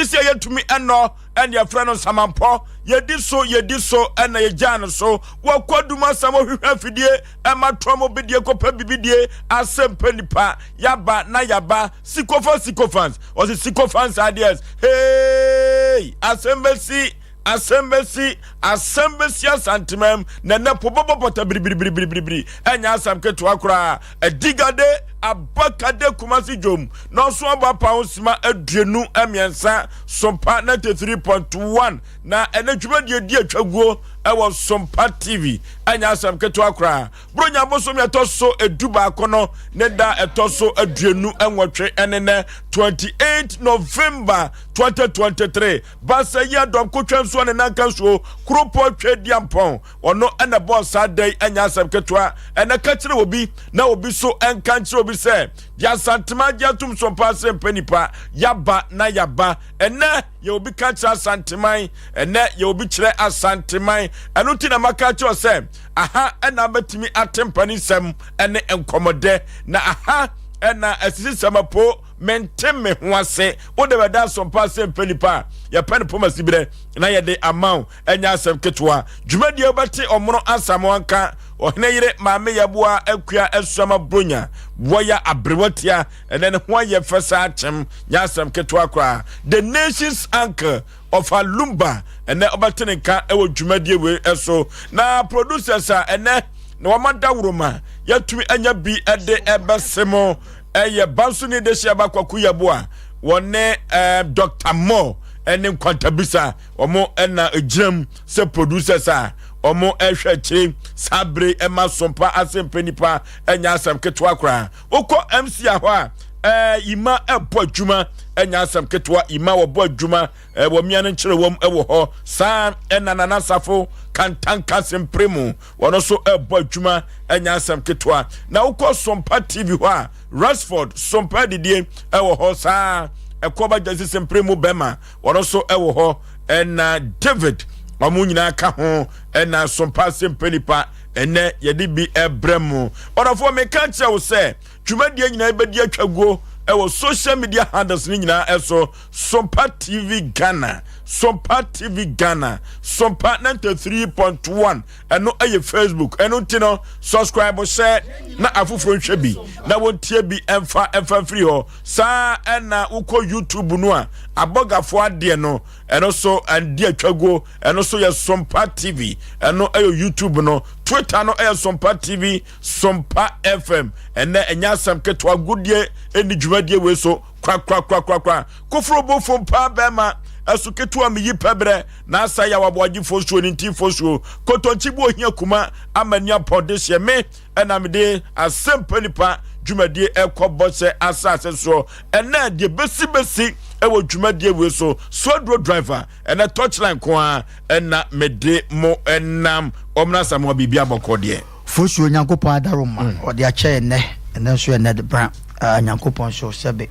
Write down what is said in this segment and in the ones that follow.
Akansie yɛntumi ɛnɔ ɛne yɛfrɛ no nsamampɔ. Yɛdi so, yɛdi so ɛna yɛgyaa no so. Wɔkɔ dum asɛm ɔhwehwɛ afidie ɛma toa mo bidie kɔpɛ bibidie asɛm pɛ nipa. Yaba na yaba sycophants sycophants ɔsi sycophants ideas. Hey! Asɛm bɛsi, asɛm bɛsi, asɛm bɛsi Asantemam na ɛnɛ po bɔbɔ pɔtɔ biribiribiribiri. Ɛnyɛ asɛm ketewa koraa. Adigade abakade Kumasi dwom na ɔso abɔ apa ho sima 23 Sompa 93.1 na ɛnɛ dwumadie di atwaguo ɛwɔ Sompa TV. Ɛnyɛ asɛm ketewa koraa. Buronya bosom yɛtɔ so 11 no ne da ɛtɔ so 28 ɛne nɛ 28 November 2023. Basa yi adɔm kotwa nsuo ne nanka nsuo kuropɔ twɛ di ampɔn ɔno ɛna bɔɔ saa da yi. Ɛnyɛ asɛm ketewa. Ɛnɛ ka kyerɛ obi na obi so ɛnka nkyerɛ obi sɛ deɛ Asantema agye atum so mpa sɛ mpɛ nipa. Yaba na yaba. Ɛnɛ yɛ obi ka kyerɛ Asanteman, ɛnɛ yɛ obi kyerɛ Asanteman. Ɛno ti na maka kyerɛ sɛ aha ɛna abɛtumi ate mpani nsɛm ɛne nkɔmɔdɛ na aha ɛna asisi sɛmapo mente me ho ase. Wode bɛda asɔmpa sɛ mpɛ nipa a yɛpɛ no pɔma siberɛ na yɛde ama wo. Ɛnyɛ asɛm ketewa. Dwumadie wobɛte ɔmono asamoanka ɔhene yere maame yɛboa akua asuama bronya wɔyɛ aberewatia. Ɛnɛ ne ho ayɛ fɛ saa kyɛm. Nyɛ asɛm ketewa koraa. The nation's uncle ɔfa Lumba ɛnɛ ɔbɛte ne nka ɛwɔ dwumadie wei ɛso. Na producers a ɛnɛ na wɔn adaworoma yɛtumi anya bi ɛde ɛbɛse mo ɛyɛ banso ne de hyia ba Kwaku Yɛboa wɔne Dr Mo ɛne Nkwantabisa. Wɔn ɛna gyina mu sɛ producers a wɔn ɛhwɛ akyire saa bere ɛma Sompa asɛmpɛ nipa. Ɛnya asɛm ketewa koraa. Wokɔ MC ahɔ a ima ɛbɔ adwuma. Ɛnya asɛm ketewa. Ima wɔbɔ adwuma wɔ mmea no nkyerɛ wɔm ɛwɔ hɔ saa. Ɛna Nana Safo Kantanka sempere mu wɔn nso ɛbɔ adwuma. Ɛnya asɛm ketewa. Na wokɔ Sompa TV hɔ a, Rashford Sompa didie ɛwɔ hɔ saa. Ɛkɔba gyasi sempere mu bɛma wɔn nso ɛwɔ hɔ. Ɛna David wɔn nyinaa ka ho. Ɛna Sompa sempɛ nipa ɛnɛ yɛde bi ɛbrɛ mu. Ɔdɔfoɔ, meka kyerɛ wo sɛ dwumadie nyinaa bɛdi atwaguo ɛwɔ social media handles ne nyinaa ɛso. Sompa TV Ghana, Sompa TV Ghana, Sompa 93.1, ɛno ɛyɛ Facebook. Ɛno nti no subscribe hyɛ na afoforɔ nhwɛ bi na wɔntie bi ɛmfa mfiri hɔ saa. Ɛna wokɔ YouTube no a, abɔgafoɔ adeɛ no ɛno so ɛdi atwaguo. Ɛno so yɛ Sompa TV, ɛno ɛyɛ YouTube no. Twitter no ɛyɛ Sompa TV, Sompa FM. Ɛnɛ ɛnyɛ asɛm ketewa. Godie ɛni dwumadie wei so korakorakorakora. Koforo bofo paa bɛrima ɛso ketewa meyi pɛbrɛ na asa yɛ awaboagye fosuo ne nti fosuo kotonkyi bu ohia kuma ama ni apɔde hyɛ me. Ɛna mede asɛmpa nipa dwumadie ɛkɔ bɔhyɛ asase soɔ. Ɛnɛ deɛ bɛsi ɛwɔ dwumadie wei so soaduro driver ɛnɛ touchline ko a ɛna mede mo ɛnam ɔmena samoa biribi abɔkɔ deɛ. Fosuo, Nyankopɔn adaro ma ɔde akyɛ ɛnɛ. Ɛnɛ nso ɛnɛ de bra Nyankopɔn so sɛbe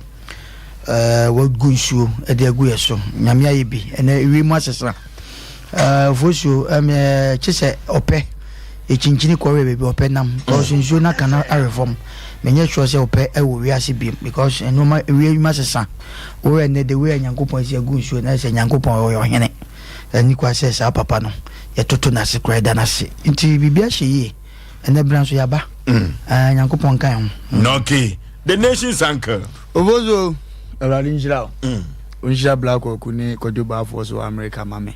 wagu nsuo ɛde agu yɛ so. Nyame ayɛ bi. Ɛnɛ ewiem asesa. Fosuo, kye sɛ ɔpɛ ɛkyinkyini kɔwɛ baabi ɔpɛ nam because nsuo no aka no awe fam. Menyɛ sure sɛ ɔpɛ ɛwɔ wiase biom because nneɛma ewiem asesa. Wɔyɛ ɛnɛ de wei a Nyankopɔn asi agu nsuo na sɛ Nyankopɔn ɔyɛ ɔhene ɛni kwa sɛ saa papa no yɛtoto n'ase koraa ɛda n'ase. Nti biribi ahyɛ yie. Ɛnɛ bra nso yɛaba. Nyankopɔn nka ho. Okay, the nation's uncle. Obozo, Awurade nhyira wo. Ɔnhyira Black Ɔku ne Kwadwo Baafoɔ so wɔ Amerika ma me.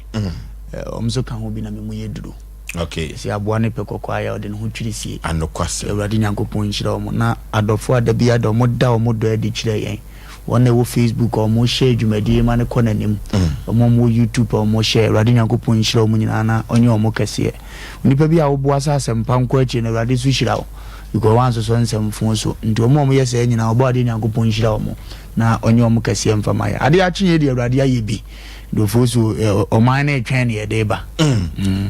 Ɔm nso ka ho bi na me mu yɛ duru. Sɛ aboa ne pɛ kɔkɔɔ ayɛ a ɔde ne ho twiri sie. Anokwasɛm. Awurade Nyankopɔn nhyira ɔmo na adɔfoɔ a da bi ada ɔmo da ɔmo dɔ adi kyerɛ yɛn. Wɔn a ɛwɔ Facebook a ɔmo hyɛ dwumadie ma ne kɔ n'anim. Ɔmo a ɔmo wɔ YouTube a ɔmo hyɛ, Awurade Nyankopɔn nhyira ɔmo nyinaa na ɔnyɛ ɔmo kɛseɛ. Onipa bi a woboa sɛ asɛmpa nkɔ akyire no, Awurade nso hyira wo because wansosɔ nsɛmfo so. Nti ɔmo a ɔmo yɛ saa nyinaa, ɔbɔ adeɛ Nyankopɔn nhyira ɔmo na ɔnyɛ ɔmo kɛseɛ mfa ma yɛ. Adeɛ akye yɛ deɛ Awurade ayɛ bi. Dɔfoɔ so ɔman no retwɛn ne yɛde ba.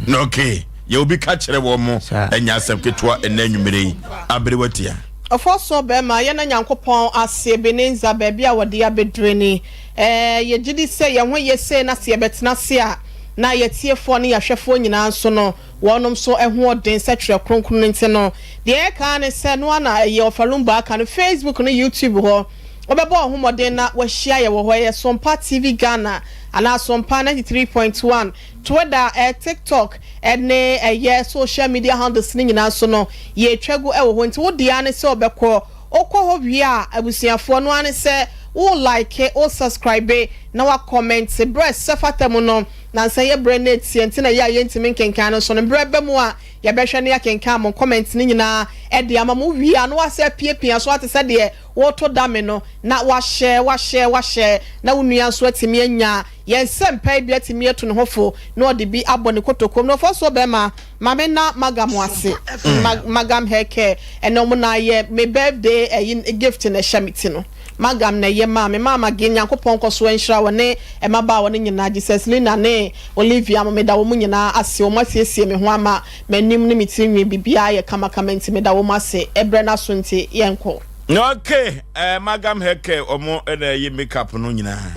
Na okay, yɛ obi ka kyerɛ wɔ mo. Ɛnyɛ asɛm ketewa. Ɛnɛ anwummerɛ yi abere watia. Ɔfɔ bɛrima yɛna Nyankopɔn ase Ebenezer baabi a wɔde abɛdure ni. Yɛgye di sɛ yɛn ho yɛ sei na sɛ yɛbɛtena ase a na yɛtiefoɔ ne yɛahwɛfoɔ nyinaa nso no wɔnom nso ho ɔden sɛ Twerɛ Kronkron no. Nti no deɛ ɛka ne sɛ no ana ɛyɛ ɔfa Lumba aka no Facebook ne YouTube hɔ. Wobɛbɔ wo ho mmɔden na woahyia yɛ wɔ hɔ. Ɛyɛ Sompa TV Ghana anaa Sompa 93.1. Twitter, TikTok ne ɛyɛ social media handles no nyinaa nso no, yɛretwa gu wɔ hɔ. Nti wo deɛ ara ne sɛ wobɛkɔ. Wokɔ hɔ wie a, abusuafoɔ, no ara ne sɛ wo like, wo subscribe na wa comment. Berɛ a ɛsɛ fata mu no, nansa yi berɛ no atia nti na ɛyɛ a yɛntumi nkenkan no nso no, berɛ ba mu a yɛbɛhwɛ na yɛakenkan mo comment no nyinaa de ama mo. Wowie a, na woasɛ apiapia so ate sɛ deɛ woreto dame no, na wahyɛ, wahyɛ, wahyɛ, na wo nua nso atumi anya yɛn nsɛmpa yi bi atumi atu ne ho fo na ɔde bi abɔ ne kotokuom. Na ɔfa so bɛrima, ma me na Magam ase, Magam hair care, ɛnɛ ɔmo na ayɛ me birthday ɛyi gift na ɛhyɛ me ti no. Magam na ɛyɛ maa me. Maama Gee, Nyankopɔn nkɔ so nhyira wo ne mmabaawa no nyinaa, Jesus Lina ne Olivia mo, meda wɔn nyinaa ase, wɔn asiesie me ho ama m'anim ne me tiri nwi biribiara ayɛ kamakama nti meda wɔn ase. Ɛbrɛ no aso nti yɛnkɔ. Okay, eh, Magam hair care ɔmo na ɛyɛ makeup no nyinaa.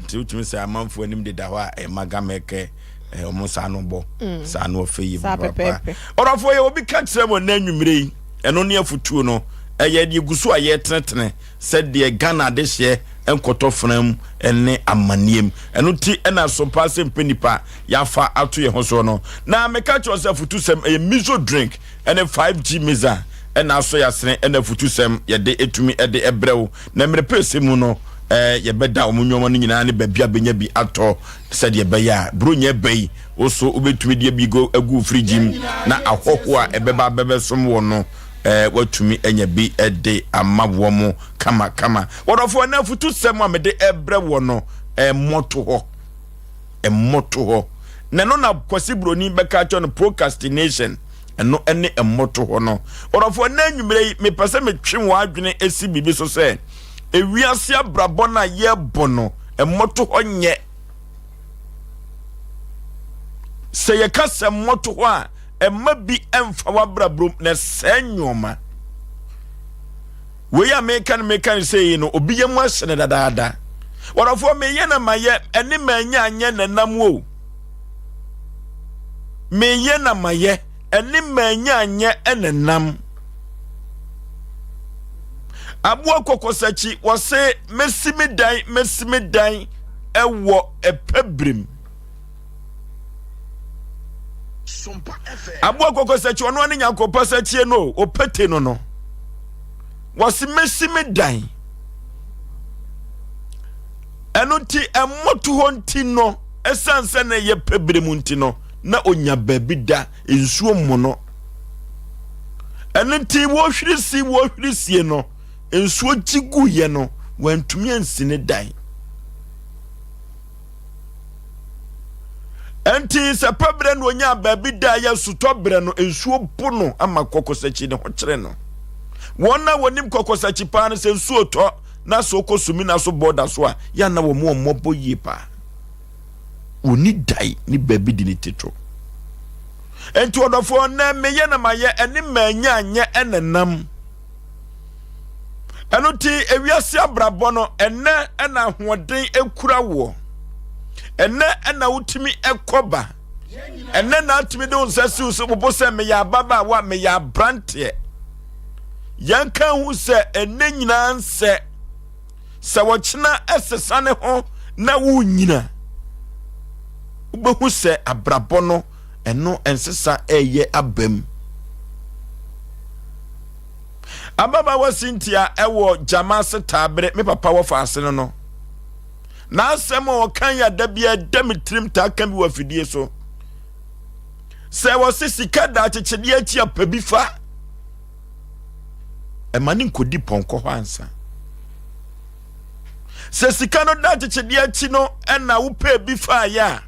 Nti wotumi sɛ amanfoɔ anim deda hɔ a ɛyɛ Magam hair care eh, ɔmo saa no bɔ saa no ɔfɛ yi Saa papa. pɛpɛɛpɛ. Ɔdɔfoɔ yɛ obi ka kyerɛ mo ɛnɛ anwummerɛ yi ɛno ne afutuo no ɛyɛ deɛ gu so a yɛtenetene sɛdeɛ Ghana adehyeɛ nkɔtɔ fena mu ne amanneɛ mu. Ɛno ti ɛna Sompa sɛ mpɛ nipa yɛafa ato yɛn ho soɔ no. Na meka kyerɛ sɛ afutusɛm ɛyɛ miso drink ɛne 5G misa ɛna asɔ yɛasene ɛna afutusɛm yɛde ɛtumi ɛde ɛbrɛ wo. Na mmerɛ pɛsɛ mu no ɛɛ yɛbɛda wɔn nneɛma no nyinaa ne baabi a bɛnya bi atɔ sɛdeɛ ɛbɛyɛ a buronya ɛbɛ yi wo so wobɛtumi de abi agu firigyi mu na ahɔhoɔ a ɛbɛba bɛbɛsom wɔ no ɛɛ watumi anya bi de ama wɔn kama kama. Wɔdɔfoɔ na afutusɛm a mede ɛbrɛ wɔ no ɛmmɔto hɔ mmɔto hɔ na ɛno na Kwasi Broni bɛka akyerɛ no procrastination ɛno ɛne mmɔto hɔ no. Wɔdɔfoɔ na anwummerɛ yi mepɛ sɛ metwe wɔn adwene esi biribi so sɛ ewiase abrabɔ no a yɛrebɔ no mmɔto hɔ nyɛ. Sɛ yɛka sɛ mmɔto hɔ a ɛma bi ɛmfa w'abrabɔ na ɛsɛe nneɛma. Wei a meka no meka no sɛ yi no obi yɛ mu ahyɛ no dadaada. Wɔdɔfoɔ meyɛ na mayɛ ɛne manya anyɛ nanam o. Meyɛ na mayɛ ɛne manya anyɛ ɛnenam. Aboa kɔkɔsakyi wɔse mɛsi me dan mɛsi me dan ɛwɔ ɛpɛ birim. Aboa kɔkɔsakyi ɔno ne nyankopɔ sakyie no ɔpete no no wɔse mɛsi me dan ɛno nti ɛmmɔto hɔ nti no ɛsiane sɛ na ɛyɛ pɛ bere mu nti no na ɔnya baabi da nsuo mmono ɛno nti wɔhwiri si wɔhwiri sie no nsuo gye guiɛ no wantumi ansi ne dan. Enti sɛ pɛ berɛ na ɔnyaa baabi da yɛ sutɔ berɛ no, nsuo bo no ama kɔkɔsakyi ne ho kyere no. Wɔn a wɔnim kɔkɔsakyi paa no sɛ nsuo tɔ na sɛ ɔkɔ sumina so bɔɔda so a, yɛ na wɔn wɔn mmɔbɔ yie paa. Wɔni dae ne baabi de ne ti to. Enti ɔdɔfoɔ, nnɛ meyɛ na mayɛ ɛne manya anyɛ ɛnenam. Ɛno nti ewiase abrabɔ no ɛnɛ ɛna ahoɔden ekura woɔ. Ɛnɛ ɛna wotumi ɛkɔ ba. Ɛnɛ na atumi de wo nsa siw so bobo sɛ meyɛ ababaawa meyɛ abranteɛ. Yɛn ka ho sɛ ɛnɛ nyinaa nsɛ sɛ wɔkyena ɛsesa ne ho na wonyina. Wobɛhu sɛ abrabɔ no ɛno ɛnsesa ɛyɛ abam. Ababaawa Cynthia wɔ gyama ase taa bere me papa wɔfa ase no no. N'asɛm a ɔka yɛ da bi ɛda me tirim taa ka bi wɔ afidie so. Sɛ wɔse sika da akyekyedeɛ akyi a pɛ bi fa. Ɛma ne nkɔdi pɔnkɔ hɔ ansa. Sɛ sika no da akyekyedeɛ akyi no ɛna wopɛ bi faeɛ a,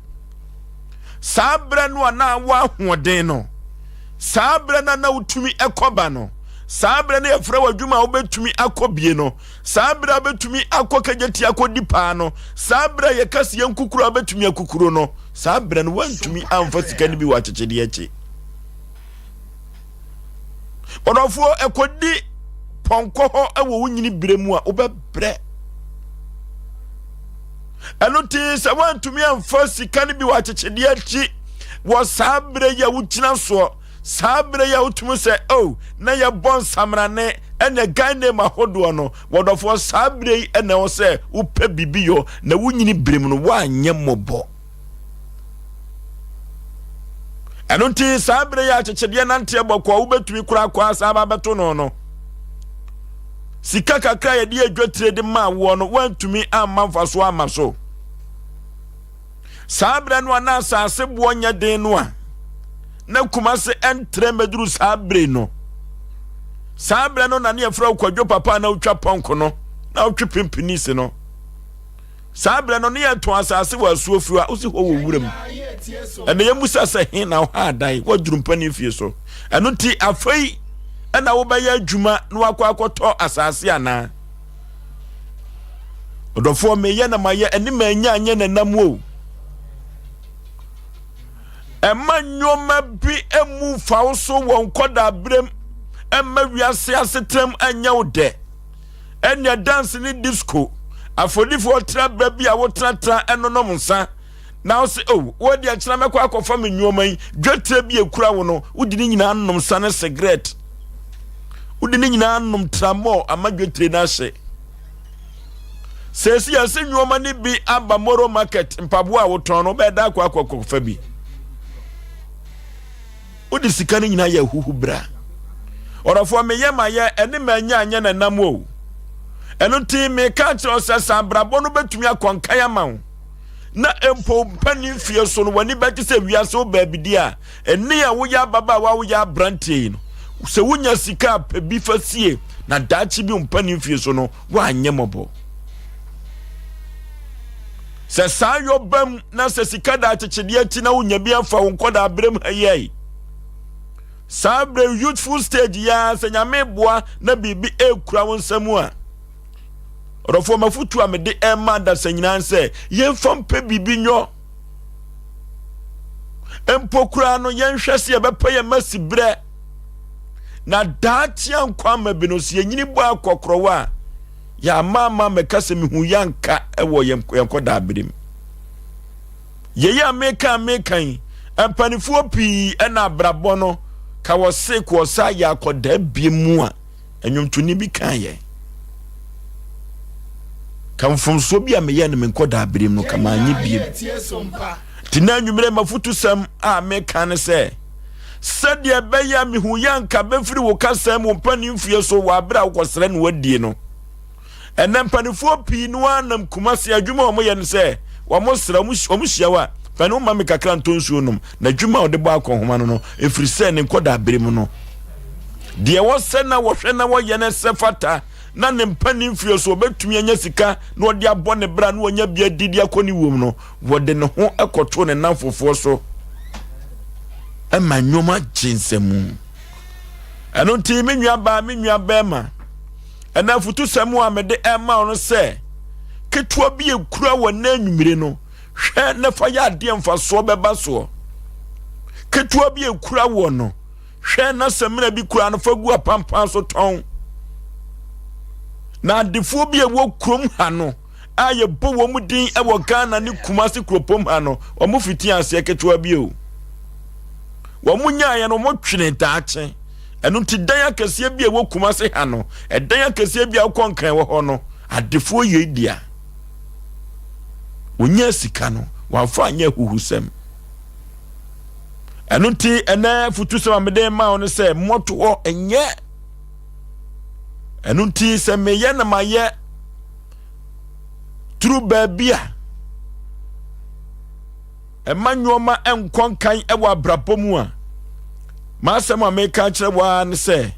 saa berɛ no a na wɔ ahoɔden no, saa berɛ no a na wotumi kɔba no, saa berɛ no yɛfrɛ wɔ adwuma a wobɛtumi akɔ bie no, saa berɛ a wobɛtumi akɔ kagyati akɔdi paa no, saa berɛ a yɛka sɛ yɛnkukuro a wobɛtumi akukuro no, saa berɛ no woantumi amfa sika no bi wɔ akyekyedeɛ akyi. Ɔdɔfoɔ, ɛkɔdi pɔnkɔ hɔ wɔ wo nyini berɛ mu a wobɛbrɛ. Ɛno nti sɛ woantumi amfa sika no bi wɔ akyekyedeɛ akyi wɔ saa berɛ yi a wogyina soɔ, saa berɛ yi a wotumi sɛ oh na yɛbɔ nsamrane Ɛna guy name ahodoɔ no, wɔdɔfoɔ saa berɛ yi ɛna ɛwɔ sɛ wopɛ biribi yɔ na wonyini berɛ mu no woanyɛ mmɔbɔ. Ɛno nti saa berɛ yi akyekyedeɛ nanteɛ bɔkɔɔ wobɛtumi koraa kɔ asa aba bɛto no no. Sika kakra a yɛde adwatire de maa woɔ no woantumi amma mfasoɔ amma so. Saa berɛ no a na asase boɔ nyɛ den no a na Kumase ɛntrɛ mmɛduru saa bere no. Saa berɛ no na ne yɛfrɛ wo Kwadwo Papa a na wotwa pɔnko no na wotwe pimpinisi no. Saa berɛ no ne yɛtɔn asase wɔ asuo fie a wosi hɔ wɔ wuram. Ɛnna yɛmmusa sɛ he na woha adan woaduru mpanin fie so. Ɛno nti afei ɛna wobɛyɛ adwuma na wakɔ akɔtɔ asase anaa? Ɔdɔfoɔ meyɛ na mayɛ ɛne manya anyɛ n'anam o. Ɛma nneɛma bi emu fa wo so wɔ nkɔdaa berɛm ɛma wiase asetenam ɛnyɛ wo dɛ. Ɛnea dance ne disco afɔdifoɔ tra berɛ bi a wotenatena ɛnonom nsa na wo se oh wo deɛ kyena mɛkɔ akɔfa me nneɛma yi dwetire bi ekura wo no wode ne nyinaa nom nsa ne cigarette wode ne nyinaa nom tramɔɔ ama dwetire no ahye sɛsi yɛse nneɛma no bi aba moro market mpaboa a wotɔn no wobɛda akɔ akɔkɔfa bi Wode sika no nyinaa yɛ ahuhu bra. Ɔdɔfoɔ meyɛ mayɛ ɛne manya anyɛ na nam o. Ɛno nti meka kyerɛ wo sɛ sɛ abrabɔ no bɛtumi akɔnkan ama wo na mpo mpanin fie so no w'ani bɛgye sɛ wiase wo baabi di a ɛne a woyɛ ababaawa woyɛ aberanteɛ yi no sɛ wonya sika a pɛ bi fa sie na daakye bi mpanin fie so no woanyɛ mmɔbɔ. Sɛ saa yɔ bam na sɛ sika da akyekyedeɛ akyi na wonya bi afa wo nkɔdaa berɛm ha yi ai. Saa berɛ youthful stage yi ara sɛ nyame boa na biribi ɛrekura wo nsa mu a ɔdɔfoɔ mafotu a mede ɛma adasa nyinaa sɛ yɛmfa mpɛ biribi nyɔ mpo koraa no yɛnhwɛ sɛ yɛbɛpɛ yɛn ma si berɛ na daakye ankɔ ama bi no sɛ yɛnyini bɔ akɔkorɔwa a Yɛama ama mɛka sɛ mehu yɛanka wɔ yɛn nkɔdaa bere mu. Yei a meka a meka yi, mpanifoɔ pii ɛna abrabɔ no ka wɔ se kɔ sa yɛ akɔdaa bie mu a nnwomtoni bi ka yɛ. Ka mfomsoɔ bi a meyɛ no me nkɔdaa bere mu no ka manyɛ bie. Nti na anwummerɛ mafutusɛm a meka ne sɛ sɛdeɛ ɛbɛyɛ a mehu yɛ anka bɛfiri wo kasa mu mpanimfie so wɔ aberɛ a wokɔsrɛ no adie no. Ɛnɛ mpanimfoɔ pii no ara nam Kumasi adwuma a wɔyɛ no sɛ wɔsrɛ wɔn hyia wo a panin woma me kakra ntɔ nsuo nom na adwuma a wɔde bɔ akɔnhoma no no ɛfiri sɛ ne nkɔda abere mu no deɛ wɔsɛ na wɔhwɛ na wɔyɛ no sɛ fata na ne mpanimfie so wɔbɛtumi anya sika na wɔde abɔ ne bra na wɔanya bi adidi akɔ ne wuom no Wɔde ne ho kɔtoo ne nnamfofoɔ so ma nneɛma gye nsamu. Ɛno nti, me nua baa, me nua bɛrima, ɛna afutusɛm a mede ɛma wo no sɛ, ketewa bi ekura wɔ nnɛ anwummere no, hwɛ na fa yɛ adeɛ mfasoɔ bɛba soɔ. Ketewa bi ekura wɔ no, hwɛ na samina bi kura no fa gu apampan so tɔn. Na adefoɔ bi a ɛwɔ kurom ha no, a yɛbɔ wɔn din wɔ Ghana ne Kumasi kuropɔn ha no, wɔn fiti aseɛ ketewa bi o. Wɔn nyaeɛ no, wɔn twene daakye. Ɛno nti dan akɛseɛ bi a ɛwɔ Kumasi ha no, ɛdan akɛseɛ bi a wokɔ nkran wɔ hɔ no, adefoɔ yei dea. Wɔnya sika no, wɔamfa anyɛ ahuhusɛm. Ɛno nti ɛnɛ futusɛm a mede ma wo no sɛ mmɔtohɔ ɛnyɛ. Ɛno nti sɛ meyɛ na mayɛ turu baabi a ɛma nneɛma nkɔ nkan wɔ abrabɔ mu a m'asɛm a meka kyerɛ wo ara ne sɛ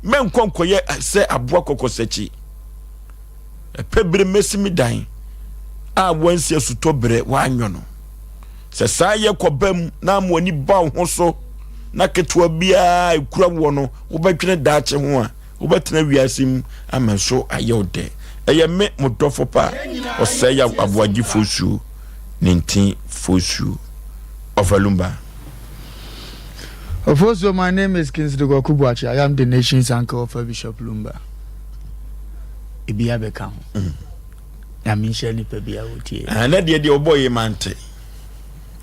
mɛnkɔ nkɔyɛ sɛ aboa kɔkɔsakyi ɛpɛ bere mɛsi me dan a wɔansi asutɔ berɛ wɔanyɔ no sɛ saa yɛ kɔba mu na ama w'ani ba wo ho so na ketewa biara ekura woɔ no wobɛdwene daakye ho a Wobɛtena wiase mu ama ɛso ayɛ wo dɛ. Ɛyɛ me, mo dɔfo pa, ɔsɛe aboagye fosuo, ne ntin fosuo. Ɔfalumba. Ofosuo, my name is Kingsley Kwaku Boakye. I am the nation's uncle of Bishop Lumba. Ebi abɛka ho. Mm. Nyame nhyira nipa bi a wotie. Ah, na deɛ deɛ ɔbɔ yi mante.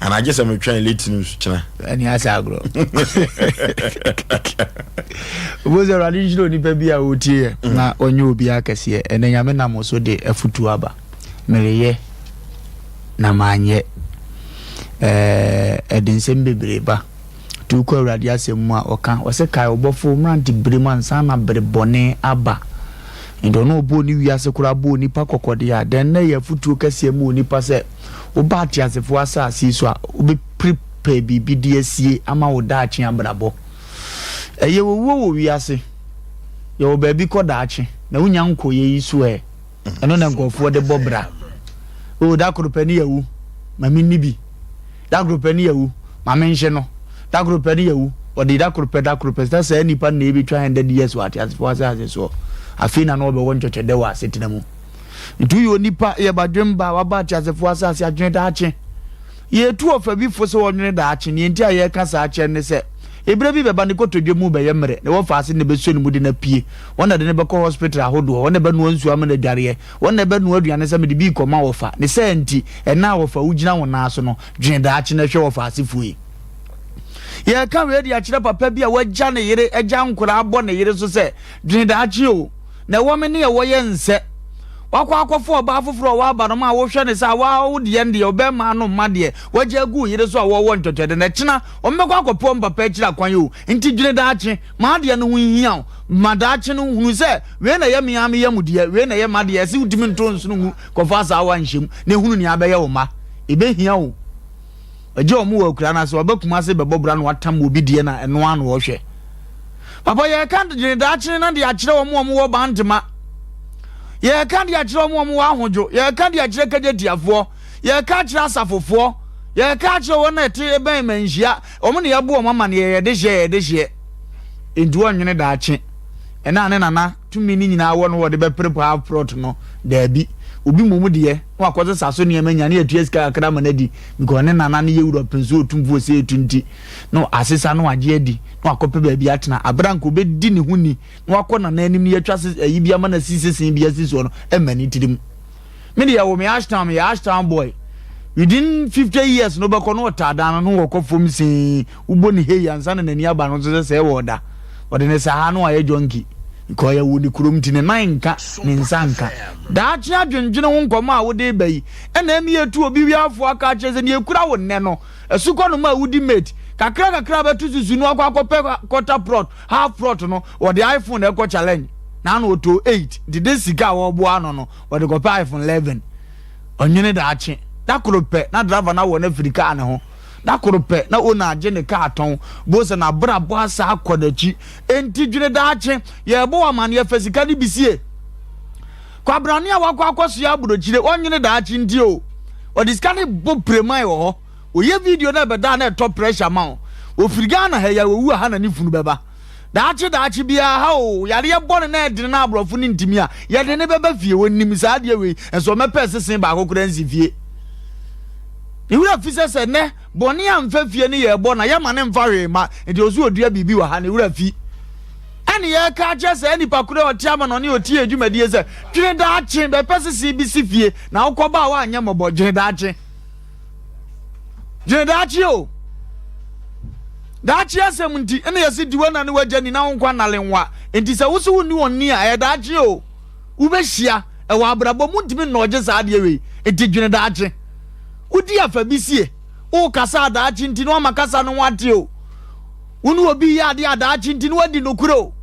Anaa gye sɛ metwɛn late news kyena. Ɛne asɛ agorɔ. Wobɛhu sɛ Awurade nhyira onipa bi a ɔtie yɛ mm. na ɔnyɛ obi akɛseɛ. Ɛnɛ Nyame nam so de afutuo aba. Mereyɛ na manyɛ. Ɛde nsɛm bebree ba. Nti wokɔ Awurade asɛm mu a, ɔka, ɔse kae wo bɔfo wo mmerante bere mu ansa na bere bɔne aba. Nti ɔno a ɔbɔɔ ne wiase koraa bɔɔ onipa kɔkɔ deɛ a, dɛn na ɛyɛ afotuo kɛseɛ ma onipa sɛ woba ateasefoɔ asase yi so a, wobɛprepare biribi de asie ama wo daakye abrabɔ. Ɛyɛ owuo wɔ wiase, yɛwɔ baabi kɔ daakye, na wonya nkɔeɛ yi so ɛ? Ɛno na nkurɔfoɔ de bɔ bra. Oh, da koro pɛ ne yɛawu, ma menni bi. Da koro pɛ ne yɛawu, ma menhye no. Da koro pɛ ne yɛawu. Wɔde da koro pɛ, da koro pɛ. Sɛ saa nipa no na ebetwa hundred years wɔ ateasefoɔ asase soɔ. Afei na na ɔbɛwɔ ntwɛtwɛdɛ wɔ asetena mu. Nti woyɛ onipa, yɛ badwemba a waba ateasefoɔ asase adwene daakye. Yɛretu ɔfa bi fo sɛ ɔnwene daakye. Nea enti a yɛreka saa kyerɛ no ne sɛ, eberɛ bi bɛba ne kotodwe mu bɛyɛ mmerɛ, ne wɔfa ase na ɛbɛsuo ne mu de no apue. Wɔn na de no bɛkɔ hospital ahodoɔ, wɔn na ɛbɛnoa nsuo ama no adwareɛ. Wɔn na ɛbɛnoa aduane sɛ mede bi rekɔma wɔfa. Ne saa nti, ɛnnɛ a wɔfa wogyina wo nan so no, dwene daakye na hwɛ wɔfa asefoɔ yi. Yɛreka wei de akyerɛ papa bi a wagya ne yere, agya nkoraa abɔ ne yere so sɛ, dwene daakye o, na ɛwɔ me ne ɛwɔ yɛ nsɛ. Wakɔ akɔfa ɔbaa foforɔ a waba no ma wohwɛ ne sɛ waa wo deɛ deɛ ɔbɛrima ano mma deɛ wagya agu wo yere so a wɔwɔ ntwɛtwɛde na ɛkyena wɔn bɛkɔ akɔpɛ wɔn papa akyiri akwan o. Nti dwene daakye. M'adeɛ no ho nhia wo. Ma daakye no hunu sɛ wei na ɛyɛ me ara me yam deɛ, wei na ɛyɛ m'adeɛ. Ɛse wotumi nto nsono ngu kɔfa asaawa nhyɛ mu na ehunu nea abɛyɛ wo mma. Ebehia wo. Agye wɔn wɔ akuraa no ase, waba Kumase bɛbɔ bra na watam obi deɛ na ɛno ara na ɔhwɛ. Papa yɛreka dwene daakye no de akyerɛ wɔn a wɔwɔ Bantama. Yɛreka de akyerɛ wɔn a wɔwɔ Ahodwo. Yɛreka de akyerɛ Kagyatiafoɔ. Yɛreka akyerɛ Asafofoɔ. Yɛreka akyerɛ wɔn a ɛte bɛn Manhyia. Wɔn na yɛabɔ wɔn amaneɛ, yɛde hyeɛ, yɛde hyeɛ. Enti wɔnnwene daakye. Ɛna a ne nana tumi no nyinaa wɔ no wɔde bɛpere paa prɔt no? Daabi. Obi mmom deɛ, na wakɔsesa so nneɛma nya ne atua sika kakra ama no adi because ne nana no yɛ wura pɛn so otumfoɔ sɛ etu nti, na asesa na wagye adi na wakɔpɛ baabi atena. Abere a nka obɛdi ne ho ni na wakɔ nana anim na yɛatwa se ayi bi ama no asi sesen bi asi soɔ no, ɛmma ne tirim. Me deɛ wɔ me Ashtown, meyɛ Ashtown boy. Within 50 years no bɛkɔ na ɔtaa dan no na wɔkɔ fam see wobɔ ne hei ansa na n'ani aba no nso sɛ sɛɛ wɔ ɔda. Ɔde ne saa na wayɛ junkie. Because ɔyɛ wɔ ne kurom nti ne nan nka, ne nsa nka. Daakye adwendwene ho nkɔmmɔ a wode reba yi ɛna ɛmi etu obi wiafoɔ aka akyerɛ sɛ nea ekura wo nnɛ no asukɔ no ma wodi mate kakra kakra bɛto susu no akɔ akɔpɛ quarter plot half plot no wɔde iPhone na ɛkɔ challenge na ano ɔtɔ 8 nti de sika a wɔboa ano no Wɔde kɔpɛ iPhone 11. Ɔnwene daakye. Da koro pɛ na driver no awɔ no afiri kaa ne ho. Da koro pɛ na owner agye ne kaa tɔn. Bohu sɛ n'abrabɔ asa akɔ n'akyi. Enti dwene daakye. Yɛrebɔ wo amaneɛ fa sika no bi sie. Kwabrane a wakɔ akɔsoɛ aburokyire, ɔnwene daakye nti o. Ɔde sika no bɔ pireman wɔ hɔ. Ɔyɛ video na ɛbɛda a na ɛtɔ pressure ma wo. Ɔfiri Ghana ha yi a, ɔwu a ha na ne funu bɛba. Daakye daakye biara ha oo, yareɛ bɔne na ɛdene na aborɔfo no ntumi a, yɛde no bɛba fie. Wɔnim saa adeɛ wei, nso ɔmɛpɛ sese baako koraa nsi fie. Ne werɛ fi sɛ sɛ nnɛ bɔne amfa fie no yɛbɔ na yɛma no mfa hwee ma, nti ɔso ɔdua biribi wɔ ha, ne werɛ fi. Ɛne yɛka akyerɛ saa nipa koro a ɔte ama no ɔne ɔtie adwumadie sɛ, dwene daakye, bɛpɛ sese bi si fie, na wokɔba a woanyɛ mmɔbɔ, dwene daakye. Dwene daakye o. Daakye asɛm nti ɛna yɛse di w'ana ne w'agya ni na wo nkwa nnale nwa. Nti sɛ wose wonni wɔn ni a ɛyɛ daakye o. Wobɛhyia ɛwɔ abrabɔ mu ntumi nnɔɔgye saa adeɛ wei. Nti dwene daakye. Wodi afa bi sie. Wokasa a daakye nti na wama kasa no ho ate o. Wo ne obi yɛ adeɛ a daakye nti na wadi nokorɛ o.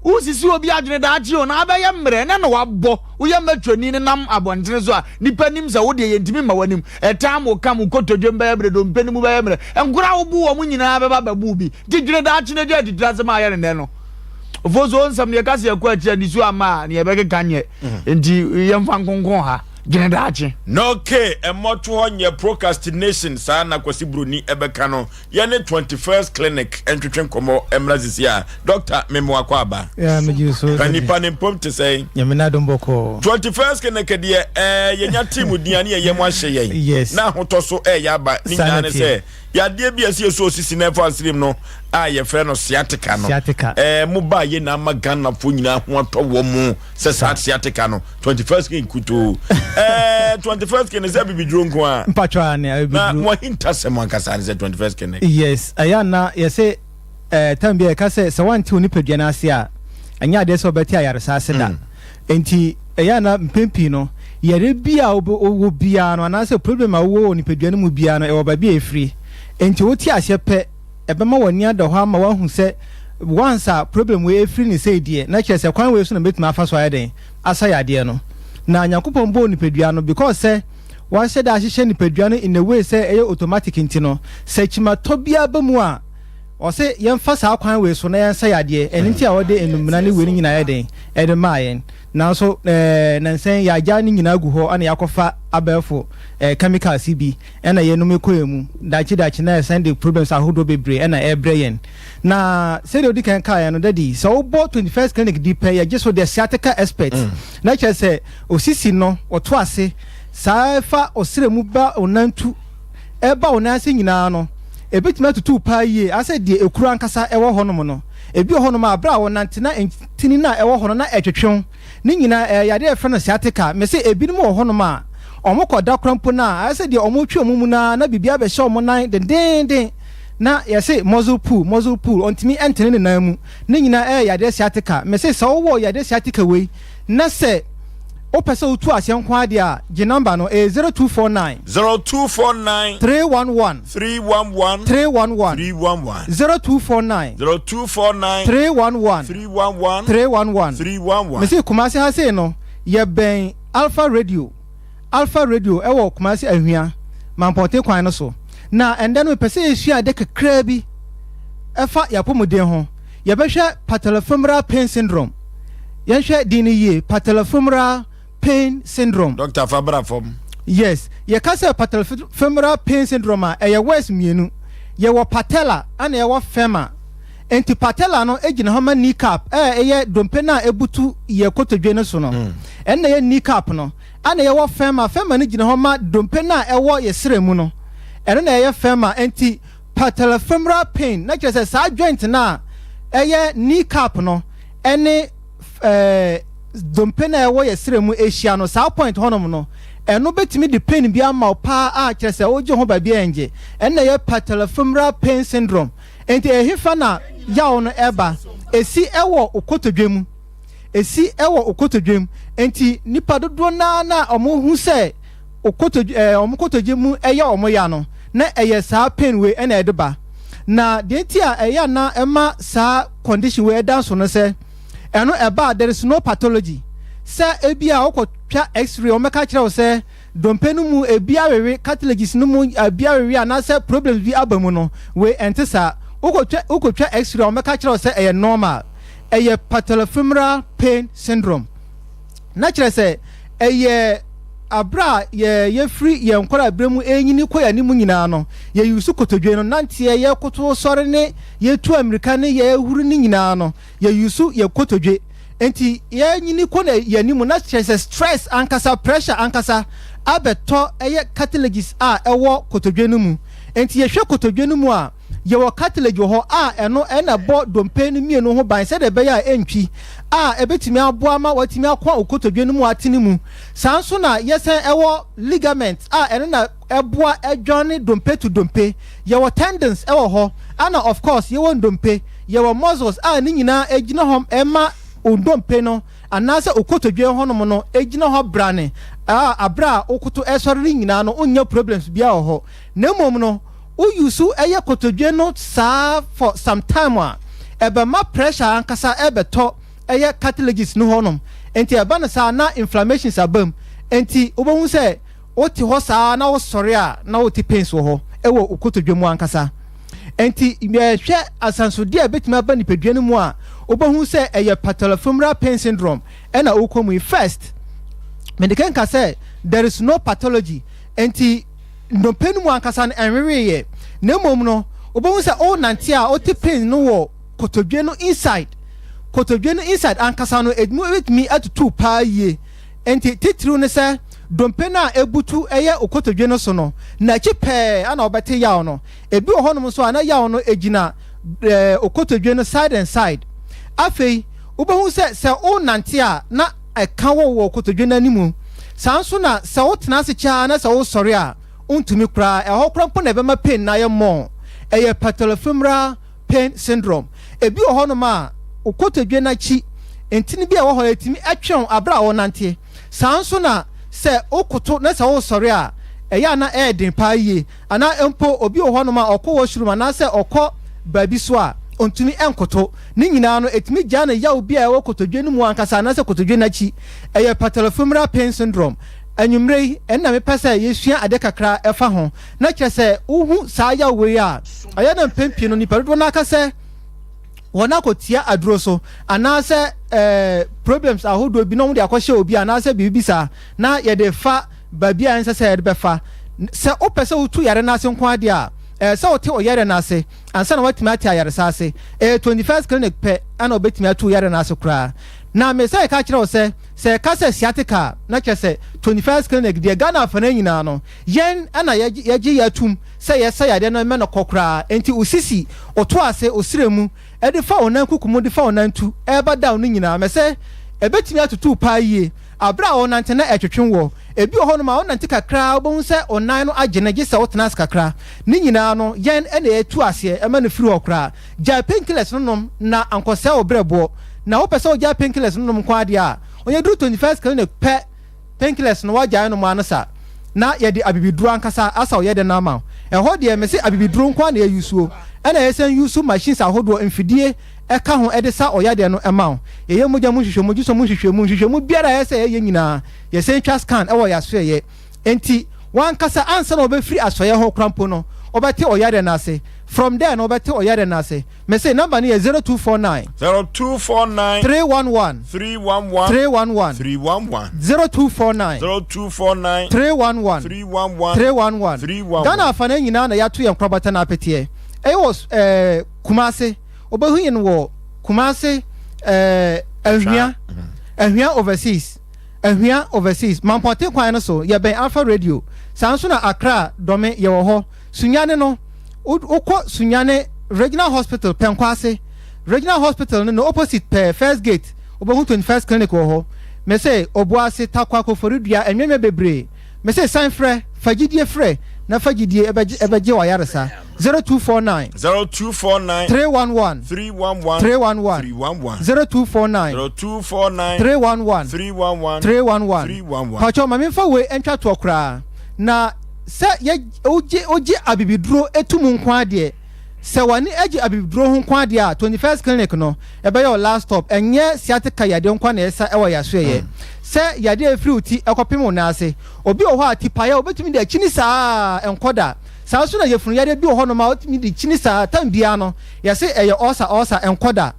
Wosisi obi adwene daakye o na abɛyɛ mmerɛ ɛnɛ na wabɔ. Woyɛ mɛtwani ne nam abɔntene so a nnipa nim sɛ wo deɛ yɛntumi mma w'anim. Ɛtaa mo ka mo kotodwem bɛyɛ mmerɛ, dompe no mu bɛyɛ mmerɛ. Nkora a wobu wɔn nyinaa bɛba abɛbu wo bi. Nti dwene daakye na gyae atitire asɛm a ayɛ no nnɛ no. Ofosuo nsɛm no yɛka sɛ yɛkɔ akyiri a nisuo amma a, nea yɛbɛkeka nyɛ. Nti yɛmfa nkonkɔn ha. Dwene daakye. No okay, mmɔtohɔ nyɛ procrastination saa na Kwasi Broni ɛbɛka no. Yɛne 21st Clinic ntwetwe nkɔmmɔ mmra sisi a. Doctor, me mmoa kɔ aba. Yeah, me gye so. Ka nipa ne mpom te sɛn? Nyame na dom bɔkɔɔ. 21st Clinic deɛ, ɛɛ yɛnya team din a ne yɛyɛ mu ahyɛ yɛn. Yes. Na ahotɔ so ɛyɛ aba. Ne nyinaa ne sɛ. Yadeɛ bi a ɛsi ɛso osisi na ɛfa asirim no a yɛfrɛ no sciatica no. Sciatica. Ɛɛ mo ba yɛ na ama Ghanafoɔ nyinaa ho atɔ wɔn mu sɛ saa sciatica no 21st king kutoo. Ɛɛ 21st king sɛ bibiduro nko a. Mpatwa ne Na abibiduro. mo ahintasɛm ankasa ne sɛ 21st king. Yes, ɛyɛ ana yɛsɛ time bi a yɛka sɛ sɛ wante wo nipadua no ase a, ɛnyɛ adeɛ sɛ wobɛte ayaresa ase da. Nti ɛyɛ ana mpɛn pii no, yɛre bi a wowɔ biara no anaasɛ problem a wowɔ wɔ nipadua no mu biara no, ɛwɔ baabi a ɛfiri. Nti wote aseɛ pɛ, ɛbɛma w'ani ada hɔ ama woahu sɛ once a problem wei ɛfiri ne sei deɛ, na kyerɛ sɛ kwan wei so na mɛtumi afa so ayɛ den asa yadeɛ no. Na Nyankopɔn bɔɔ nipadua no because sɛ wahyɛ da ahyehyɛ nipadua no in a way sɛ ɛyɛ automatic, nti no sɛ kyimatɔ biara ba mu a, ɔsɛ yɛmfa saa kwan wei so na yɛnsa yadeɛ. Ɛno nti a wɔde nnumuna ne wei no nyinaa yɛ den ɛde maa yɛn. Nanso nansɛn yɛagya ne nyinaa gu hɔ, ana yɛakɔfa abɛɛfo chemicals yi bi ɛna yɛnom kɔ yɛn mu dakye dakye, na ɛsan de problems ahodoɔ bebree ɛna ɛrebrɛ yɛn. Na sɛdeɛ odi kan kaa yɛn no, Daddy, sɛ wobɔ 21st Clinic di pɛ, yɛgye so the sciatica expert, na kyerɛ sɛ osisi no ɔto ase saa fa ɔsrɛ mu ba ɔnantu ɛba wo nan ase nyinaa no, ebɛtumi atutu paa yie asɛ deɛ ekuro ankasa ɛwɔ hɔnom no. Ebi wɔ hɔnom a abere a wɔnante na ntini no a ɛwɔ hɔ no na ɛtwetwew ne nyinaa, ɛyɛ yadeɛ a yɛfrɛ no sciatica. Mɛ sɛ ebinom wɔ hɔnom a ɔmo kɔ da kora mpo no a, ayɛ sɛ deɛ ɔmo twe ɔmo mu naa na biribi abɛhyɛ ɔmo nan dendenden, na yɛsɛ muscle pull, muscle pull, ɔntumi ɛntene ne nan mu. Ne nyinaa ɛyɛ yadeɛ sciatica. Mɛ sɛ sɛ wowɔ yadeɛ sciatica wei na sɛ wopɛ sɛ wotu aseɛ nko adeɛ a, gye number no, ɛyɛ 0249 0249 311 311 311. 311. 0249 0249 311 311 311. 311. Mesi Kumase ha sei no, yɛbɛn Alpha Radio, Alpha Radio ɛwɔ Kumase Ahwia Mampɔnten kwan no so. Na ɛndɛ no mepɛ sɛ yɛsua ade kakraa bi ɛfa yɛapɔmuden ho. Yɛbɛhwɛ patellofemoral pain syndrome. Yɛnhwɛ din no yie, patellofemoral pain syndrome. Dr. Fabra fam. Yes, yɛka sɛ patellofemoral pain syndrome a, ɛyɛ words mmienu. Yɛwɔ patella ɛna yɛwɔ femur. Nti patella no gyina hɔ ma knee cap, ɛyɛ dompe no a ebutu yɛ kotodwe no so no, ɛnna ɛyɛ knee cap no. Ɛna yɛwɔ femur. Femur no gyina hɔ ma dompe no a ɛwɔ yɛ srɛ mu no, ɛno na ɛyɛ femur. Nti patellofemoral pain na kyerɛ sɛ saa joint no a ɛyɛ knee cap no ɛne dompe no a ɛwɔ yɛ srɛ mu ahyia no, saa point hɔnom no, ɛno bɛtumi de pain bi ama wo paa a kyerɛ sɛ wogye ho baabi a ɛngye. Ɛnna ɛyɛ patellofemoral pain syndrome. Nti ɛhefa na yaw no ɛba? Esi ɛwɔ okotodwe mu, esi ɛwɔ okotodwe mu. Nti nipa dodoɔ naa na ɔmo hu sɛ okotodwe ɔmo kotodwe mu ɛyɛ ɔmo ya no, na ɛyɛ saa pain wei ɛna ɛde ba. Na deɛ nti a ɛyɛ ana ɛma saa condition wei ɛda so no sɛ ɛno ɛba, there is no pathology sɛ ebi a wokɔtwa X-ray, ɔmɛka kyerɛ wo sɛ dompe no mu ebi awewe, cartilages no mu ebi awewe anaasɛ problems bi aba mu no. Wei ɛnte saa. Wokɔtwa X-ray a, ɔmɛka kyerɛ wo sɛ ɛyɛ normal. Ɛyɛ patellofemoral pain syndrome na kyerɛ sɛ ɛyɛ abere a yɛ yɛfiri yɛn nkɔla abere mu ɛnyini kɔ yɛn anim nyinaa no, yɛyi so kotodwe no nanteɛ, yɛkoto sɔre ne yɛtu amirika ne yɛhuru ne nyinaa no, yɛyi so yɛ kotodwe. Nti yɛnyini kɔ na yɛn anim na kyerɛ sɛ stress ankasa, pressure ankasa abɛtɔ ɛyɛ cartilages a ɛwɔ kotodwe no mu. Nti yɛhwɛ kotodwe no mu a, yɛwɔ cartilage wɔ hɔ a ɛno ɛna bɔ dompe no mmienu ho ban sɛdeɛ ɛbɛyɛ a ɛntwi a ɛbɛtumi aboa ma watumi akɔ okotodwe no mu atene mu. Saa nso na yɛsɛn ɛwɔ ligament a ɛno na ɛboa ɛdwane dompe to dompe. Yɛwɔ tendons ɛwɔ hɔ, ana of course yɛwɔ ndompe, yɛwɔ muscles a ne nyinaa egyina hɔ ɛma ndompe no anaasɛ okotodwe hɔnom no egyina hɔ brane a abere a okoto ɛsɔre ne nyinaa no, onyɛ problems biara wɔ hɔ. Na mmom no, woyi so ɛyɛ kotodwe no saa for some time a, ɛbɛma pressure ankasa ɛbɛtɔ ɛyɛ cartilages no hɔnom. Nti ɛba no saa na inflammations aba mu. Nti wobɛhu sɛ wote hɔ saa na wosɔre a, na wote pains wɔ hɔ ɛwɔ okotodwe mu ankasa. Nti yɛhwɛ asansodeɛ a ɛbɛtumi aba nipadua no mu a, wobɛhu sɛ ɛyɛ patellofemoral pain syndrome ɛna wokɔ mu yi. First, mede nka sɛ there is no pathology, nti ndompe no mu ankasa no ɛnweweeɛ. Na mmom no, wobɛhu sɛ wonante a, wote pain no wɔ kotodwe no inside. Kotodwe no inside ankasa no, ɛmu bɛtumi atutu paa yie. Nti titiriw ne sɛ dompe no a ɛwɔ kotodwe no mu no Dompe no a ebutu yɛ wo kotodwe no so no, n'akyi pɛɛ na wobɛte yaw no. Ebi wɔ hɔnom nso a na yaw no gyina wo kotodwe no side and side. Afei wobɛhu sɛ sɛ worenante a na ɛka wo wɔ wo kotodwe no anim. Saa nso na sɛ wotena ase kyɛ ara na sɛ woresɔre a, wontumi koraa. Ɛhɔ koraa mpo na ɛbɛma pain no ayɛ more. Ɛyɛ patellofemoral pain syndrome. Ebi wɔ hɔnom a, wo kotodwe no akyi ntini bi a ɛwɔ hɔ no, ɛtumi twe wo bere a worenante. Saa ara nso na sɛ wokoto na sɛ woresɔre a, ɛyɛ a na ɛyɛ den paa yie. Anaa mpo obi wɔ hɔnom a ɔkɔ washroom anaasɛ ɔkɔ baabi so a, ɔntumi nkoto. Ne nyinaa no, ɛtumi gyaa no yaw bi a ɛwɔ kotodwe no mu ankasa anaasɛ kotodwe no akyi. Ɛyɛ patellofemoral pain syndrome. Anwummerɛ yi, ɛno na mepɛ sɛ yɛsua adeɛ kakra ɛfa ho. Na kyerɛ sɛ wohu saa yaw wei a, ɛyɛ na mpɛn pii no nnipa dodoɔ no ara ka sɛ wɔn akɔtia aduro so anaasɛ eh, problems ahodoɔ bi na wɔde akɔhyɛ obi anaasɛ biribi saa na yɛde fa baabi a ɛnsɛ sɛ yɛde bɛfa. Sɛ wopɛ sɛ wotu yare no ase nko adeɛ a, ɛyɛ sɛ wote ɔyare no ase ansa na woatumi ate ayaresa ase. Ɛyɛ 21st Clinic pɛ na wɔbɛtumi atu yare no ase koraa. Na mesan ka kyerɛ wo sɛ, sɛ yɛka sɛ sciatica a, na kyerɛ sɛ 21st Clinic deɛ Ghana afanan nyinaa no, yɛn na yɛgye yɛ atum sɛ yɛsa yadeɛ no mɛ no kɔ koraa. Enti wo sisi, wo to ase, wo serɛ mu, de fa wo nan kuku mu de fa wo nan tu ɛreba down no nyinaa, mɛ sɛ ɛbɛtumi atutu wo paa yie. Aberɛ a wonante na ɛtwetwe woɔ. Ebi wɔ hɔnom a wonante kakra a wobɛhu sɛ wo nan no agyene gye sɛ wotena ase kakra. Ne nyinaa no yɛn na yɛtu aseɛ ma no firi hɔ koraa. Gyae painkillers no nom na ankɔsɛe wo berɛboɔ. Na wopɛ sɛ wogyae painkillers no nom nko ara deɛ a, ɔnyɛ duru 21st Clinic pɛ painkillers no woagyae nom ara no sa. Na yɛde abibiduro ankasa asa wo yɛdɛ no ama wo. Ɛhɔ deɛ mese abibiduro nko ara na yɛusuo. Ɛna yɛsan use machines ahodoɔ, mfidie ɛka ho de sa ɔyadeɛ no ma wo. Yɛyɛ mogya mu nhwehwɛmu, gyesɔ mu nhwehwɛmu, nhwehwɛmu biara a ɛyɛ sɛ yɛyɛ nyinaa, yɛsan twa scan wɔ yɛn asoɛeɛ. Enti w'ankasa ansa na wobɛfiri asoɛeɛ hɔ koraa mpo no, wobɛte ɔyadeɛ no ase. From there no wobɛte ɔyadeɛ no ase. Mese number no yɛ 0249. 0249. 311. 311. 311. 311. 0249. 0249. 311. 311. 311. 311. Ghana afanan nyinaa na yɛato yɛn nkorabata no apeteɛ. Ɛyɛ wɔ ɛɛ Kumase. Wobɛhu yɛn wɔ Kumase ɛɛ Ahwia, Ahwia Overseas, Ahwia Overseas, Mampɔnten kwan no so, yɛbɛn Alpha Radio. Saa nso na Accra, Dɔme, yɛwɔ hɔ. Sunyani no, wokɔ Sunyani Regional Hospital, Pɛnkwaase, Regional Hospital no no opposite pɛɛ, first gate, wobɛhu 21st Clinic wɔ hɔ. Mese, Obuasi, Tarkwa, Koforidua, ɛnwɛnwɛ bebree. Mese, san frɛ, fa gyidie frɛ, na fa gyidie ɛbɛgye w'ayaresa. 0249. 0249. 311. 311. 311. 311. 0249. 0249. 311. 311. 311. 311. Pacho ma memfa wei ntwa toɔ koraa na sɛ yɛ wogye wogye abibiduro etu mu nko adeɛ sɛ w'ani agye abibiduro ho nko adeɛ a 21st clinic no ɛbɛyɛ wo last stop ɛnyɛ sciatica yadeɛ nko na ɛsa ɛwɔ yasoɛyɛ sɛ yadeɛ efiri wo ti ɛkɔpem wo nan ase obi wɔ hɔ a tipaeɛ obetumi de akyini saa ɛnkɔ da. Saa nso na yafunu yareɛ bi wɔ hɔnom a wotumi de kyini saa time biara no yɛse ɛyɛ ulcer ulcer ɛnkɔ da.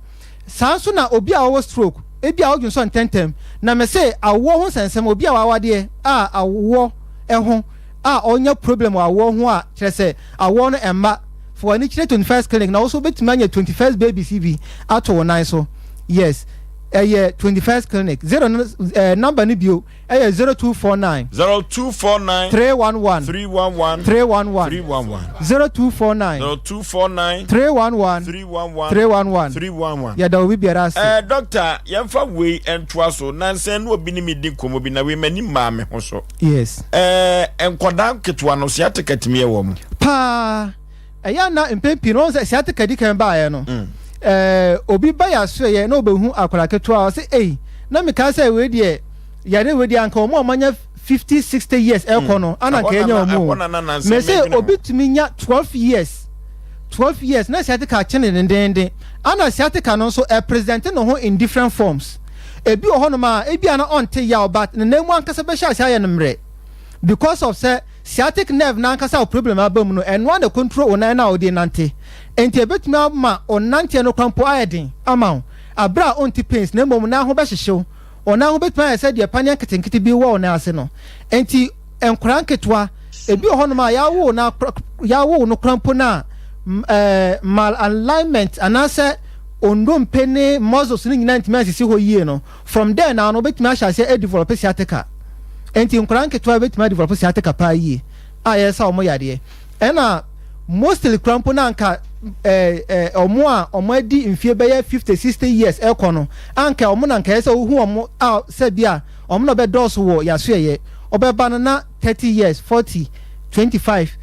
Saa nso na obi a ɔwɔ stroke ebi a ɔdwonsɔ ntɛntɛm na mese awoɔ ho nsɛnsɛm obi a wawadeɛ a awoɔ ɛho a ɔnya problem wɔ awoɔ ho a kyerɛ sɛ awoɔ no ɛmma fa w'ani kyerɛ 21st clinic na wo nso wobɛtumi anya 21st babies yi bi ato wo nan so yes ɛyɛ 21st clinic zero no eh, number no bio Ɛyɛ 0249. 0249. 311. 311. 311. 311. 0249. 0249. 311. 311. 311. 311. Yɛda obi biara ase. Ɛɛ dɔkta, yɛmfa wei ntoa so. Nansa ne obi ne me di nkɔmmɔ bi na wei m'ani mmaa me ho so. Yes. Ɛɛ nkwadaa nketewa no sciatica tumi yɛ wɔn. Paa. Ɛyɛ a na mpɛn pii no wɔn sɛ sciatica di kan baeɛ no mm. ɛɛ obi ba yɛ asoɛyɛ na ɔbɛhu akwadaa ketewa ɔsɛ ei na mekaa sɛ wei deɛ yare wei deɛ anka wɔn a wɔanya 50 60 years ɛkɔ mm. no ana nka ɛnya wɔn o mɛ sɛ obi tumi nya 12 years 12 years na sciatica akye ne dendenden ana sciatica no nso ɛpresente ne ho in different forms ebi wɔ hɔnom a ebi a na ɔnte yaw but ne nan mu ankasa bɛhyɛ ase ayɛ no mmerɛ because of sɛ Sciatic nerve no ankasa a problem aba mu no, ɛno ara na ɛcontrol wo nan no a wode renante. Enti ɛbɛtumi ama wo nanteɛ no koraa mpo ayɛ den ama wo bere a wonte pains na mmom wo nan ho bɛhyehye wo. Wo nan ho bɛtumi ayɛ sɛ deɛ paneɛ nketenkete bi wɔ wo nan ase no. Enti nkwadaa nketewa, ebi wɔ hɔnom a yɛawo wo no yɛawo wo no koraa mpo no a, malalignment anaasɛ nnompe ne muscles no nyinaa ntumi ansisi hɔ yie no, from there now no wobɛtumi ahyɛ aseɛ adevelop sciatica. Enti nkwadaa nketewa bɛtumi adevelop sciatica paa yie a yɛsa wɔn yadeɛ. Ɛna mostly koraa mpo na anka eh, eh, wɔn a wɔn adi mfie bɛyɛ 50, 60 years ɛkɔ no, anka wɔn na anka ɛyɛ sɛ wohu wɔn a sɛ bi a wɔn na wɔbɛdɔɔso wɔ yasoɛyɛ. Wɔbɛba no na 30 years, 40, 25,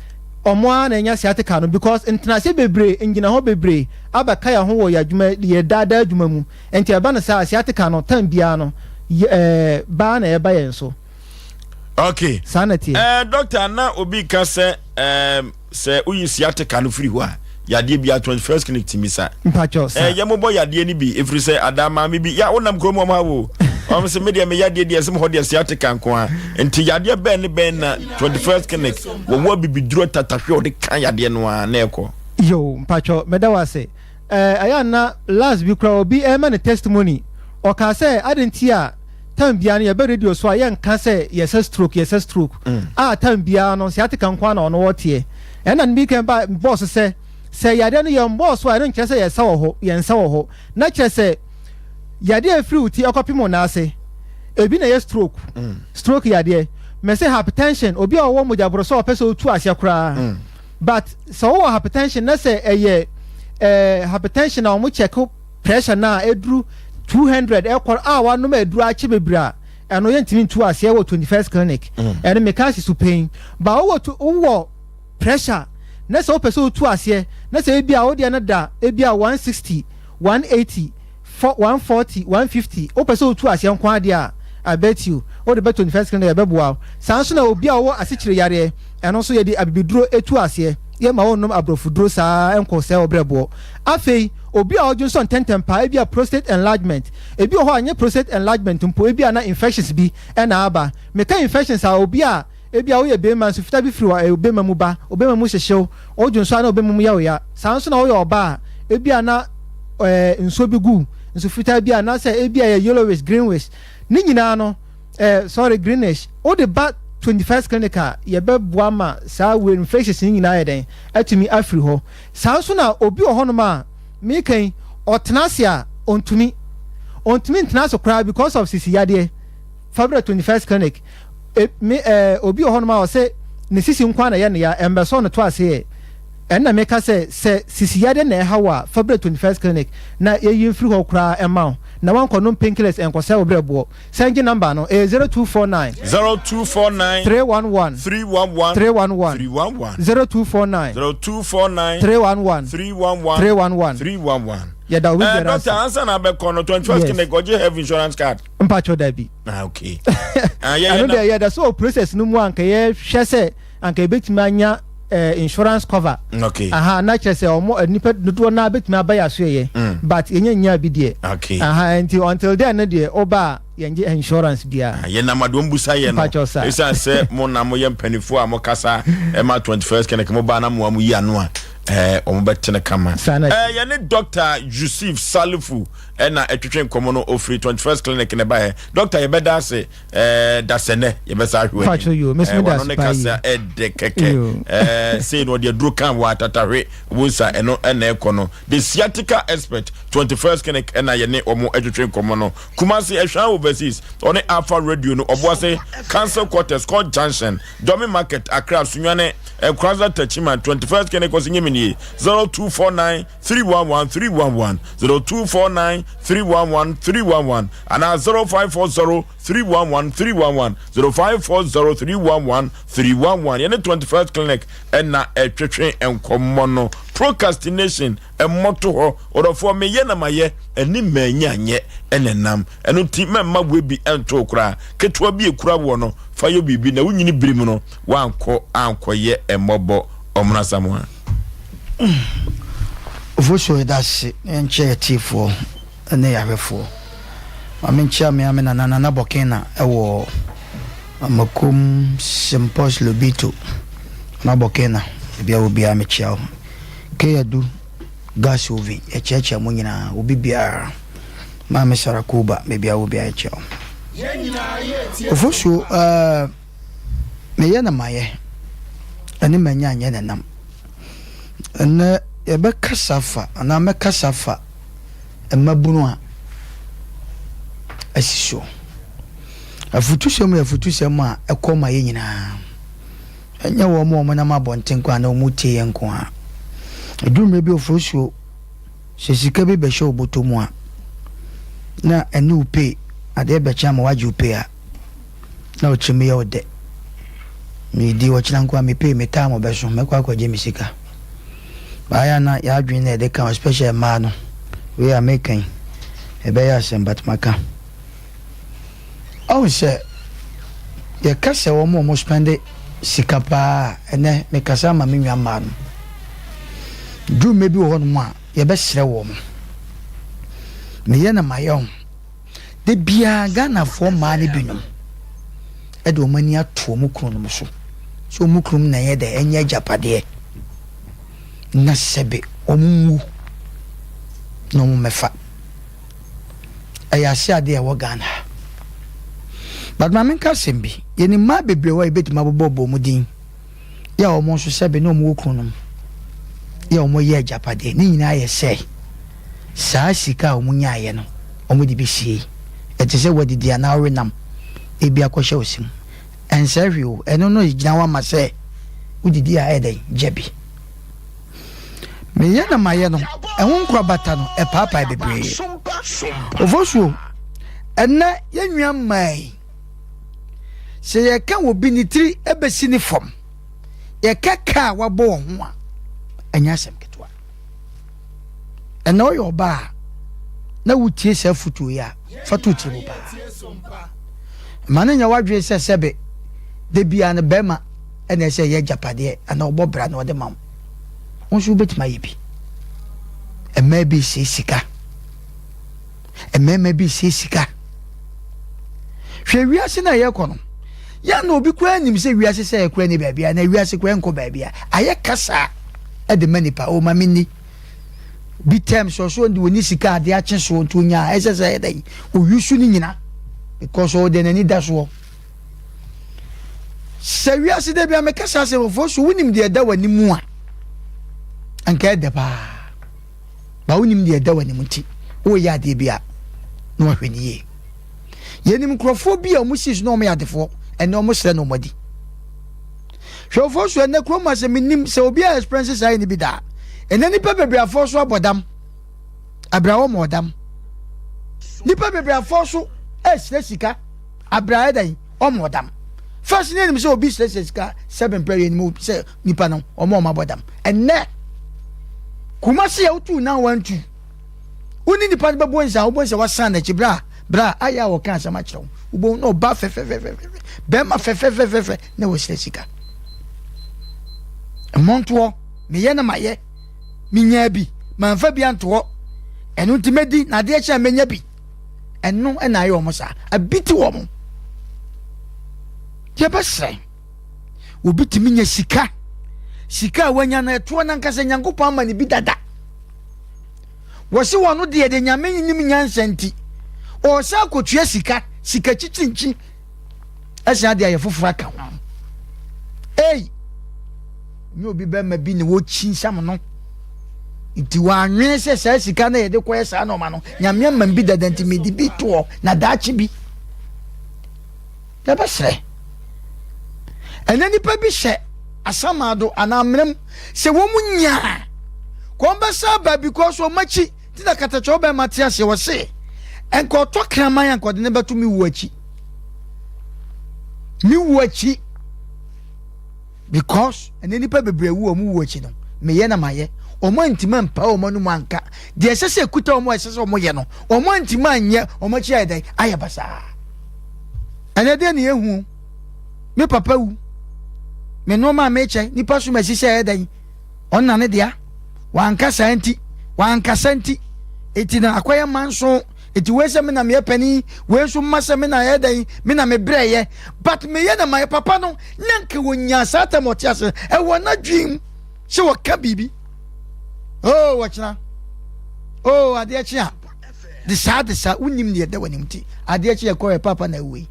wɔn ara na anya sciatica no because ntenaseɛ bebree, ngyinahɔ bebree abɛka yɛn ho wɔ yɛn adwuma, yɛn daa daa adwuma mu. Nti ɛba no saa a, sciatica no time biara no, yɛ, eh, ba ara na ɛba yɛn so. Okay. Saa na ɛteɛ. Eh, doctor, na obi ka sɛ, eh, sɛ woyi sciatica no firi hɔ a, yadeɛ bi a 21st clinic tumi sa. Mpakyɛw, sa. Eh, yɛmobɔ yadeɛ no bi, ɛfiri sɛ adaa maame bi, ya wonam kurom wɔn ha wo. Wɔn sɛ medeɛ me yadeɛ deɛ ɛsɛ hɔ deɛ sciatica nko a. Nti yadeɛ bɛn ne bɛn na 21st clinic wɔwɔ abibiduro tatahwe a wɔde ka yadeɛ no a na ɛkɔ. Yo, mpakyɛw, meda wo ase. Eh, ɛyɛ a na last bi koraa obi ɛrema ne testimony, ɔkaa sɛ adɛn nti a time biara no yɛba radio so a yɛnka sɛ yɛsɛ stroke, yɛsɛ stroke, a time biara no sciatica nko ara na ɔno ɔteɛ. Ɛna no bi kan ba bɔɔ so sɛ, sɛ yadeɛ no yɛmbɔɔ so a ɛno nkyerɛ sɛ yɛsa wɔ hɔ, yɛnsa wɔ hɔ. Na kyerɛ sɛ yadeɛ a ɛfiri wo ti ɛkɔpem wo nan ase, ebi na ɛyɛ stroke, stroke yadeɛ. Mese hypertension, obi a ɔwɔ mogyaboroso a ɔpɛ sɛ ɔtu aseɛ koraa. But sɛ wowɔ hypertension na sɛ ɛyɛ eh, hypertension a wɔn check pressure no a ɛduru 200 ɛkɔ a wanom aduru akyɛ bebree a ɛno yɛntumi ntu aseɛ wɔ 21st clinic mm. ɛno meka asi so pɛn ba wowɔ wowɔ pressure na sɛ wopɛ sɛ wotu aseɛ na sɛ ebi a wodeɛ no da ebi a 160 180 Fɔ 140, 150, wopɛ sɛ wotu aseɛ nko ara deɛ a, I bet you, wode ba 21st clinic a yɛbɛboa wo. Saa nso na obi a ɔwɔ asikyire yareɛ, ɛno nso yɛde abibiduro tu aseɛ, yɛmma wonnom aborɔfoduro saa nkɔ sɛe wo berɛboɔ. Afei, obi a ɔdwonsɔ ntɛntɛm paa, ebia prostate enlargement, ebi wɔ hɔ a ɛnyɛ prostate enlargement mpo, ebia na infections bi na aba. Meka infections a, obi a Ebia woyɛ barima nso, fitaa bi firi wo barima mu ba, wo barima mu hyehye wo, wodwo nso a na wo barima mu yɛ wo ya. Saa ara nso na woyɛ ɔbaa a, ebia na ɛɛ nsuo bi gu wo, nsu fitaa bi anaasɛ ebia ɛyɛ yellowish, greenwish. Ne nyinaa no, ɛɛ sorry, greenish. Wode ba 21st Clinic a, yɛbɛboa ma saa wei infections no nyinaa ayɛ dɛn? Atumi afiri hɔ. Saa nso na obi wɔ hɔnom a, meka yi, ɔtena ase a, ɔntumi. Ɔntumi ntena ase koraa because of sisi yadeɛ. Fa brɛ 21st Clinic. E, me, eh, obi wɔ hɔnom a ɔse ne sisi nko ara na ɛyɛ no ya, ɛmbɛsɔ no to ase ɛ. Ɛno na meka sɛ, sɛ sisi yadeɛ na ɛha wo a, fa brɛ 21st Clinic na yɛyi mfiri hɔ koraa mma wo, na woankɔnom painkillers ɛnkɔsɛe wo berɛboɔ. Sɛn gye number no, ɛyɛ 0249. 0249. 311. 311. 311. 311. 0249. 0249. 311. 311. 311. 311. Yɛda obi Eh, biara doctor, ase. ansa na abɛkɔ no, 21st Yes. Clinic, ɔgye health insurance card. Mpakyɛw dabi. Ah, okay. Ah, yɛ, Ɛno yɛ, deɛ yɛda so wɔ process no mu a anka yɛhwɛ sɛ anka yɛbɛtumi anya eh, insurance cover. Okay. Aha, na kyerɛ sɛ ɔmo eh, nipa dodoɔ naa bɛtumi aba yɛ asoɛyɛ. Mm. But yɛnya nyaa bi deɛ. Okay. Aha, nti until then no deɛ woba a yɛngye insurance biara. Ah, yɛnam adeɛ ɔmbusa yɛ no Mpakyɛw sa. ɛsiane sɛ mo na moyɛ mpanimfoɔ a mokasa ɛma 21st clinic mo baa na moa mo yi ano a eh, wɔn bɛtene kama. Saa na Eh, yɛne Dr. Yusuf Salifu ɛna ɛtwetwe nkɔmɔ no ofiri 21st clinic na ɛbaeɛ doctor yɛbɛda ase ɛɛ dasɛnɛ yɛbɛsa ahwɛ w'anim ɛɛ wano ne kasa ɛdɛ kɛkɛ ɛɛ sei na ɔde aduro kan wɔ atatahwe wonsa ɛno ɛna ɛkɔ no the sciatica expert 21st clinic ɛna yɛne wɔn ɛtwetwe nkɔmɔ no Kumasi ɛhwɛn overseas ɔne Alpha radio no ɔboase council quarters court junction Dɔmi market Accra Sunyane Nkoranza Techiman 21st clinic ɔsi nyɛ 0249 311 311 0249 311 311 anaa 0540 311 311 0540 311 311 yɛne 21st clinic ɛna ɛtwetwe nkɔmmɔ no procrastination mmɔto hɔ ɔdɔfoɔ meyɛ na mayɛ ɛne manya nyɛ ɛna nam ɛno nti mɛmma webi ɛnto koraa ketewa bi ekura woɔ no fa yɛ biribi na wonyini biri mu no wankɔ ankɔyɛ mmɔbɔ ɔmono asamoa. Ofosuo yɛda ase na yɛnkyia yɛtiefoɔ ne yɛahwɛfoɔ. Ma menkyia me ara me nana Nana Bɔkena wɔ Amakom Sempos Lobito. Nana Bɔkena, baabi a wɔ biara mekyia wo. Kay Adu, Gas Ovi, yɛkyiakyia mo nyinaa, obi biara. Maame Sarah Kuba, baabi a wɔ biara yɛkyia wo. Ofosuo, uh, Meyɛ na mayɛ, ɛne manya nyɛ na ɛnam. Ɛnnɛ yɛbɛkasa afa anaa mɛkasa afa mmabunu a asi soɔ. Afutusɛm yɛ afutusɛm a ɛkɔ ma yɛn nyinaa. Ɛnyɛ wɔn a wɔnam abɔnten nko anaa wɔtie yɛn nko ara. Ɛduru mmerɛ bi ofosuo, sɛ sika bi bɛhyɛ wo bɔtɔ mu a, na ɛne wo pay, adeɛ bɛkye ama woagye wo pay a, na wo tirim yɛ wo dɛ. Medi ɔkyena nko a me pay me time bɛso, mɛkɔ akɔgye me sika. Baayɛ a na yɛadwene na yɛde ka especially mmaa no, wei a meka yi, ɛbɛyɛ asɛm but maka. Ɔhu sɛ yɛka sɛ wɔn a wɔn spɛnde sika paa a, ɛnɛ mekasa ama me nua mmaa no. Duru mmerɛ bi wɔ hɔnom a yɛbɛsrɛ wɔn. Meyɛ na mayɛ ho. Da biara Ghanafoɔ mmaa no binom de wɔn ani ato wɔn kununom so sɛ wɔn kununom na ɛnyɛ dɛ ɛnyɛ agyapadeɛ na sɛbe wɔn nwu na wɔn mmɛfa. Ɛyɛ ase adeɛ a ɛwɔ Ghana ha. But ma menka asɛm bi, yɛnim mmaa bebree wɔ a yɛbɛtumi abobɔbɔ wɔn din yɛ a wɔn nso sɛbe na wɔn wɔ kununom yɛ a wɔyɛ agyapadeɛ. Ne nyinaa yɛ sɛ saa sika a wɔn nyaeɛ no wɔn de bɛsie. Ɛte sɛ wadidi anaa ɔwe nam ebi akɔhyɛ wo se mu. Ɛnsɛe hwee o, ɛno no gyina hɔ ama sɛ wodidi a ɛyɛ dɛn gya bi. Meyɛ na mayɛ no, ɛho nkorabata no ɛpaapae bebree. Ofosuo, ɛnnɛ yɛn nua mmaa yi, sɛ yɛka wɔ bi ne tiri ɛbɛsi ne fam, yɛka ka a wabɔ wɔn ho a, ɛnyɛ asɛm ketewa. Ɛnna ɔyɛ ɔbaa a na wotie saa afotuo yi a, fa to tiri mu paa. Ma no nyɛ w'adwene sɛ sɛbe da biara no bɛrima ɛna ɛsɛ ɛyɛ agyapadeɛ anaa ɔbɔ bra na ɔde ma wo. Wo nso wobɛtumi ayɛ bi. Mmaa bi sie sika. Mmarima bi sie sika. Hwɛ wiase no a yɛkɔ no. Yɛn na obi koraa nim sɛ wiase sɛ yɛkora ni baabi a na wiase koraa nkɔ baabi a. Ayɛ kasa de ma nipa. O ma menni. Bi tɛm sɛ ɔso de wɔni sika ade akye soɔ nti onya a ɛsɛ sɛ ɛyɛ dɛn oyusu ne nyina because ɔwɔ deɛ n'ani da soɔ. Sɛ wiase da bi a meka saa asɛm foforɔ so wonim deɛ ɛda w'anim a anka ɛdɛ paa ba wonim deɛ ɛda w'anim nti woyɛ adeɛ bi a na wahwɛ ne yie. Yɛnim nkurɔfoɔ bi a wɔn si so na wɔn yɛ adefoɔ ɛnɛ wɔn srɛ na wɔn adi. Hwɛfoɔ so ɛnɛ kurom asɛ menim sɛ obi a experience saa yɛ ne bi daa. Ɛnɛ nipa bebree afɔ so abɔ dam. Abira wɔn ɔdam. Nipa bebree afɔ so ɛsrɛ sika. Abira ɛdɛn wɔn ɔdam. First ne yɛnim sɛ obi srɛsrɛ sika sɛbɛn pɛ yɛnim sɛ nipa no wɔn wɔn abɔ dam. Ɛnɛ Kumasi a wotu nan wantu. Wo ne nipa no bɛbɔ nsa, wobɔ nsa wasan n'akyi bra bra ayɛ a wɔka asɛm akyerɛ wo. Wobɔ na ɔba fɛfɛfɛfɛ bɛrima fɛfɛfɛfɛ na wɔsrɛ sika. Mmɔntoɔ meyɛ na mayɛ menyaa bi mamfa bi anto hɔ ɛno nti mɛdi na adeɛ kyɛ a mɛnya bi ɛno ɛna ayɛ wɔn saa abi ti wɔn yɛbɛsrɛ obi tumi nya sika sika a wanya no ɛtoɔ nankasa nyankopɔn ama ne bi dada Wɔse wɔno deɛ deɛ Nyame nim nyansa nti ɔɔsan akɔtua sika, sika kyikyinkyi ɛsan adeɛ ayɛ foforɔ aka ho. Ei! Nyɛ obi bɛma bi ne wɔkyi nsam no nti wɔanwene sɛ saa sika no yɛde kɔyɛ saa nɔɔma no Nyame ama bi dada nti mede bi toɔ na daakye bi yɛbɛsrɛ. Ɛnɛ nipa bi hyɛ asamado anaa mmerɛ mu Sɛ wɔn mu nya a, kɔn bɛsa aba because wɔn akyi ti na katakyɛ ɔbɛn te aseɛ wɔ se nka ɔtɔ kraman a nka ɔde ne bɛto me wu akyi me wu akyi because ɛnɛ nipa bebree wu wɔn wu akyi no meyɛ na mayɛ wɔn antimi ampa wɔn anum anka deɛ ɛsɛ sɛ ekuta wɔn a ɛsɛ sɛ wɔn yɛ no wɔn antimi anyɛ wɔn akyi ayɛ dɛn ayɛ basaa ɛnɛ deɛ ne ehu. Me papa wu. Me nneɛma a mekyɛ, nipa som asi sɛ ɛyɛ dɛn? Ɔnna ne dea. Wanka saa nti, wankasa nti. Eti na akɔyɛ manso. Eti wei sɛ me na meyɛ panin, wei nso mma sɛ me na ɛyɛ dɛn? Me na mebrɛyɛ. But meyɛ na mayɛ papa no, na nka wɔnya saa tam ɔte ase. Ɛwɔ n'adwene mu sɛ wɔka biribi. Oh, wɔkyena. Oh, adeɛ kye a. De saa de saa, wonim deɛ ɛda w'anim nti. Adeɛ kye yɛ kɔyɛ papa na awuo yi.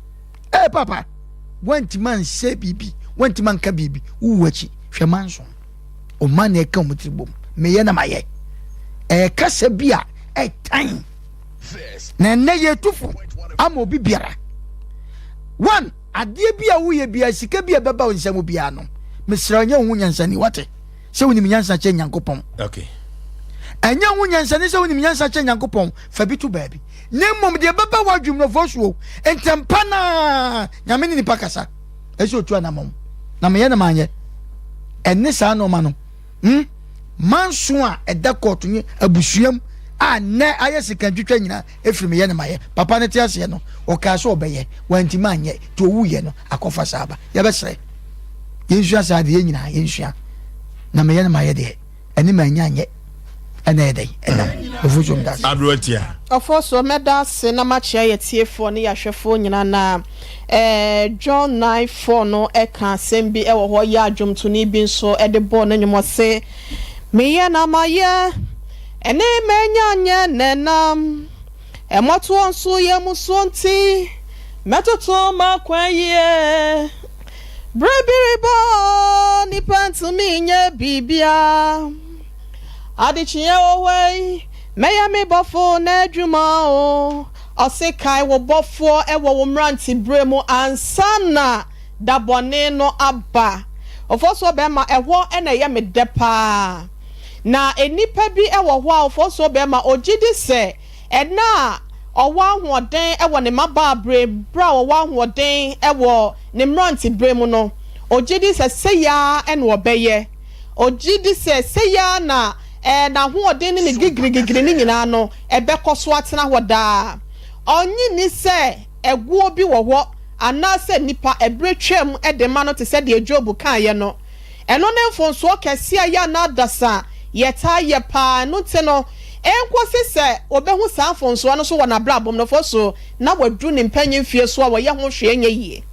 Ee papa, woantumi ansɛ biribi, woantumi anka biribi, wowu akyi, hwɛ manso. Ɔma na ɛka wɔn tiri bom, meyɛ na mayɛ. Ɛyɛ kasa bi a ɛtan. Na ɛnnɛ yɛtu fo ama obi biara. One, adeɛ bi a woyɛ biara, sika bi a ɛbɛba wo nsa mu biara no, mesrɛ wo, nyɛ wo ho nyansani, wate? Sɛ wonim nyansa kyɛn Nyankopɔn. Okay. Ɛnyɛ wo ho nyansani sɛ wonim nyansa kyɛn Nyankopɔn, fa bi to baabi. Na mmom deɛ ɛbɛba w'adwene mu no, fɔ soɔ. Ntɛmpa no ara, Nyame ne nipa kasa. Ɛsɛ otu anamɔn. Na meyɛ na manyɛ. Ɛne saa nneɛma no. Hmm? Manso a ɛda kɔɔto ne abusua mu a nnɛ ayɛ sikantwitwa nyinaa ɛfiri meyɛ na mayɛ. Papa no te aseɛ no, ɔkaa sɛ ɔbɛyɛ, wantumi anyɛ, nti ɔwuiɛ no, akɔfa saa aba. Yɛbɛsrɛ, yɛnsua saa adeɛ, yɛn nyinaa yɛnsua. Na meyɛ na mayɛ deɛ, ɛne manya anyɛ ɛna ɛyɛ dɛn ɛnam. Ofosuo meda ase. Aberewa tia. Ɔfosuo mɛda ase na makyea yɛtiefoɔ ne yɛahwɛfoɔ nyinaa na eh, John 9:4 no ɛka asɛm bi ɛwɔ hɔ yɛ a dwomtoni bi nso ɛde bɔɔ ne nnwom ɔse meyɛ na mayɛ ɛne manya nyɛ na ɛnam ɛmɔtoɔ nso yɛ musuo nti mɛtoto m'akwan yie berɛ bi reba nipa ntumi nyɛ biribia adekyeɛ wɔ hɔ yi mɛyɛ me bɔfo n'adwuma o. Ɔse kae wo bɔfoɔ wɔ wo mmeranteberɛ mu ansa na da bɔne no aba. Ofosuo bɛrima, ɛhɔ na ɛyɛ me dɛ paa. Na nnipa bi wɔ hɔ a, Ofosuo bɛrima, ɔgye di sɛ ɛna a ɔwɔ ahoɔden wɔ ne mmabaaberɛ, berɛ a ɔwɔ ahoɔden wɔ ne mmeranteberɛ mu no, ɔgye di sɛ sei ara na ɔbɛyɛ. Ɔgye di sɛ sei ara na n'ahoɔden ne ne gigirigigiri no nyinaa no, ɛbɛkɔ so atena hɔ daa. Ɔnnye nni sɛ ɛgoɔ bi wɔ hɔ anaasɛ nnipa ɛberɛ twam de ma no te sɛ deɛ Job kaeɛ no. Ɛno ne mfomsoɔ kɛseɛ a ɛyɛ a na adasa yɛtaa yɛ paa. Ɛno nti no, ɛnkɔsi sɛ ɔbɛhu saa mfomsoɔ no so wɔ n'abrabɔ mu no, fo so na waduru ne mpanyin mfeɛ so a wɔyɛ ho hwee nyɛ yie.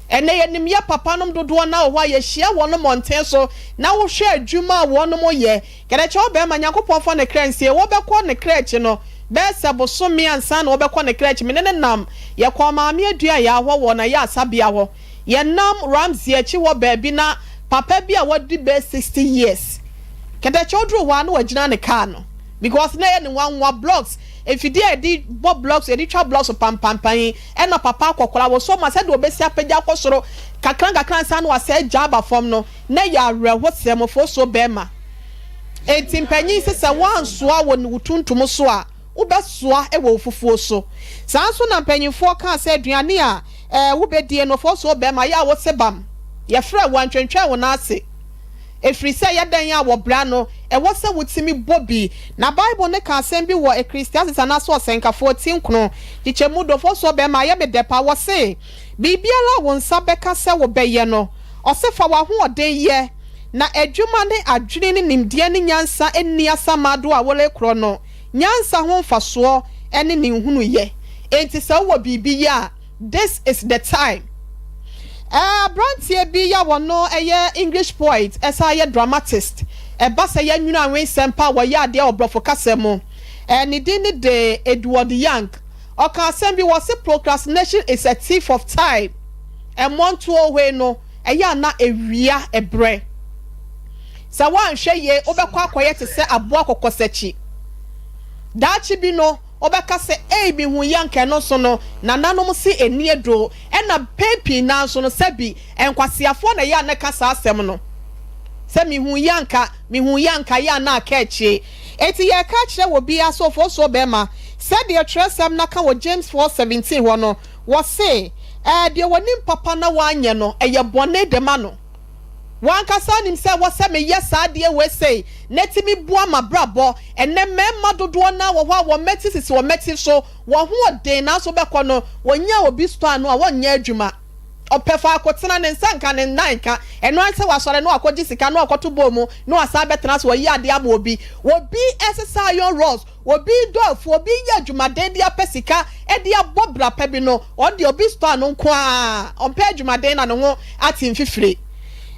Ɛnnɛ yɛnim yɛ papanom dodoɔ no ara wɔ hɔ a yɛhyia wɔn mmɔnten so na wohwɛ adwuma a wɔnom yɛ. Kɛdɛkyɛ ɔbarima, Nyankopɔn fa ne kra nsie, wɔbɛkɔ ne kra akyi no, bɛyɛ sɛ bosome ansa na wɔbɛkɔ ne kra akyi, me ne no nam, yɛkɔɔ Maame Aduayaa hɔ wɔ n'ayarasabea hɔ. Yɛnam Ramsey akyi hɔ baabi na papa bi a wadi bɛyɛ 60 years, kɛdɛkyɛ ɔduruu hɔ a na wagyina ne car no because na ɛyɛ ne nwanwa, blocks, mfidie a yɛde bɔ blocks, yɛde twa blocks pampampan yi, ɛna papa akɔkora, wɔsɔ mu a sɛdeɛ ɔbɛsi apagya akɔ soro kakra nkakra ansa na wasɛe agya aba fam no, na ɛyɛ awerɛhosɛm, ofosuo bɛrima. Enti mpanyin se sɛ woansoa wɔ wo tuntum so a, wobɛsoa wɔ wo fufuo so. Saa nso na mpanyinfoɔ kaa sɛ aduane a ɛɛ wobɛdie no, ofosuo bɛrima, yɛ a wose bam, yɛfrɛ wo a ntwentwɛn wo nan ase. Ɛfiri sɛ ɛyɛ dɛn a wɔ bra no, ɛwɔ sɛ wotumi bɔ bi. Na Bible no ka asɛm bi wɔ Ecclesiastes anaasɛ Ɔsɛnkafoɔ ti nkron, nkyekyɛmu du, ofosuo bɛrima, ayɛ me dɛ paa, wɔse, Biribiara a wo nsa bɛka sɛ wobɛyɛ no, ɔse fa w'ahoɔden yɛ, na adwuma ne adwene ne nimdeɛ ne nyansa nni asamado a worekorɔ no, nyansa ho mfasoɔ ne ne nhunuyɛ. Enti sɛ wowɔ biribi yɛ a, this is the time. Aberanteɛ bi yɛ a ɔno yɛ English poet ɛsan yɛ dramatist, ɛba sɛ yɛnwene anwensɛm pa a wɔyɛ adeɛ wɔ borɔfo kasa mu. Ne din ne de Edward Yang. Ɔka asɛm bi, wɔse procrastination is a thief of time. Mmɔntoɔ hwei no, ɛyɛ a na ɛwia ɛberɛ. Sɛ woanhwɛ yie, wobɛkɔ akɔyɛ te sɛ aboa kɔkɔsakyi. Daakye bi no, wobɛka sɛ, Ei, mehu yi anka ɛno nso no, nananom se ɛnni aduro. Ɛna mpɛn pii no ara nso no, sɛbi nkwaseafoɔ na ɛyɛ a na ɛka saa asɛm no. Sɛ mehu yi anka, mehu yi anka, yɛ a na aka akyire. Enti yɛreka akyerɛ wɔ biara sɛ ofosuo bɛrima, sɛdeɛ twerɛsɛm no aka wɔ James 4:17 hɔ no, wɔse, Ɛɛ, deɛ ɔnim papa na wanyɛ no, ɛyɛ bɔne de ma no. W'ankasa nim sɛ ɛwɔ sɛ meyɛ saa adeɛ wei sei na ɛtumi boa m'abrabɔ. Ɛnnɛ mmarima dodoɔ no ara wɔ hɔ a wɔn mmati sisi wɔn mmati so, wɔn ho ɔden nanso wobɛkɔ no, wɔnya obi store ano a wɔnyɛ adwuma. Ɔpɛ faako tena, ne nsa nka, ne nan nka. Ɛno ara ne sɛ wasɔre na wakɔgye sika na wakɔto bowl mu na wasan abɛtena ase, wayi adeɛ ama obi. Obi resesa iron rods, obi redɔ afuo, obi reyɛ adwumaden de apɛ sika de abɔ bra pa bi no, ɔno deɛ obi store no nko ara, ɔmpɛ adwumaden na ne ho ate mfifire.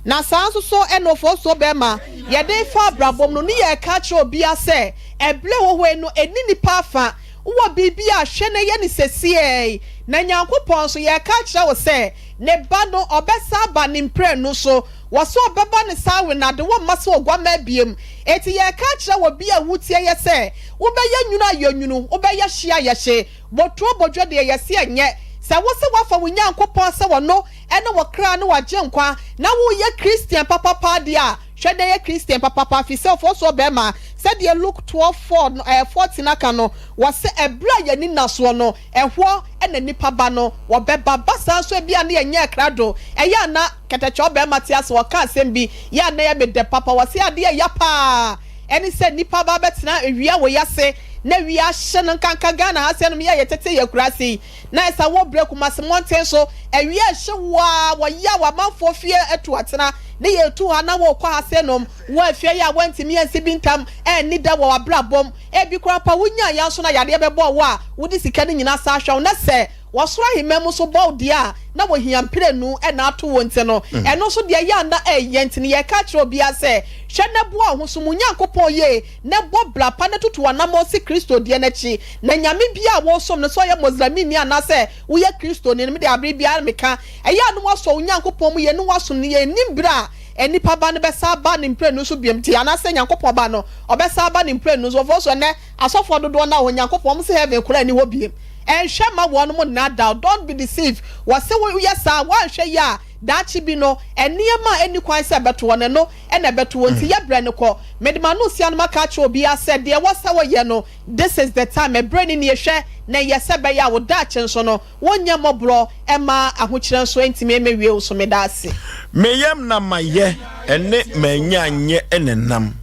Na saa nso so ɛna ofosuo bɛrima yɛde refa abrabɔ mu no, ne yɛreka akyerɛ obiara sɛ ɛberɛ ɛwɔ hɔ yi no, ɛnni nnipa afa. Wowɔ biribi a, hwɛ na yɛ no sesiei. Na Nyankopɔn nso, yɛreka akyerɛ wo sɛ, Ne Ba no, ɔbɛsan aba Ne mprenu so. Wɔse ɔbɛba ne saa wenade, wɔmma sɛ oguammaa biom. Enti yɛreka akyerɛ wo, bia wotie yɛ sɛ, wobɛyɛ nwunu a yɛ nwunu, wobɛyɛ hye a yɛ hye. Boturo bodwo deɛ yɛse ɛnyɛ. Sɛ wose woafa wo Nyankopɔn sɛ ɔno ne wo kra ne w'agyenkwa na woreyɛ Christian papapa deɛ a, hwɛ na yɛ Christian papapa firi sɛ ɔfɔɔsoɔ bɛrima, sɛdeɛ Luke 12, 4 no, ɛɛ, 14 aka no, wɔse ɛberɛ a yɛn ani nna soɔ no, ɛhoɔ na nipa ba no wɔbɛba. Ba saa nso ebia na yɛnyɛɛ krado, ɛyɛ a na kɛtɛkyɛw bɛrima te ase, ɔka asɛm bi, yɛ a na ɛyɛ me dɛ papa, wɔse adeɛ a ɛya paa ɛne sɛ nipa ba bɛtena awia wei ase na awia ahye no nkanka Ghana ha sɛ nom yɛ a yɛtete yɛ akuraase yi na ɛsa wɔ brɛ Kumasi mmɔnten so awia ɛhye wo a wɔyaw amanfoɔ fie atu atena ne yɛtu ha na wɔkɔ ha sɛ nom wɔ afie yi a wɔntumi ansi bi ntam anni da wɔ abrabɔm ebi koraa mpo a wonyaa ya nso na yareɛ bɛbɔɔ wo a wode sika no nyinaa san hwɛ wo na sɛ Wɔsoro ahemman mu nso bɔ wo deɛ a na wɔhia mprenu na ato wo nti no, ɛno nso deɛ ɛyɛ a na ɛyɛ nti no yɛreka akyerɛ obiara sɛ, hwɛ na boa wo ho, som wo Nyankopɔn yie, na bɔ bra pa na tutu w'anammɔn si Kristo deɛ no akyi. Na nyame biara a woresom no, sɛ ɔyɛ Moslemini anaasɛ woyɛ Kristoni no, me deɛ abere biara meka, ɛyɛ a na woasɔ wo Nyankopɔn mu yie na woasom no yie. Nnim berɛ a nnipa ba no bɛsan aba ne mprenu so biom nti, anaasɛ Nyankopɔn ba no, ɔbɛsan aba ne mprenu so. Wɔfrɛ so ɛnnɛ asɔfoɔ dodoɔ no a Onyankopɔn, wɔn se heaven koraa nni hɔ biem. Nhwɛ mma wɔnom nnaadaa wo, don't be deceived, wɔse wo yɛ saa a woanhwɛ yie a daakye bi no nneɛma a ɛnni kwan sɛ ɛbɛto wɔn ɛno na ɛbɛto wɔn nti yɛ brɛ no kɔ. Mede m'ano sia no maka akyerɛ obiara sɛ deɛ ɛwɔ sɛ woyɛ no this is the time, ɛberɛ no nie hwɛ na yɛ sɛ ɛbɛyɛ a wo daakye nso no wonyɛ mmɔborɔ mma ahokyerɛ nso ntumi mmɛwie wo so. Meda ase. Me yam na mayɛ ɛne manya nyɛ ɛnenam.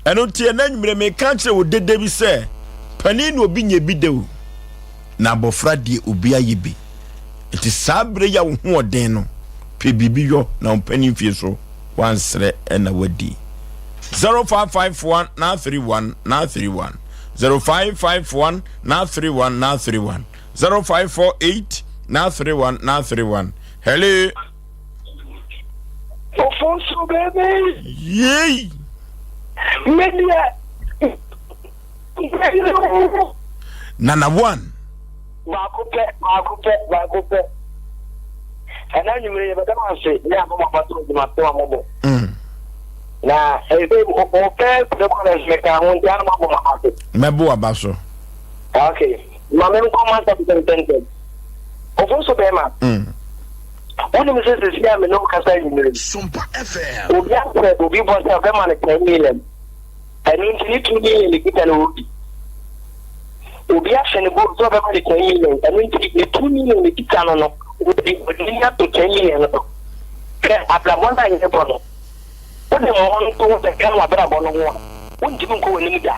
Ɛno nti ɛnɛ anwummerɛ meka akyerɛ wo dede bi sɛ panin na obi nyɛ bi da o, na abɔfra deɛ obi ayɛ bi. Nti saa berɛ yi a wo ho ɔden no, pɛ biribi yɔ na wo mpanin fie so wansrɛ na wadi. 0551 931 931 0551 931 931 0548 931 931 Hello. Ofosu baby. Yay. Media. Nana one. Baako pɛ, baako pɛ, baako pɛ. Ɛna nwumire yɛ bɛda mo ase ne abɔ mo abato adwuma so a mobɔ. Na ɛsɛ o first record meka ho nti ano mabɔ mo aba so. Mɛbo aba so. Okay. Ma me nkɔ m'asɛm so ntɛmntɛm. Ofosu bɛrima. Wonim sɛ sisi a me ne wo kasa anwummere yi, obi asɛ obi bɔ sɛ ɔbɛma no 10 million. Ɛno nti ne 2 million kita no obi. Obi ahyɛ ne bɔ sɛ ɔbɛma no 10 million. Ɛno nti ne 2 million kita no no, ɔde ɔde ni ato 10 million no so. Hwɛ abrabɔ no a yɛrebɔ no. Wode mmɔ no to ho bɛka w'abrabɔ no ho a, wontumi nkɔ w'anim da.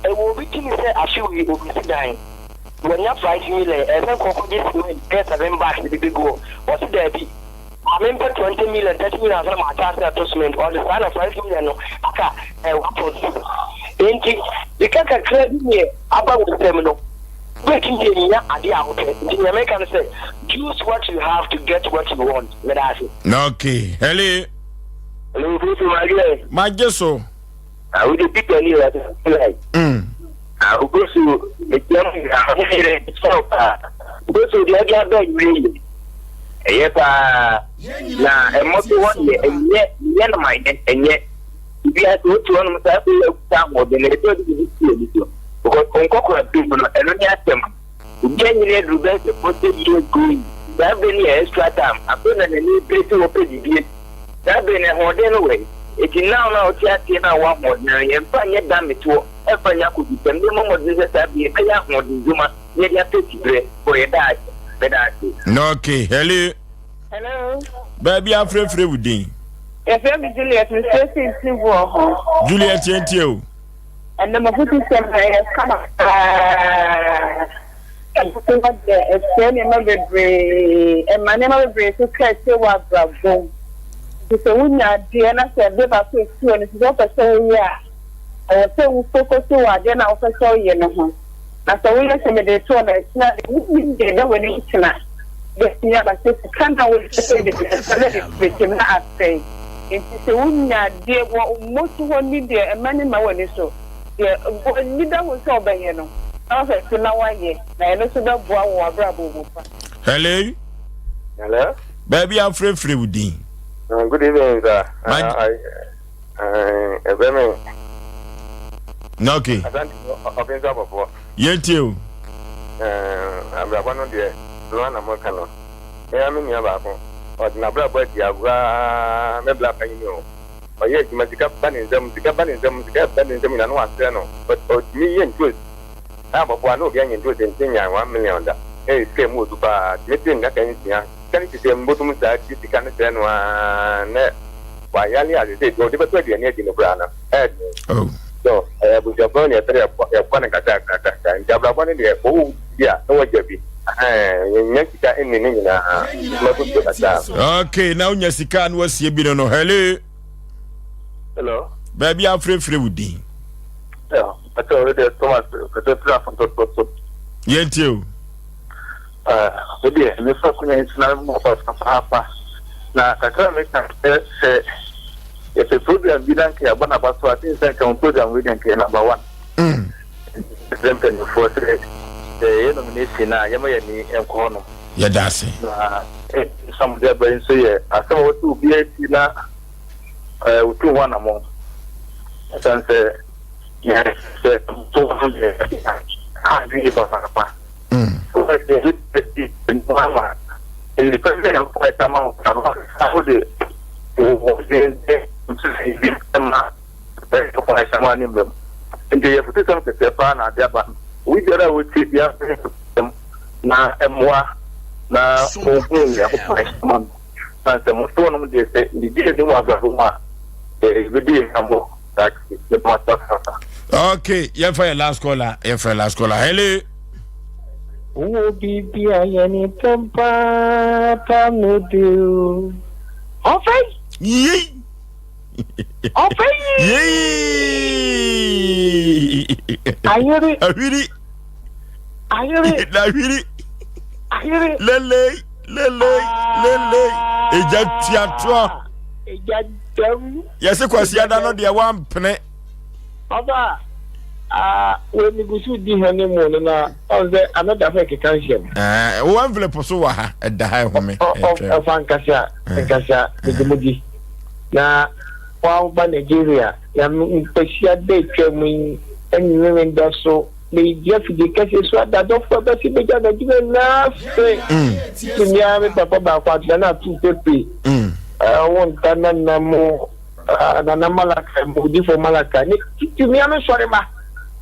Ɛwɔ obi tumi sɛ afe wei obesi dan. Wanya 5 million, ɛsɛ nka ɔkɔgye cement bɛyɛ seven bags de bɛgu hɔ. Ɔse daabi, ma mempɛ 20 million, 30 million ansa na mahyɛ ase ato cement. Ɔde saa na 5 million no aka 1.2. Enti sika kakra bi neɛ aba wo nsam no, wobɛtumi de anya adeɛ a wopɛ. Nti nea meka ne sɛ, use what you have to get what you want. Meda ase. Okay, hello. Hello, Kofi, magye. Magye so. Ah, wode Peter ni wɔ sɛ. Ah, ogosu metia mu nyinaa ɔne me yere kyɛw paa. Ogosu deɛ ɔde aba awie yi. Ɛyɛ paa. Na ɛmmɔto hɔ deɛ ɛnyɛ yɛ no ma yɛ ɛnyɛ. Biribiara sɛ wote hɔnom saa afei akuta ahoɔden no ɛsɛ ɔde biribi si ani so. Because nkɔkora bere mu no ɛno ne asɛm. Obi anyini aduru bɛyɛ sɛ 40 years going. Saa bere no yɛ extra time. Afei na n'ani bere sɛ wɔpɛ biribi adi. Saa bere no ahoɔden no wɔ he? Enti now no a wote aseɛ no a wowɔ ahoɔden no, yɛmfa nyɛ dametoɔ, ɛmfa nyɛ akodusɛm, na yɛmmɔ mmɔden sɛ saa bere yi yɛbɛyɛ ahoɔdendwuma na yɛde apɛ siberɛ wɔ yɛn daakye. Meda ase. Okay, hello. Hello. Baabi afrɛfrɛ wo din. Yɛfrɛ me Juliet, mesrɛ fi ntiboɔ ho. Juliet yɛntie o. Ɛnna m'afotusɛm no ɛyɛ kama paa. Ɛno deɛ ɛkyerɛ nneɛma bebree, ɛma nneɛma bebree nso ka akyire wɔ abrabɔ mu. Nti sɛ wonya adeɛ na sɛ adeɛ baako esi w'ani so sɛ wopɛ sɛ woyɛ a, ɛwɔ sɛ wo focus wɔ adeɛ no a wopɛ sɛ woyɛ no ho. Na sɛ woyɛ sɛ mede reto hɔ na ɛkyena deɛ wonnim deɛ ɛda w'anim kyena bɛtumi aba sɛ sika no a wode pɛ sɛ wode bɛsa na de bɛkyɛm na asɛe. Nti sɛ wonya adeɛ wɔ mmɔto hɔ ni deɛ ɛma no mma w'ani so. Deɛ w'ani da ho sɛ wobɛyɛ no, na woahwɛ so na woayɛ, na ɛno nso bɛboa wo wɔ w'abrabɔ mu pa. Hello. Hello. Baabi afrɛfrɛ wo din. Good evening, sir. Ɛbɛ me. Okay. Asante ɔfin sɛ abɔfoɔ. Yɛntie o. Abrabɔ no deɛ. Ɛno ara na moreka no. Me ara me nua baako, ɔde n'abrabɔ adi agorɔ ara, me bra panyin o. Ɔyɛ adwuma, sika ba ne nsam, sika ba ne nsam, sika ba ne nsam nyinaa na wasrɛ no. But ɔtumi yɛ ntoos a bɔboa na obi anyɛ ntoos nti nyan 1 million da. Na ɛyɛ sika a emu wɔ du paa. Tumi te nnaka nsia. Sika no hyehyɛ mbotom saa di sika no srɛ no ara na wayale a seesei deɛ ɔde bɛtɔ aduane adi no koraa no, ɛyɛ den. Oh. So ɛyɛ abusuafoɔ na yɛpɛ dɛ yɛboa no nkakrankakra. Nti abrabɔ no deɛ, wɔwo wo bi a na wagya bi. Ɛhɛn, yɛnnya sika nni ne nyinaa. Nti mabusuo kakra. Okay, na wonya sika na wasie bi no no. Hello. Hello. Baabi afrɛfrɛ wo din. Yeah, ɛtɛ wo deɛ Thomas kɛsɛ firi afontɔtɔ so. Yɛntie o. Me deɛ mefa akonnwa yi so na mebɔ mpae papaapa. Na kakra a meka sɛ sɛ yɛpɛ program bi na nka yɛabɔ n'aba so a, ɛsɛ sɛ nka mo program wei deɛ nka yɛ number one. Mesrɛ mpanimfoɔ sɛ sɛ yɛyɛ nomination a yɛma yɛn ani nkɔ hɔnom. Yɛda ase. Na nsa mode aba yi nso yɛ asɛm a wɔsɛ obiara ti na wotu ho anammɔn. Ɛsiane sɛ yɛn sɛ to ho deɛ adwene yɛ papaapa. Nnipa bi a Nyankopɔn ɛsa ma wo na wode wo den de ma Nyankopɔn ɛsa ma ne mmam. Nti ɛyɛ afutusɛm kɛseɛ paa na ade aba. Obi biara a ɔtie biara afutusɛm na ɛmmoa na ɔnhunu Nyankopɔn ɛsa ma no. Na sɛ mo soɔ nom deɛ sɛ yɛdi anim wɔ abrabɔ mu a, yɛbɛdi yɛn hwammɔ. Okay, yɛmfa yɛ last caller, yɛmfa yɛ last caller. Hello. Wowɔ biribi a yɛ ne ntɛm paapa mebe o. Ɔfɛ yi. Ɔfɛ yi. Ayere. Ahwiri. Ayere. Ahwiri. Ayere. Lele lele lele. Egya tuatoɔ. Egya dɛm. Yɛse Kwasiada no deɛ wampene. Ɔba a wei megu so di hɛn mu no na ɔn sɛ ano da hɔ ɛkeka nhyɛm. Ɛɛ wo envelope so wɔ ha ɛda ha ɛhome ɛtwɛn. Ɔfa nkasa nkasa mede mu di na waba Nigeria na mpahyia da atwa mu yi ɛne me da so megyina fidie kɛseɛ so ada dɔfo ɛbɛsi bɛgya n'adwuma nyinaa se tumi me papa baako atena na ato pepe wo nta nana mu nana Malaka mu odifo Malaka ne tumi ano sɔre ma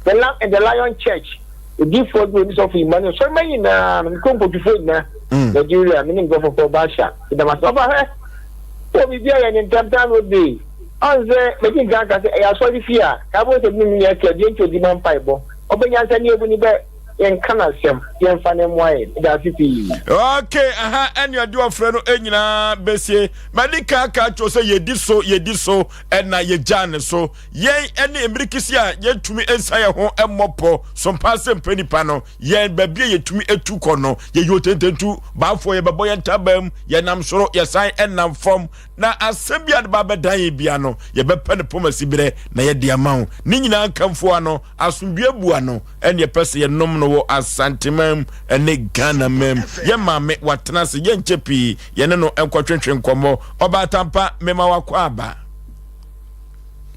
the lamb and the lion church odifo bi oni sɔfo Emmanuel sɔre ma nyinaa no mekɔ mpɔtufo nyinaa Nigeria me ne nkurɔfoɔ pɔ bahyɛ medamase ɔfa hwɛ wɔ biribi a yɛ ne ntɛmtam no de ɔn sɛ mɛdi nkan ka sɛ ɛyɛ asɔre fie a ka bɔ sɛ bi ne nua kɛ deɛ nti odi ma mpaebɔ ɔbɛnyansa ne ebu ne bɛ yɛnka n'asɛm yɛmfa ne mmoa yɛn ɛda ase pii. Okay, aha ɛne ɔde ɔfrɛ no nyinaa bɛsie. Madi kan aka akyerɛ sɛ yɛdi so, yɛdi so, ɛna yɛgyaa ne so. Yɛn ɛne mmirikisi a yɛntumi nsa yɛn ho mmɔ pɔ so mpa sɛ mpɛ nipa no, yɛn baabi a yɛtumi etu kɔ no, yɛyɛ otententu, baafoɔ yɛbɛbɔ yɛn ntabam, yɛnam soro, yɛsan ɛnam fam. Na asɛm bi a de ba bɛdan yɛn bia no, yɛbɛpɛ ne pɔm asiberɛ na yɛde ama wo. Ne nyinaa nkamfo ano, asomdwoeɛ bu ano, ɛne ɛpɛ sɛ yɛnom no wɔ Asanteman ne Ghana man mu. Yɛn maame watena ase, yɛnkyɛ pii, yɛne no nkɔtwentwe nkɔmmɔ. Ɔbaatampa, mema wakɔ aba.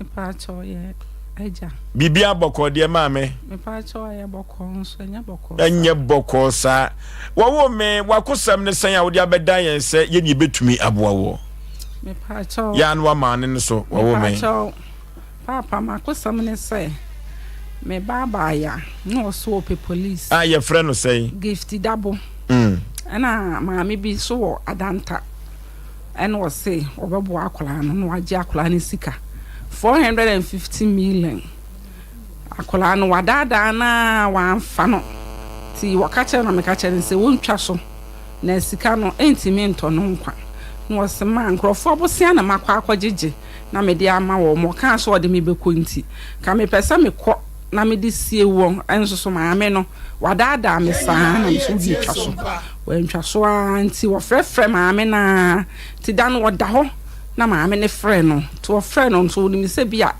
Mepaakyɛw yɛ agya. Biribiara bɔkɔɔ deɛ maame. Mepaakyɛw ɛyɛ bɔkɔɔ nso ɛnyɛ bɔkɔɔ saa. Ɛnyɛ bɔkɔɔ saa. Wɔwoo me, wakosɛm ne sɛn a wode abɛdan yɛn sɛ yɛne yɛbɛtumi aboa woɔ? Mepaakyɛw. Yɛ ano ama ne no so, wɔwoo me. Mepaakyɛw, paapa makosɛm ne sɛ me ba abaaya na ɔso ɔpɛ police. A yɛfrɛ no sɛn? Gift Dabo. Ɛna maame bi so wɔ Adanta. Ɛna ɔse ɔbɛboa akwadaa no na wagye akwadaa no sika 450 million. Akwadaa no wadaadaa no a wamfa no. Nti wɔka kyerɛ na meka kyerɛ no sɛ wɔntwa so na sika no ɛntumi ntɔ no nkwa. Na ɔse ma nkurɔfoɔ bosea na makɔ akɔgyegye na mede ama wɔn. Ɔkaa sɛ ɔde me bɛkɔ nti ka mepɛ sɛ mekɔ na mede sie wɔn nso so maame no wadaadaa me saa na mesɛ wode atwa so. Wantwa so ara nti wɔfrɛfrɛ maame no ara nti da no ɔda hɔ na maame no frɛ no nti ɔfrɛ no nso onim sɛ bi a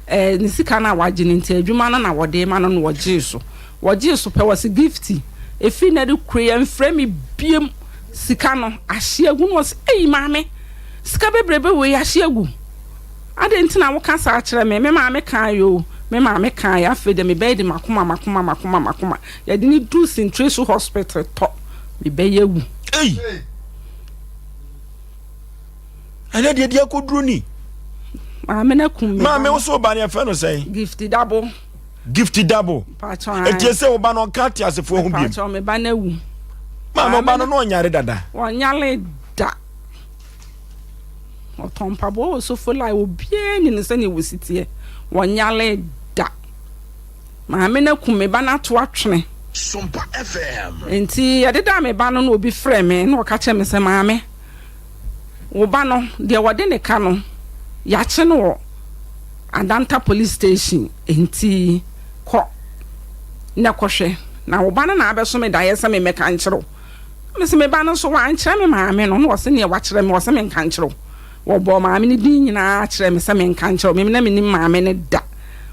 eh, ne sika no a wagye no nti adwuma no na wɔde ma no na ɔgyee so. Wɔgyee so pɛ wɔse Gifty ɛfiri nnɛ de kure yɛmfrɛ me biom sika no ahye agu na ɔse ei maame sika bebrebe wei ahye agu adɛn nti na woka saa kyerɛ me me maame kaeɛ o me maame kaeɛ afei deɛ mebɛyɛ de makoma makoma makoma makoma Yɛde no duu Sintresu Hospital tɔ. Me ba yi awu. Ei! Ɛnɛ deɛ deɛ akɔduro ni. Maame no akum me. Maame wo so ba no yɛfrɛ no sɛn? Gift Dabo. Gift Dabo. Ɛtie sɛ wo ba no ɔnka ateasefoɔ ho biom. Mepakyɛw me ba no awu. Maame ɔba no na ɔnyare dada. Ɔnyare da. Ɔtɔn mpaboa wɔ Sofoline obiara nim no sɛnea wɔsi teɛ. Ɔnyare da. Maame no akum me ba no ato atwene. Sompa FM. Enti yɛdedaa me ba no na obi frɛɛ me na ɔka kyerɛɛ me sɛ, Maame, wo ba no, deɛ wɔde ne ka no, yɛakye no wɔ Adanta Police Station, enti kɔ na kɔhwɛ. Na wo ba no na abɛso me daeɛ sɛ memmɛka nkyerɛ wo. Mese me ba no nso wankyerɛ me maame no, na ɔse neɛ wakyerɛ me, ɔse menka nkyerɛ wo. Wɔbɔɔ maame no din nyinaa kyerɛɛ me sɛ menka nkyerɛ wo. Me na mennim maame no da.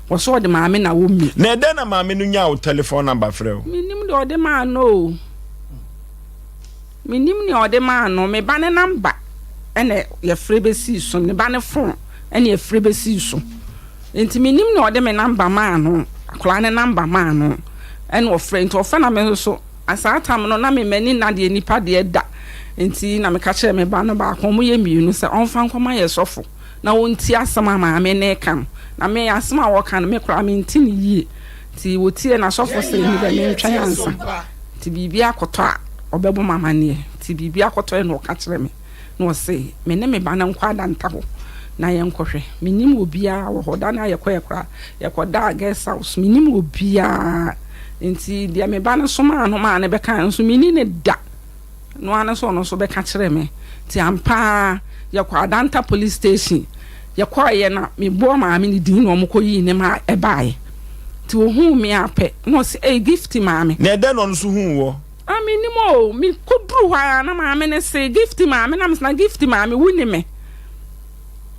Wɔse ɔde maame Naomi. Na ɛdɛn na maame no nyaa wo tɛlefɔn namba frɛ wo? Mennim deɛ ɔde maa no o. Mennim nea ɔde maa no. Me ba no namba na yɛfrɛ bɛsii so. Ne ba no fon na yɛfrɛ bɛsii so. Nti mennim nea ɔde me namba maa no, akwadaa no namba maa no ɛna ɔfrɛ. Nti ɔfrɛ na me nso so Saa tam no na me m'ani nna deɛ nipa deɛ da nti na meka kyerɛɛ me ba no baako, wɔn yɛ mmienu, sɛ ɔmfa nkɔma yɛ sɔfo na ɔntie asɛm a maame no reka no. Na me asɛm a ɔreka no me koraa mente no yie. Nti wɔtiee na sɔfo se me deɛ mentwɛn ansa nti biribi akɔtɔ a ɔbɛbɔ me amaneɛ. Nti biribi akɔtɔ na ɔka kyerɛ me. Na ɔse me ne me ba no nkɔ Adanta hɔ na yɛnkɔhwɛ. Mennim obiara wɔ hɔ. Da no a yɛkɔeɛ koraa, yɛkɔdaa guest house. Mennim obiara. Nti deɛ me ba no somaa no maa no bɛkaeɛ no nso, menni no da. Ɛno ara ne sɛ ɔno nso bɛka kyerɛɛ me. Nti ampa ara, yɛkɔɔ Adanta police station. Yɛkɔeɛ na mebɔɔ maame no din na wɔkɔyii ne ma ɛbaeɛ. Nti ɔhuu me ara pɛ na ɔse, Ei, Gifty maame. Na ɛdɛn na ɔno nso huu woɔ? Ah mennim o, me kɔ duru hɔ ara na maame no se Gifty maame na me se na Gifty maame wo ni me?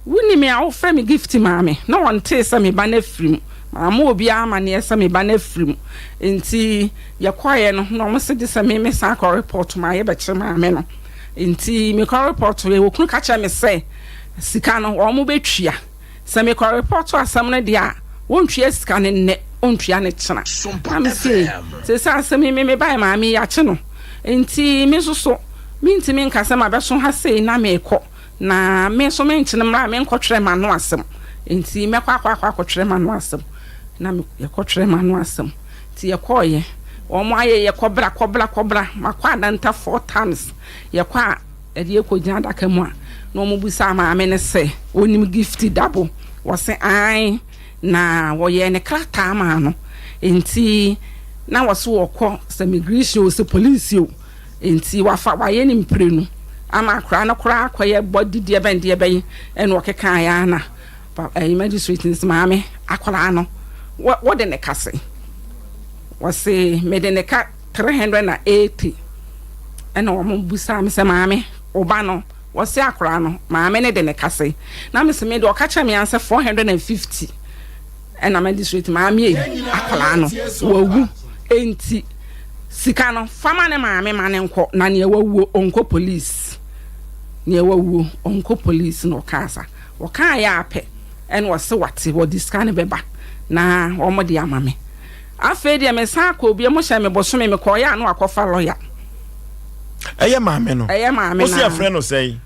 Wo ni me a wo frɛ me Gifty maame? Na ɔntee sɛ me ba no afiri mu, mammɔ obiara amaneɛ sɛ me ba no afiri mu, nti yɛ kɔeɛ no na ɔmo se gye sɛ me me san kɔ report ma yɛ bɛkyere maame no, nti me kɔ report yɛ okunu ka kyerɛ me sɛ sika no ɔmo bɛtua. Sɛ mekɔ repɔto asɛm no deɛ a, wɔntua sika no nnɛ, wɔntua no kyena. Na mese, seesei asɛm yi me mebaeɛ maame yi akye no, nti me nso so mentumi nka sɛ mabɛso ha sei na merekɔ, na me nso menkyene mmra a menkɔtwerɛ m'ano asɛm, nti mɛkɔ akɔ akɔ akɔtwerɛ m'ano asɛm. Na yɛkɔtwerɛ m'ano asɛm. Nti yɛkɔeɛ, wɔn ayɛ yɛ kɔbra kɔbra kɔbra, makɔ Adanta four times, yɛkɔ a, Ɛde rekɔgyina adaka mu a, na wɔbisaa maame no sɛ ɔnim Gifty Dabo. Ɔse aane, na wɔyɛɛ no krataa maa no. Enti na wɔse ɔkɔ sɛ migirihyin o, sɛ polisi o, enti wafa wayɛ no mprenu ama akwadaa no koraa akɔyɛ bɔdi deɛbɛn deɛbɛn ɛna ɔkekaeɛ ara na ɛyi magistrate no se maame akwadaa no wode ne ka sɛn? Ɔse mede ne ka 380 ɛna wɔn bisaa me sɛ maame wo ba no wɔse akwadaa no maame no de ne ka sɛn na mese me deɛ ɔka kyerɛ me ansɛ 450 ɛna magistrate maame ei akwadaa no wawu enti sika no fama ne maame ma ne nkɔ na nea wawuo ɔnkɔ police nea wawuo ɔnkɔ police na ɔkaa sa ɔkaa yɛ apɛ ɛna ɔse wate wɔde sika no bɛba na wɔn de ama me. Afei deɛ mesan kɔɔ bio, wɔhyɛɛ me bosome, mekɔeɛ a na wakɔfa lɔya. Ɛyɛ maame no? Ɛyɛ maame no. Wosi yɛfrɛ no sɛn?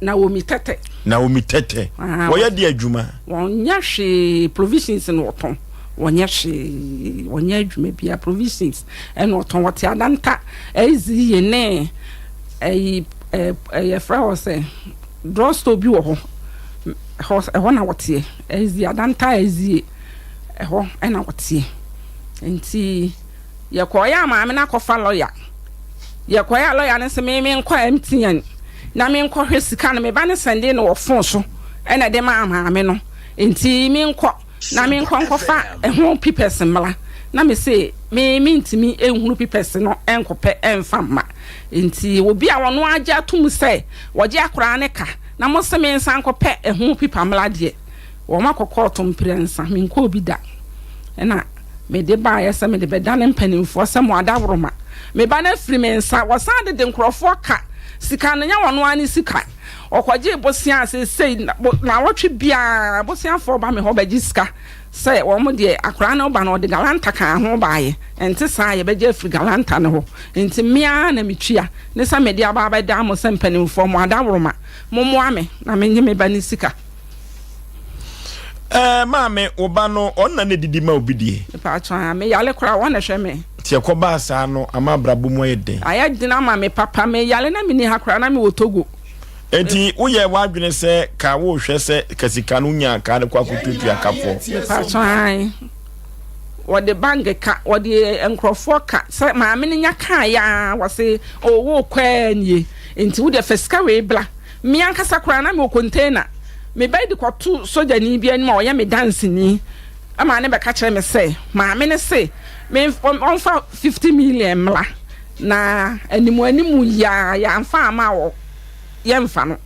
Naomi Tɛtɛ. Naomi Tɛtɛ. Ah, Wɔyɛ de adwuma? Wɔnyɛ hwee, provisions na wɔtɔn. Wɔnyɛ hwee, wɔnyɛ adwuma bia, provisions ɛna wɔtɔn. Wɔte Adanta ɛzi yɛ ne ɛyi ɛɛ yɛfrɛ hɔ sɛ drugstore bi wɔ hɔ. Ɛhɔ ɛhɔ na wɔteɛ. Ɛzi Adanta ɛzie. Ɛhɔ na wɔteɛ. Nti yɛkɔeɛ a maame no akɔfa lɔya. Yɛkɔeɛ a lɔya no se me menkɔ MTN na menkɔhwɛ sika no. Me ba no sɛndee no wɔ fon so na ɛde maa maame no. Nti menkɔ na menkɔ nkɔfa ɛho pipɛs mmra. Na me se me mentumi nhunu pipɛs no nkɔpɛ mfa mma. Nti obi a ɔno agye atom sɛ wɔgye akoraa no ka na mose mensan nkɔpɛ ɛho pipa mmra deɛ, Wɔakɔ kɔɔto mprɛnsa, menkɔɔ bi da. Ɛna mede baeɛ sɛ mede bɛdane mpanimfoɔ sɛ mo adaworoma. Me ba no afiri me nsa, wɔsan de de nkurɔfoɔ ka. Sika no, nyɛ ɔno ara ne sika. Ɔkɔgyee bosea a seesei nnawɔtwe biara boseafoɔ ba me hɔ bɛgye sika sɛ wɔn deɛ akwadaa no ba no ɔde galanta kaa ho baeɛ. Ɛnte saa a yɛbɛgye afiri galanta no hɔ. Nti me ara na metua ne sɛ mede aba abɛda mo sɛ mpanimfoɔ mo adaworoma. Mommoa me na mennye me ba no sika. Ɛɛ maame, wo ba no ɔno na na edidi ma obi die? Mepatwɔ aa, me yale koraa wɔn na ɛhwɛ me. Nti ɛkɔ baa saa no ama abrabɔ mu ayɛ den? Ayɛ den ama me papa, me yale na menni ha koraa na me wɔ Togo. Nti wo yɛɛ w'adwene sɛ ka wo hwɛ sɛ ka sika no nya ka de kɔ akɔtuatua kafoɔ? Mepatwɔ ae, wɔde bank ka, wɔde nkorɔfoɔ ka, sɛ maame no nya kaeɛ aa wɔse oo wo kɔ aa nie, nti wo deɛ fa sika wei bla. Me ankasa koraa, na mewɔ container. Me ba yi de kɔtoo sogyani bi anim a ɔyɛ me danseni ma no bɛka kyerɛɛ me sɛ maame no se ɔmfa 50 million mmra na animuanimu yi ara yɛamfa amma a yɛmfa no.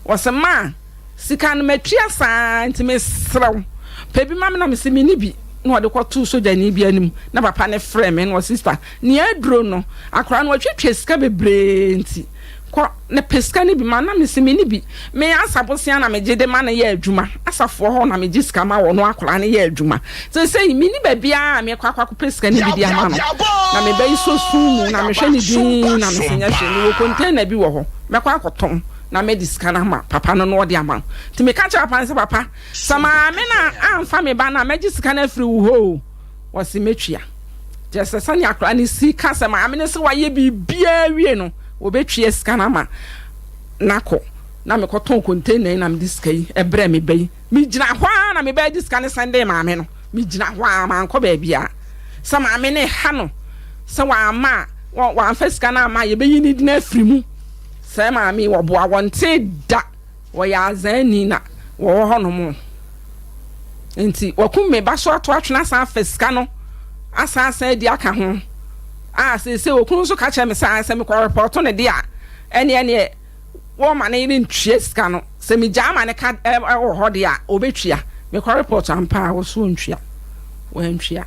Ɔse ma sika no matua saa nti mesrɛ wo pɛ bi ma me na mese menni bi na ɔde kɔtoo sogyani bi anim na papa no frɛɛ me na ɔse sister nea aduro no akwadaa no watwatwa sika bebree nti Kɔ na pɛ sika no bi ma na mese menni bi. Me asa bosea na megye de ma no yɛ adwuma. Asafoɔ hɔ na megye sika ma wɔn akwadaa no yɛ adwuma. Seesei menni baabiara a mekɔ akɔ akɔpɛ sika no bi de ama no. Na me ba yi sɔ sum mu na mehwɛ no dinn na mese nyɛ hwee. Mewɔ container bi wɔ hɔ, mɛkɔ akɔtɔn na mede sika no ama papa no na ɔde ama no. Nti meka kyerɛɛ papa no sɛ, Papa, sɛ maame no amfa me ba no a, mɛgye sika no afiri wo hɔ o. Ɔse mɛtua. Kyerɛ sɛ sɛnea akwadaa no si ka sɛ maame no sɛ wayɛ biribiara awie no, wɔbɛtua sika no ama no akɔ. Na mekɔtɔn container yi na mede sika yi brɛɛ me ba yi. Megyina hɔ ara na me ba yi de sika no sɛndee maame no. Megyina hɔ ara, mankɔ baabiara. Sɛ maame no reha no sɛ wamma a, wamfa sika no amma a, yɛbɛyi ne din afiri mu. Sɛ maame yi wɔboa, wɔntee da. Wɔyɛ adzanni na wɔwɔ hɔnom. Ntsi wɔakum me ba so ato atwene asan afa sika no asan asan adi aka ho. A seesei okunu nso ka kyerɛ me sɛ sɛ mekɔ repɔɔto no de a, ɛneɛ neɛ wɔmma ne yere ntua sika no. Sɛ megyaa ma no ka wɔ hɔ de a, ɔbɛtua. Mekɔ repɔɔto ampa a, ɔso ɔntua. Wantua.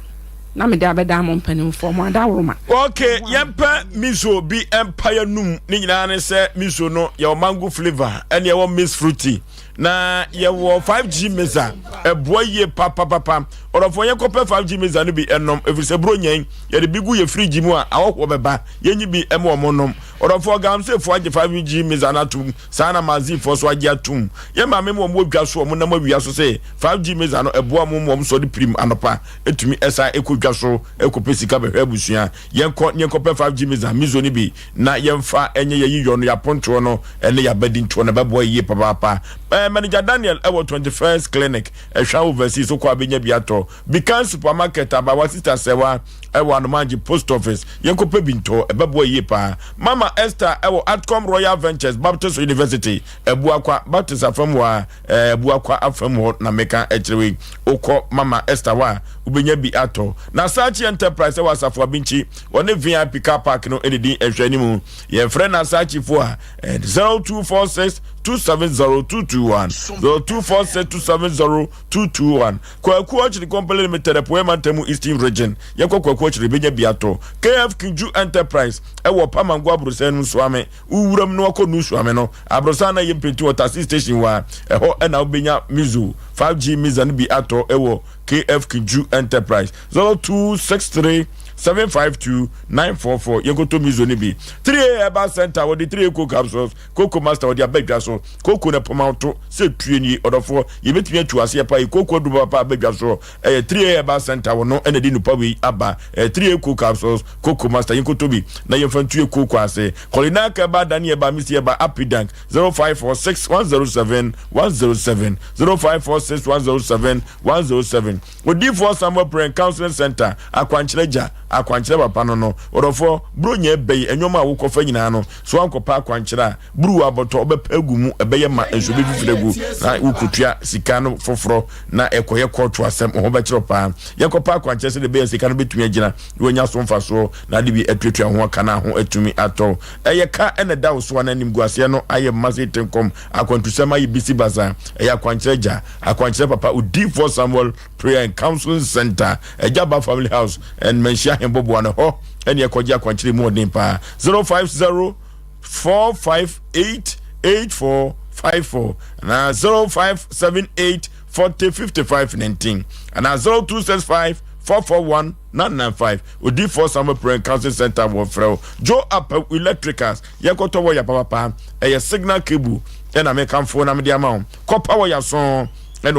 Na mede abɛdan mo mpanimfoɔ, mo adaworoma. Ok, yɛmpɛ miso bi mpa yɛnum ne nyinaa ne sɛ miso no yɛwɔ mango flavour ɛne yɛwɔ mix fruity na yɛwɔ 5G mixer ɛboa yie papapapa ɔdɔfoɔ yɛnkɔpɛ 5G mixer no bi ɛnom ɛfiri sɛ buro nyɛn yɛde bi gu yɛ fridge mu a awɔhoɔ bɛba yɛnyi bi ɛma wɔn nom ɔdɔfoɔ gamsefoɔ agye 5G mixer no atom saa na mazifoɔ so agye atom yɛ maame mu wɔn wɔ dwa so wɔn nam awia so sɛ 5G mixer no ɛboa wɔn mu wɔn sɔre pirim anɔpa tumi san kɔ dwa so kɔpɛ sika bɛhwɛ abusua. Yɛnkɔ na yɛnkɔpɛ 5G Miza, Mizo no bi na yɛmfa nyɛ yɛn yiyɔ no, yɛn apontoɔ no ne yɛn abadintoɔ no. Ɛbɛboa yie papaapa. Eh, Manager Daniel wɔ 21st Clinic, Ɛhwa Overseas, wokɔ a bɛnya bi atɔ. Bikan Supermarket, Abawa Sister Sɛwa wɔ Anomanji Post Office, yɛnkɔpɛ bi ntɔ, ɛbɛboa yie paa. Mama Esther wɔ Atcom Royal Ventures, Baptist University, Abuakwa, Baptist afam hɔ a. Eh, Abuakwa afam hɔ na meka kyerɛ wei. Wokɔ Mama Esther hɔ a, wobɛnya bi atɔ. Na Sachi Enterprise wɔ Asafo Abinkyi, wɔne VIP car park no ne din nhwɛ anim. Yɛfrɛ na Sachifoɔ a, eh, 0246 270 221, 0246 270 221. Kwaku Orchard Company Limited, Apueɛ Mantam Eastern Region. Yɛkɔ Kwaku Orchard, yɛbɛnya bi atɔ. KF Kinju Enterprise ɛwɔ Pamango Abrosɛn no Nsuame. Wo wuram no akɔ Nusuame no, aborosan na yɛ mpɛnti wɔ taxi station hɔ a, ɛhɔ na wobɛnya Mizo 5G Miza no bi atɔ wɔ KF Kinju Enterprise 0263 752 944. Yɛnkɔtɔ Mizo no bi. 3A Herbal Center wɔde 3A Cocoa Capsules, Cocoa Master wɔde aba dwa so. Cocoa no ɛpoma wo to sɛ tue nie ɔdɔfoɔ. Yɛbɛtumi atu aseɛ pa yi. Cocoa aduru papa aba dwa soɔ. Ɛyɛ 3A Herbal Center wɔ no na ɛde nnupa wei aba. Ɛyɛ 3A Cocoa Capsules, Cocoa Master. Yɛnkɔtɔ bi na yɛmfa ntu yɛ cocoa ase. Kɔlinak Herbal, Dani Herbal, Misty Herbal, Apidank, 0546 107 107, 0546 107 107. Odiyifoɔ Samuel Prayer and Counseling Center, Akwankyerɛ Gya, Akwankyerɛ Papa no no. Ɔdɔfoɔ, Buronya ɛbɛ yi, nneɛma a wokɔfa nyinaa no, so woankɔpɛ akwankyerɛ a, Buruwa abɔtɔ wobɛpɛ agu mu, ɛbɛyɛ ma nso bɛfifiri agu na wokotua sika no foforɔ na ɛkɔyɛ kɔɔto asɛm, wo ho bɛkyerɛ wo paa. Yɛnkɔpɛ akwankyerɛ sɛdeɛ ɛbɛyɛ sika no bɛtumi agyina na woanya so mfasoɔ na ade bi atuatua ho aka na ho atumi atɔ wo. Ɛyɛ ka na ɛda wo so anaa animguaseɛ no ayɛ mma sɛ tenkɔm, akwantusɛm ayɛ bisi basaa. Ɛyɛ akwankyerɛ agya, akwankyerɛ papa, Odiyifoɔ Samuel Prayer and Counseling Center, Agya Ba Family House, and Manhyia Ahemboboa no hɔ ɛne ɛkɔgye akwankyerɛ mu ɔden paa. 050. 458 8454 anaa 0578 40 55 19 anaa 0265 441 995. Odiyifoɔ Samuel Prayer and Counseling Center wɔ frɛ wo. Joe Apawu Electricals, yɛnkɔtɔ wɔya papapa. Ɛyɛ signal cable ɛna mekamfo na mede ama wo. Kɔpa wɔya so ɛna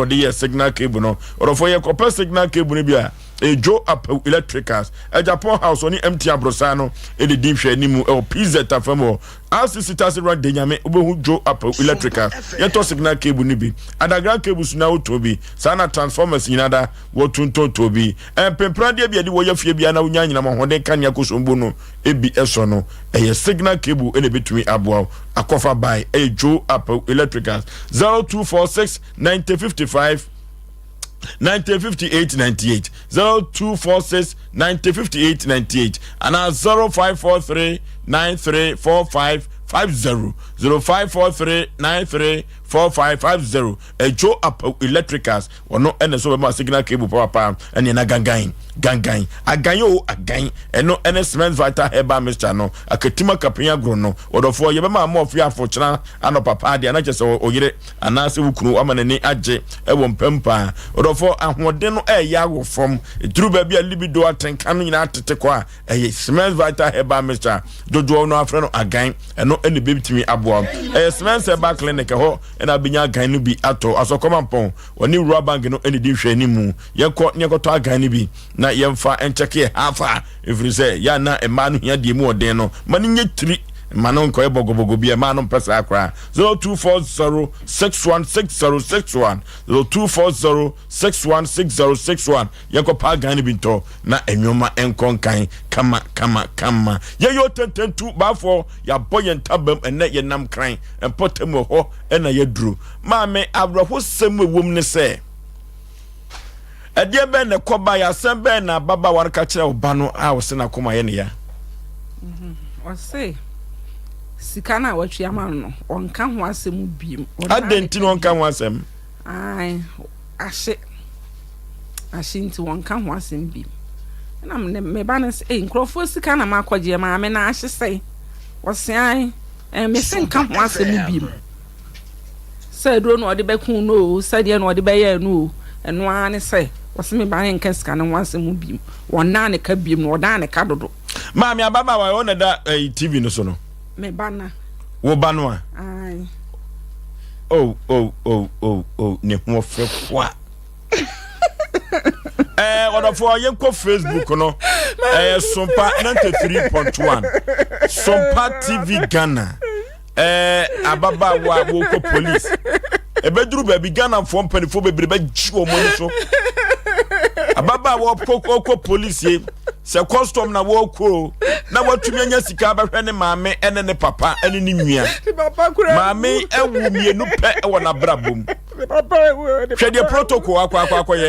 ɔde yɛ signal cable no. Ɔdɔfoɔ yɛkɔpɛ signal cable no bi a, ɛyɛ Joe Apawu Electricals. Agyapong House ɔne MT Aborosan no ɛde di nhwɛanimu ɛwɔ PZ afam hɔ. RCC Taxi Rank de nyame wobɛhu Joe Apawu Electricals. Yɛtɔ signal cable no bi. Underground cables nyinaa wotɔn bi. Saa na transformers nyinaa da wɔtontɔn bi. Mpempradeɛ bi a yɛde wɔ yɛ fie biara na wonya anyinam ahoɔden kanea kosombo no bi sɔ no, ɛyɛ signal cable na ɛbɛtumi aboa wo. Akɔfa bae ɛyɛ Joe Apawu Electricals 0246 90 55 90 58 98 0246 90 58 98 anaa 0543 93 45 50 0543 93 45 50 Joe Apawu Electricals. Ɔno ɛna so bɛma signal cable papapa ɛne ɛna gangan gangan agan o agan ɛno ɛne cement vital herbal mixture no akatim akapen agorɔ no ɔdɔfoɔ yɛbɛma ama ɔfe afokyena anɔpa paa deɛ anakyɛ sɛ ɔyere anaasɛ wo kunu ama n'ani agye ɛwɔ mpam paa ɔdɔfoɔ ahoɔden no ɛyɛ awɔ fam ɛduru baabi a libido atenka no nyinaa tete kɔ a ɛyɛ cement vital herbal mixture dodoɔ no afrɛ no agan ɛno ɛna ɛbɛtumi aboa ɛyɛ cement herbal clinic ɛhɔ ɛna abɛnya agan no bi atɔ asɔkɔmampɔn wɔne wura bank no ɛne di nhwɛ ne mu yɛnkɔ ne yɛnkɔtɔ agan no bi na yɛmfa nkyɛke yɛ hafa ɛfiri sɛ yɛ ana mmaa no hia deɛ mu ɔden no ma no nyɛ tiri ma no nkɔyɛ bɔgɔbɔgɔ bi mmaa no mpɛ saa koraa 0240 616061 0240 616061 yɛnkɔ pa agan no bi ntɔ na nneɛma nkɔ nkan kama kama kama. Yɛyɛ otententu baafoɔ, yɛabɔ yɛn ntabam ɛnɛ yɛnam kran mpɔtam wɔ hɔ ɛna yɛduru. Maame, awerɛhosɛm ɛwom ne sɛ ɛdeɛ bɛn na ɛkɔba yɛ asɛm bɛn na ababaawa no ka kyerɛ wo ba no a ɔsɛ n'akoma yɛ ne ya? Ɔse sika no a watwi ama no no ɔnka ho asɛm biem. Adɛn nti na ɔnka ho asɛm? Ae, ahye. Ahye nti wɔnka ho asɛm bio. Ɛna me me ba no sɛ, ei nkurɔfoɔ sika na makɔgyeɛ maame na ahye sɛe. Ɔse ae, ɛn mese nka ho asɛm bio. Sɛ aduro na ɔde bɛko no o, sɛdeɛ na ɔde bɛyɛɛ no o, ɛno ara ne sɛ ɔse me ba no nka sika no ho asɛm bio. Wɔnaa ne ka bio na ɔdaa ne ka dodo. Maame ababaawa yi ɔna da ɛyi eh, TV no so no. Me ba na. Wo ba no a. Ae. Oh oh oh oh oh ne ho ɔfɛ kwa. Ɛɛ ɔdɔfoɔ yɛnkɔ Facebook no ɛyɛ Sompa 93.1 Sompa TV Ghana ɛɛ ababaawa a wɔkɔ police ɛbɛduru baabi Ghanafoɔ mpanimfoɔ bebree bɛgye wɔn ani so ababaawa ɔkɔ police ye sɛ custom na wɔkɔ na watumi anya sika abɛhwɛ ne maame ɛne ne papa ɛne ne nua maame ɛwu mmienu pɛ ɛwɔ n'abrabɔ mu. Hwɛ deɛ protocol akɔ akɔ akɔyɛ.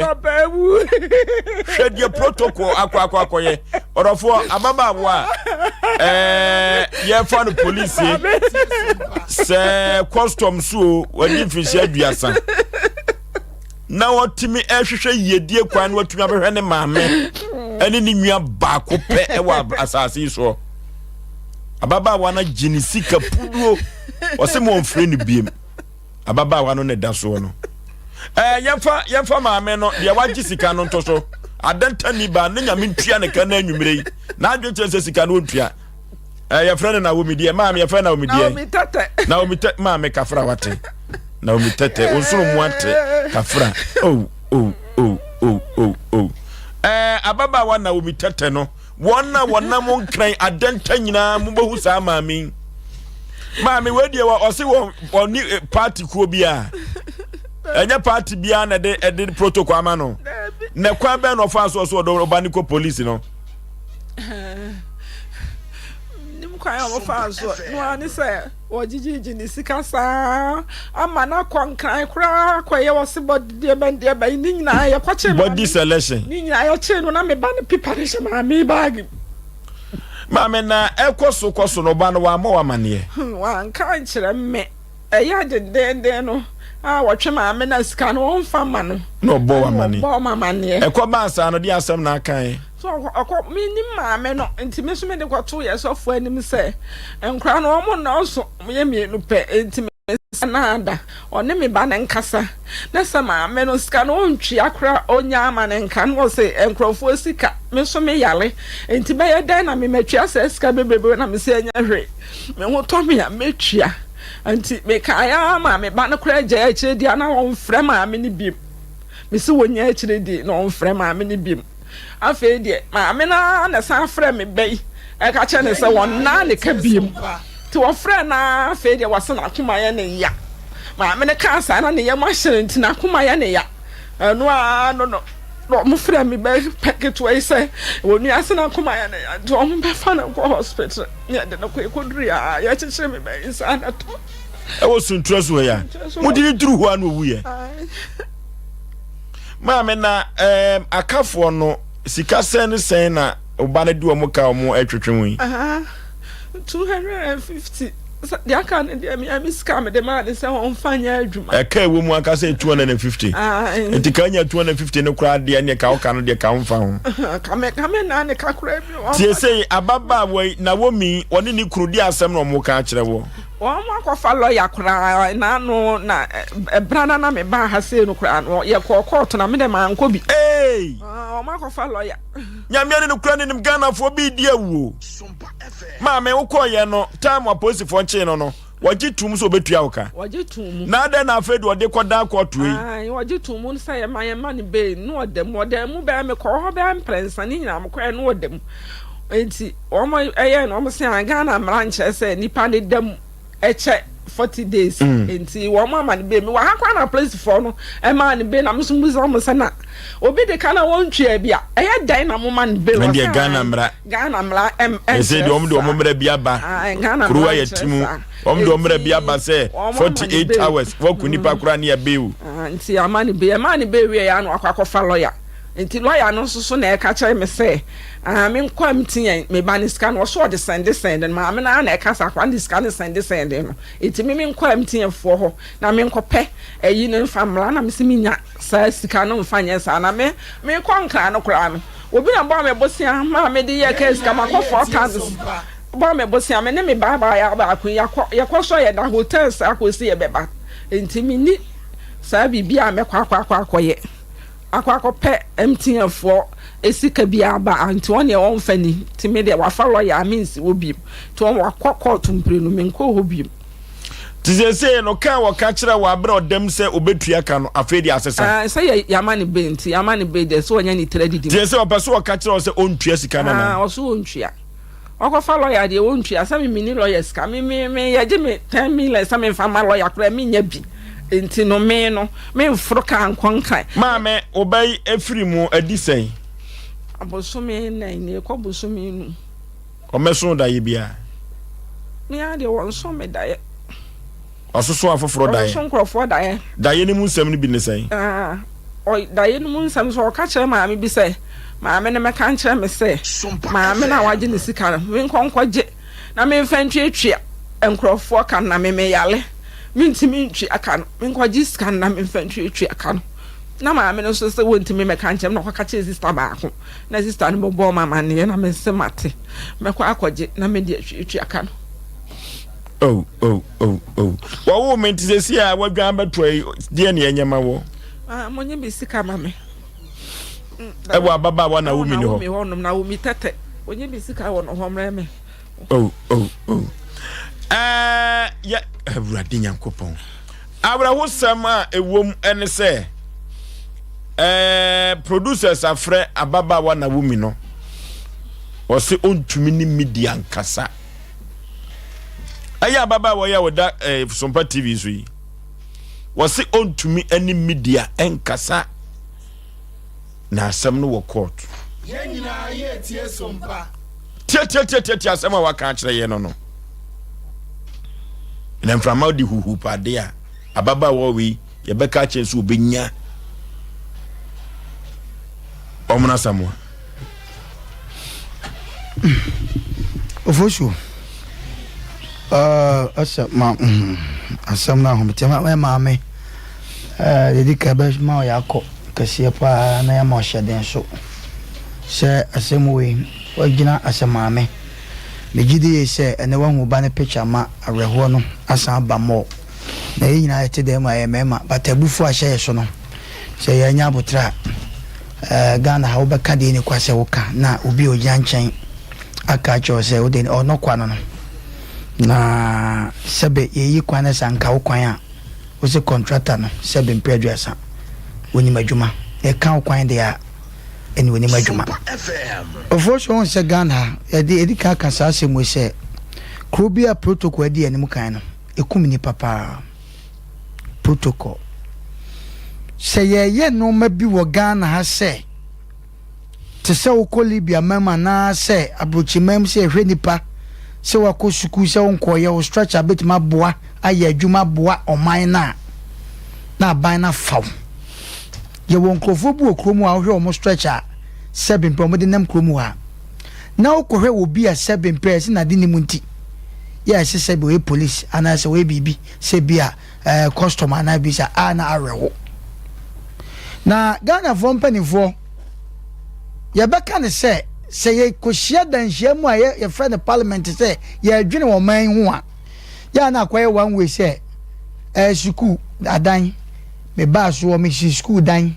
Hwɛ deɛ protocol akɔ akɔ akɔyɛ. Ɔdɔfoɔ ababaawa a ɛɛ yɛfa no polisi sɛ custom so o wadi mfirihyia aduasa na wɔtumi ɛhwehwɛ yiedie kwan na watumi abɛhwɛ ne maame ɛne ne nua baako pɛ ɛwɔ asase yi soɔ. Ababaawa no gye ne sika puduo ɔsɛ mo ɔmfrɛ no biem. ababaawa no na ɛda soɔ no ɛɛ yɛmfa yɛmfa maame no deɛ wagye sika no nto so adantani baa ne nyame ntua ne ka no anwummerɛ yi n'adwene kyerɛ sɛ sika no ɔntua ɛɛ yɛfrɛ no Naomi deɛ maame yɛfrɛ Naomi deɛ Naomi tɛtɛ Naomi tɛ maame kafra wate Naomi tɛtɛ onsoro mu ate kafra oh oh oh oh oh oh ɛɛ ababaawa Naomi tɛtɛ no Wɔn a wɔnam nkran adɛnta nyinaa mobɛhu saa maame yi. Maame wei deɛ ɔse wɔ ɔne eh, party kuo biara. Ɛnyɛ party biara na ɛde ɛde protocol ama no. Na kwan bɛn na ɔfa so ɔso ɔdɔ ɔba ne kɔ police no. Nim kwan a wɔfa so no ara ne sɛ wɔgyegyegye ne sika saa ama no akɔ nkran koraa kɔyɛ wɔse bɔde deɛ bɛn deɛ bɛn ne nyinaa yɛkɔkye maame body selection ne nyinaa yɛkyee no na me ba no pipa no hyɛ maame baage mu. Maame na ɛkɔ so kɔ so no ɔba no wammɔ wo amaneɛ? Hmm, wanka ankyerɛ me. Ɛyɛ dendeenden no a wɔtwe maame na sika no wɔmfa ma no. Na ɔbɔ wo amaneɛ. Ɔbɔ me amaneɛ. Ɛkɔ baa saa no deɛ asɛm na akaeɛ? So ɔkɔ ɔkɔ menim maame no nti me nso mede kɔtoo yɛ sɔfo anim sɛ nkora no wɔn nnɔɔso wɔyɛ mmienu pɛ nti me sɛ naada ɔne me ba no nkasa na sɛ maame no sika no ɔntwia koraa ɔnya ama no nka na ɔse nkurɔfoɔ sika me nso me yare nti bɛyɛ dɛn na me matua saa sika bebrebe na me sɛ ɛnyɛ hwee me ho tɔ me a mɛtua nti mekaeɛ ara ma me ba no koraa gyae akyire di a na ɔmfrɛ maame no biom. Mese wɔnya akyire di na ɔmfrɛ maame no biom. Afei deɛ maame no ara na ɛsan frɛ me ba yi ɛka kyerɛ no sɛ wɔnnaa ne ka biom. Nti wɔfrɛ no ara afei deɛ wɔse n'akoma yɛ ne ya. Maame no kaa saa na ne yam ahye no nti n'akoma yɛ ne ya. Ɛno ara no no na wɔfrɛ me ba pɛ ketewa yi sɛ wɔnua se n'akoma yɛ ne ya nti wɔbɛfa no nkɔ hospital ne yɛde no kɔ. Ɛkɔduru a yɛkyekyere me ba yi nsa na tɔ. Ɛwɔ Suntura so ha yi a mode no duru hɔ a na ɔwuiɛ. Maame na ɛɛm akafoɔ no sika sɛn ne sɛn na ɔba no de wɔn ka wɔn ɛtwetwe ho yi. 250 deɛ aka no deɛ mea me sika mede maa ne sɛ ɔmfa nyɛ adwuma. Ɛka ɛwɔ mu ankasa yɛ 250. Nti ka nya 250 no koraa deɛ ne ka woka no deɛ ka womfa ho. Kame kame na ne ka koraa bi. Tie sei ababaawa yi Naomi ɔne ne kunu de asɛm na wɔn ka akyerɛ wɔ. Wɔn akɔfa lɔya koraa n'ano na ɛbra na na me baa ha sei no koraa no yɛkɔɔ kɔɔto na me dɛ mankɔ bi. Eei! Wɔn akɔfa lɔya. Nyame ne nokora ne nim Ghanafoɔ bi di awuo. Maame wokɔɔ yɛ no time apolisifoɔ nkyee no no wɔgye tum sɛ ɔbɛtua wo ka. Wɔgye tum mu. Na adɛn na afei de ɔde kɔ dan kɔɔto yi. Ae wɔgye tum mu sɛ yɛma yɛma no bail no ɔda mu ɔda mu bɛɛ mekɔɔ hɔ bɛɛ mprɛnsa ne nyinaa mekɔɛ no ɔda mu nti Wɔn ɛyɛ no wɔn se a Ghana mmara nkyerɛ sɛ nipa ne da mu ɛkyɛ 40 days mm. nti wɔn ama no bee mi wɔ ha kwan na polisifoɔ no ɛmaa no bee na mo nso mo sɛ wɔn sɛ na obi de ka na wɔn ntwea bi a ɛyɛ dan na mo ma no bee wɔ sɛ Ghana mmara Ghana mmara ɛm ɛnkyerɛ saa wɔn de wɔn mmara bi aba kuruwa yɛ ti mu wɔn de wɔn mmara bi aba sɛ 48 hours wɔku nipa mm. koraa ne yɛ bee o nti ama no bee ɛmaa no bee wie yɛ ano akɔ akɔfa lɔya. Nti lɔya no nso so na ɛka kyerɛ me sɛ ah me nkɔ MTN me ba no sika no ɔso ɔde sɛnde sɛnde no maame no ara na ɛka sɛ akwadaa no de sika no sɛnde sɛnde no nti me me nkɔ MTN foɔ hɔ na me nkɔ pɛ ɛyi no nfa mmra na me se me nya saa sika no nfa nyɛ saa na me me kɔ nkran no koraa no obi na bɔɔ me bosea maa me de yɛ kaa sika makɔ 4000 bɔɔ me bosea me ne me ba baa baako yɛkɔ yɛkɔ so yɛda hotel saa kɔsi yɛbɛba nti me ni saa biribi a mɛkɔ akɔ akɔ akɔyɛ. Akɔ akɔpɛ MTN foɔ sika bi aba a nti wɔn deɛ wɔn fa ni nti me deɛ wafa lawyer a mensi hɔ biem nti wɔn wakɔ court mprenu menkɔ hɔ biem. Nti seesei no ka a wɔka kyerɛ wɔ abere a ɔdam sɛ obetua ka no afei deɛ asesa. Aah sɛ yɛ yama no bail nti yama no bail deɛ sɛ ɔnya ne tiri adidi mu. Nti seesei ɔpɛ sɛ ɔka kyerɛ wo sɛ ɔntua sika no anaa? Aah ɔso ɔntua. Ɔkɔfa lɔya deɛ wɔntua sɛ me menni lɔya sika me me me yɛgye me ten million sɛ memfa ma lɔya koraa menya bi nti no me no memforo kaa nkɔ nkran. Maame wo ba yi afiri mu adi sɛn? Abosome nan ni ɛkɔ bosome num. Ɔmmɛso daeɛ biara? Me ara deɛ wɔnso me daeɛ. Ɔsoso afoforɔ daeɛ? Ɔsoso nkurɔfoɔ daeɛ. Daeɛ no mu nsɛm no bi ne sɛn? Ah, daeɛ no mu nsɛm sɛ ɔka kyerɛ maame bi sɛ, maame no mɛka nkyerɛ me sɛ, maame no a wagye ne sika no, menkɔ nkɔgye na memfa ntuatua nkurɔfoɔ ka no na me meyare, mentumi ntua ka no, menkɔgye sika no na memfa ntuatua ka no. Na maame no nso sɛ wɔntumi mmɛka nkyerɛ me na ɔkɔka kyerɛ sista baako na sista no bɛbɔɔ me amanneɛ na mese mate, mɛkɔ akɔgye na mede atuatua ka no. Oh, oh, oh, oh. Wɔwoo me nti sɛsi a wadwan bɛtoa yi deɛ ne ɛnyɛ ma wɔ. Ah, monye me sika ma me. Ɛwɔ ababaawa na womi ne hɔ. Ɛwɔ hɔnom na womi tɛtɛ. Onye me sika wɔ no hɔ mrɛ me. Oh, oh, oh. Ɛɛ, yɛ Awurade Nyankopɔn. Awerɛhosɛm a ɛwom ɛne sɛ ɛɛ producers afrɛ ababaawa na womi no. Ɔse ɔntumi ne media nkasa. Ɛyɛ ababaawa yi a ɔda eh, Sompa TV so yi. Wɔse ɔntumi ne media nkasa na asɛm no wɔ court. Yɛn nyinaa yɛretie Sompa. Tiatiatiatia asɛm a waka akyerɛ yɛn no no. Na mframa de huhu paade a ababaawa wei yɛbɛka akyerɛ sɛ ɔbɛnya ɔmono asamoa. Ofosuo, ɛsɛ ma asɛm no ahometeɛ ma ɛ maame yɛdi ka bɛ ma ɔyɛ akɔ kɛseɛ paa na yɛma ɔhyɛ den so. Sɛ asɛm wei wagyina asɛ maame. Megye di yie sɛ ɛnɛ wahu wo ba no picture ma awerɛhoɔ no asan aba more. Na yɛn nyinaa yɛte dan mu a yɛyɛ mmarima but abufuo a ahyɛ yɛ so no sɛ yɛannya aboterɛ a eh, Ghana ha wobɛka deɛ ɛni kwa sɛ woka na obi a ɔgyina nkyɛn aka akyerɛ wo sɛ wode ɔnɔ kwa no no na sɛbe yɛyi kwan no sɛ anka wo kwan a wo se contractor no sɛbe mpere aduasa wonim adwuma na ɛka wo kwan deɛ a ɛne onim adwuma. Ofoɔ so wohu sɛ Ghana ha yɛde yɛdi kan aka saa asɛm wei sɛ kuro bi a protocol adi anim kan no ɛkum nnipa paa. Protocol. Sɛ yɛyɛ nnoɔma bi wɔ Ghana ha sɛ te sɛ wokɔ Libya mam anaasɛ aburokyi mam sɛ yɛhwɛ nipa sɛ wakɔ sukuu sɛ wonkɔɔyɛ wo structure bɛtumi aboa ayɛ adwuma aboa ɔman no a na aban no afa wo. Yɛwɔ nkurɔfoɔ bi wɔ kurom a wohwɛ wɔn stretch a sɛbe mpɛ wɔde nam kurom hɔ a, na wokɔhwɛ wɔ bi a sɛbe mpɛ ɛsɛ n'ade nim nti yɛ ɛsɛ sɛbe ɔyɛ police anaasɛ ɔyɛ biribi sɛ bi a ɛɛ custom anaa bi sa a na awerɛho. Na Ghanafoɔ mpanimfoɔ yɛbɛka ne sɛ sɛ yɛkɔhyia danhyia mu a yɛfrɛ no parliament sɛ yɛredwene wɔn man yi ho a yɛ a na akɔyɛ one way sɛ ɛɛ sukuu adan mebaa soɔ, mesi sukuu dan,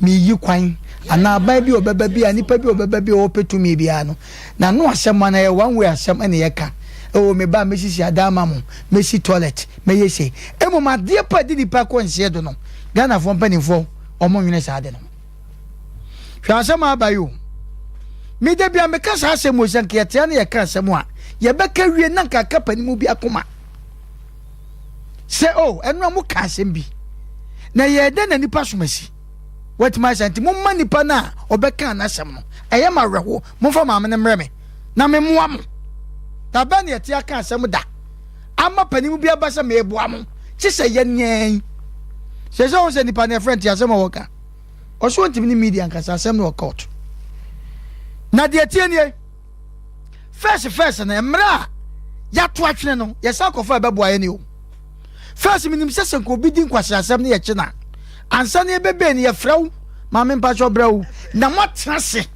meyi kwan, anaa aban bi a ɔbɛba bi a nipa bi a ɔbɛba bi a ɔpɛ tumi biara no, n'ano asɛm anaa ɛyɛ one way asɛm ɛna yɛka. Oh, meba a mɛsisi adan ama mo, mɛsi toilet, mɛyɛ sei. Mmom adeɛ pa di nipa kɔ nseɛ do no, Ghanafoɔ mpanimfoɔ, wɔn nwene saa ade no. Hwɛ asɛm a aba yi o. Me da bia meka saa asɛm o, sɛ nka yɛtea ne yɛka asɛm a, yɛbɛka wie na nka aka panimu bi akoma. Sɛ o, ɛno a moka asɛm bi, na ɛyɛɛ dɛn na nnipa som asi? Watumi ayɛ saa nti, momma nipa no a ɔbɛkaa n'asɛm no, ɛyɛ ma awerɛhoɔ, momfa maame no mmrɛ me, na memmoa mo. Da bɛn na yɛte aka asɛm da ama panin bi aba sɛ meboa mo, kye sɛ yɛnyɛn. Sɛ sɛ wo sɛ nipa no ɛfrɛ nti asɛm a wɔka, ɔso ntumi ne media nkasa, asɛm no wɔ court. Na deɛ tie nie. First first no mmerɛ a yɛato atwene no yɛsan kɔfa ɛbɛboa yɛn o. First menim sɛ sɛ nka obi di nkwaseasɛm no yɛkye na ansa na yɛbɛbɛn no yɛfrɛ wo maame mpakyɛ brɛ wo na moatena ase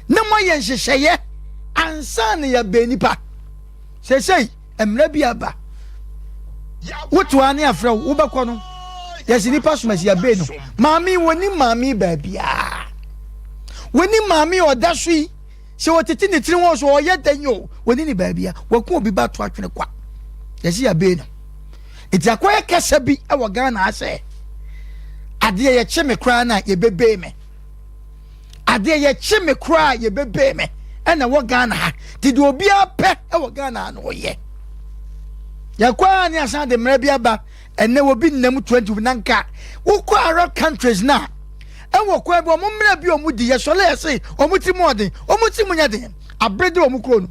na moayɛ nhyehyɛeɛ ansa na yɛbɛn nipa. Seesei mmerɛ bi aba woto a ne afrɛ wo wobɛkɔ no yɛsi nipa somasi yɛbɛn no maame wɔni maame baabiara wɔni maame ɔda so yi sɛ wɔtete ne tiri ho so ɔyɛ dɛn o wɔni ne baabia wɔko obi ba to atwene kwa yɛsi yɛbɛn no nti akɔyɛ kasa bi wɔ Ghana asɛ adeɛ yɛkye me koraa na yɛbɛbɛn me Adeɛ yɛkye me koraa yɛbɛbee me ɛna ɛwɔ Ghana ha nti deɛ obiara pɛ ɛwɔ Ghana ha na ɔyɛ. Yɛkɔ a ne asan de mmerɛ bi aba ɛnɛ obi nnam 20 na nka wokɔ Arab countries na ɛwɔ kwan bi wɔn mmerɛ bi wɔn di yɛsɔre yɛse wɔn ti mu ɔden wɔn ti mu nyɛ den abere de wɔn kuro no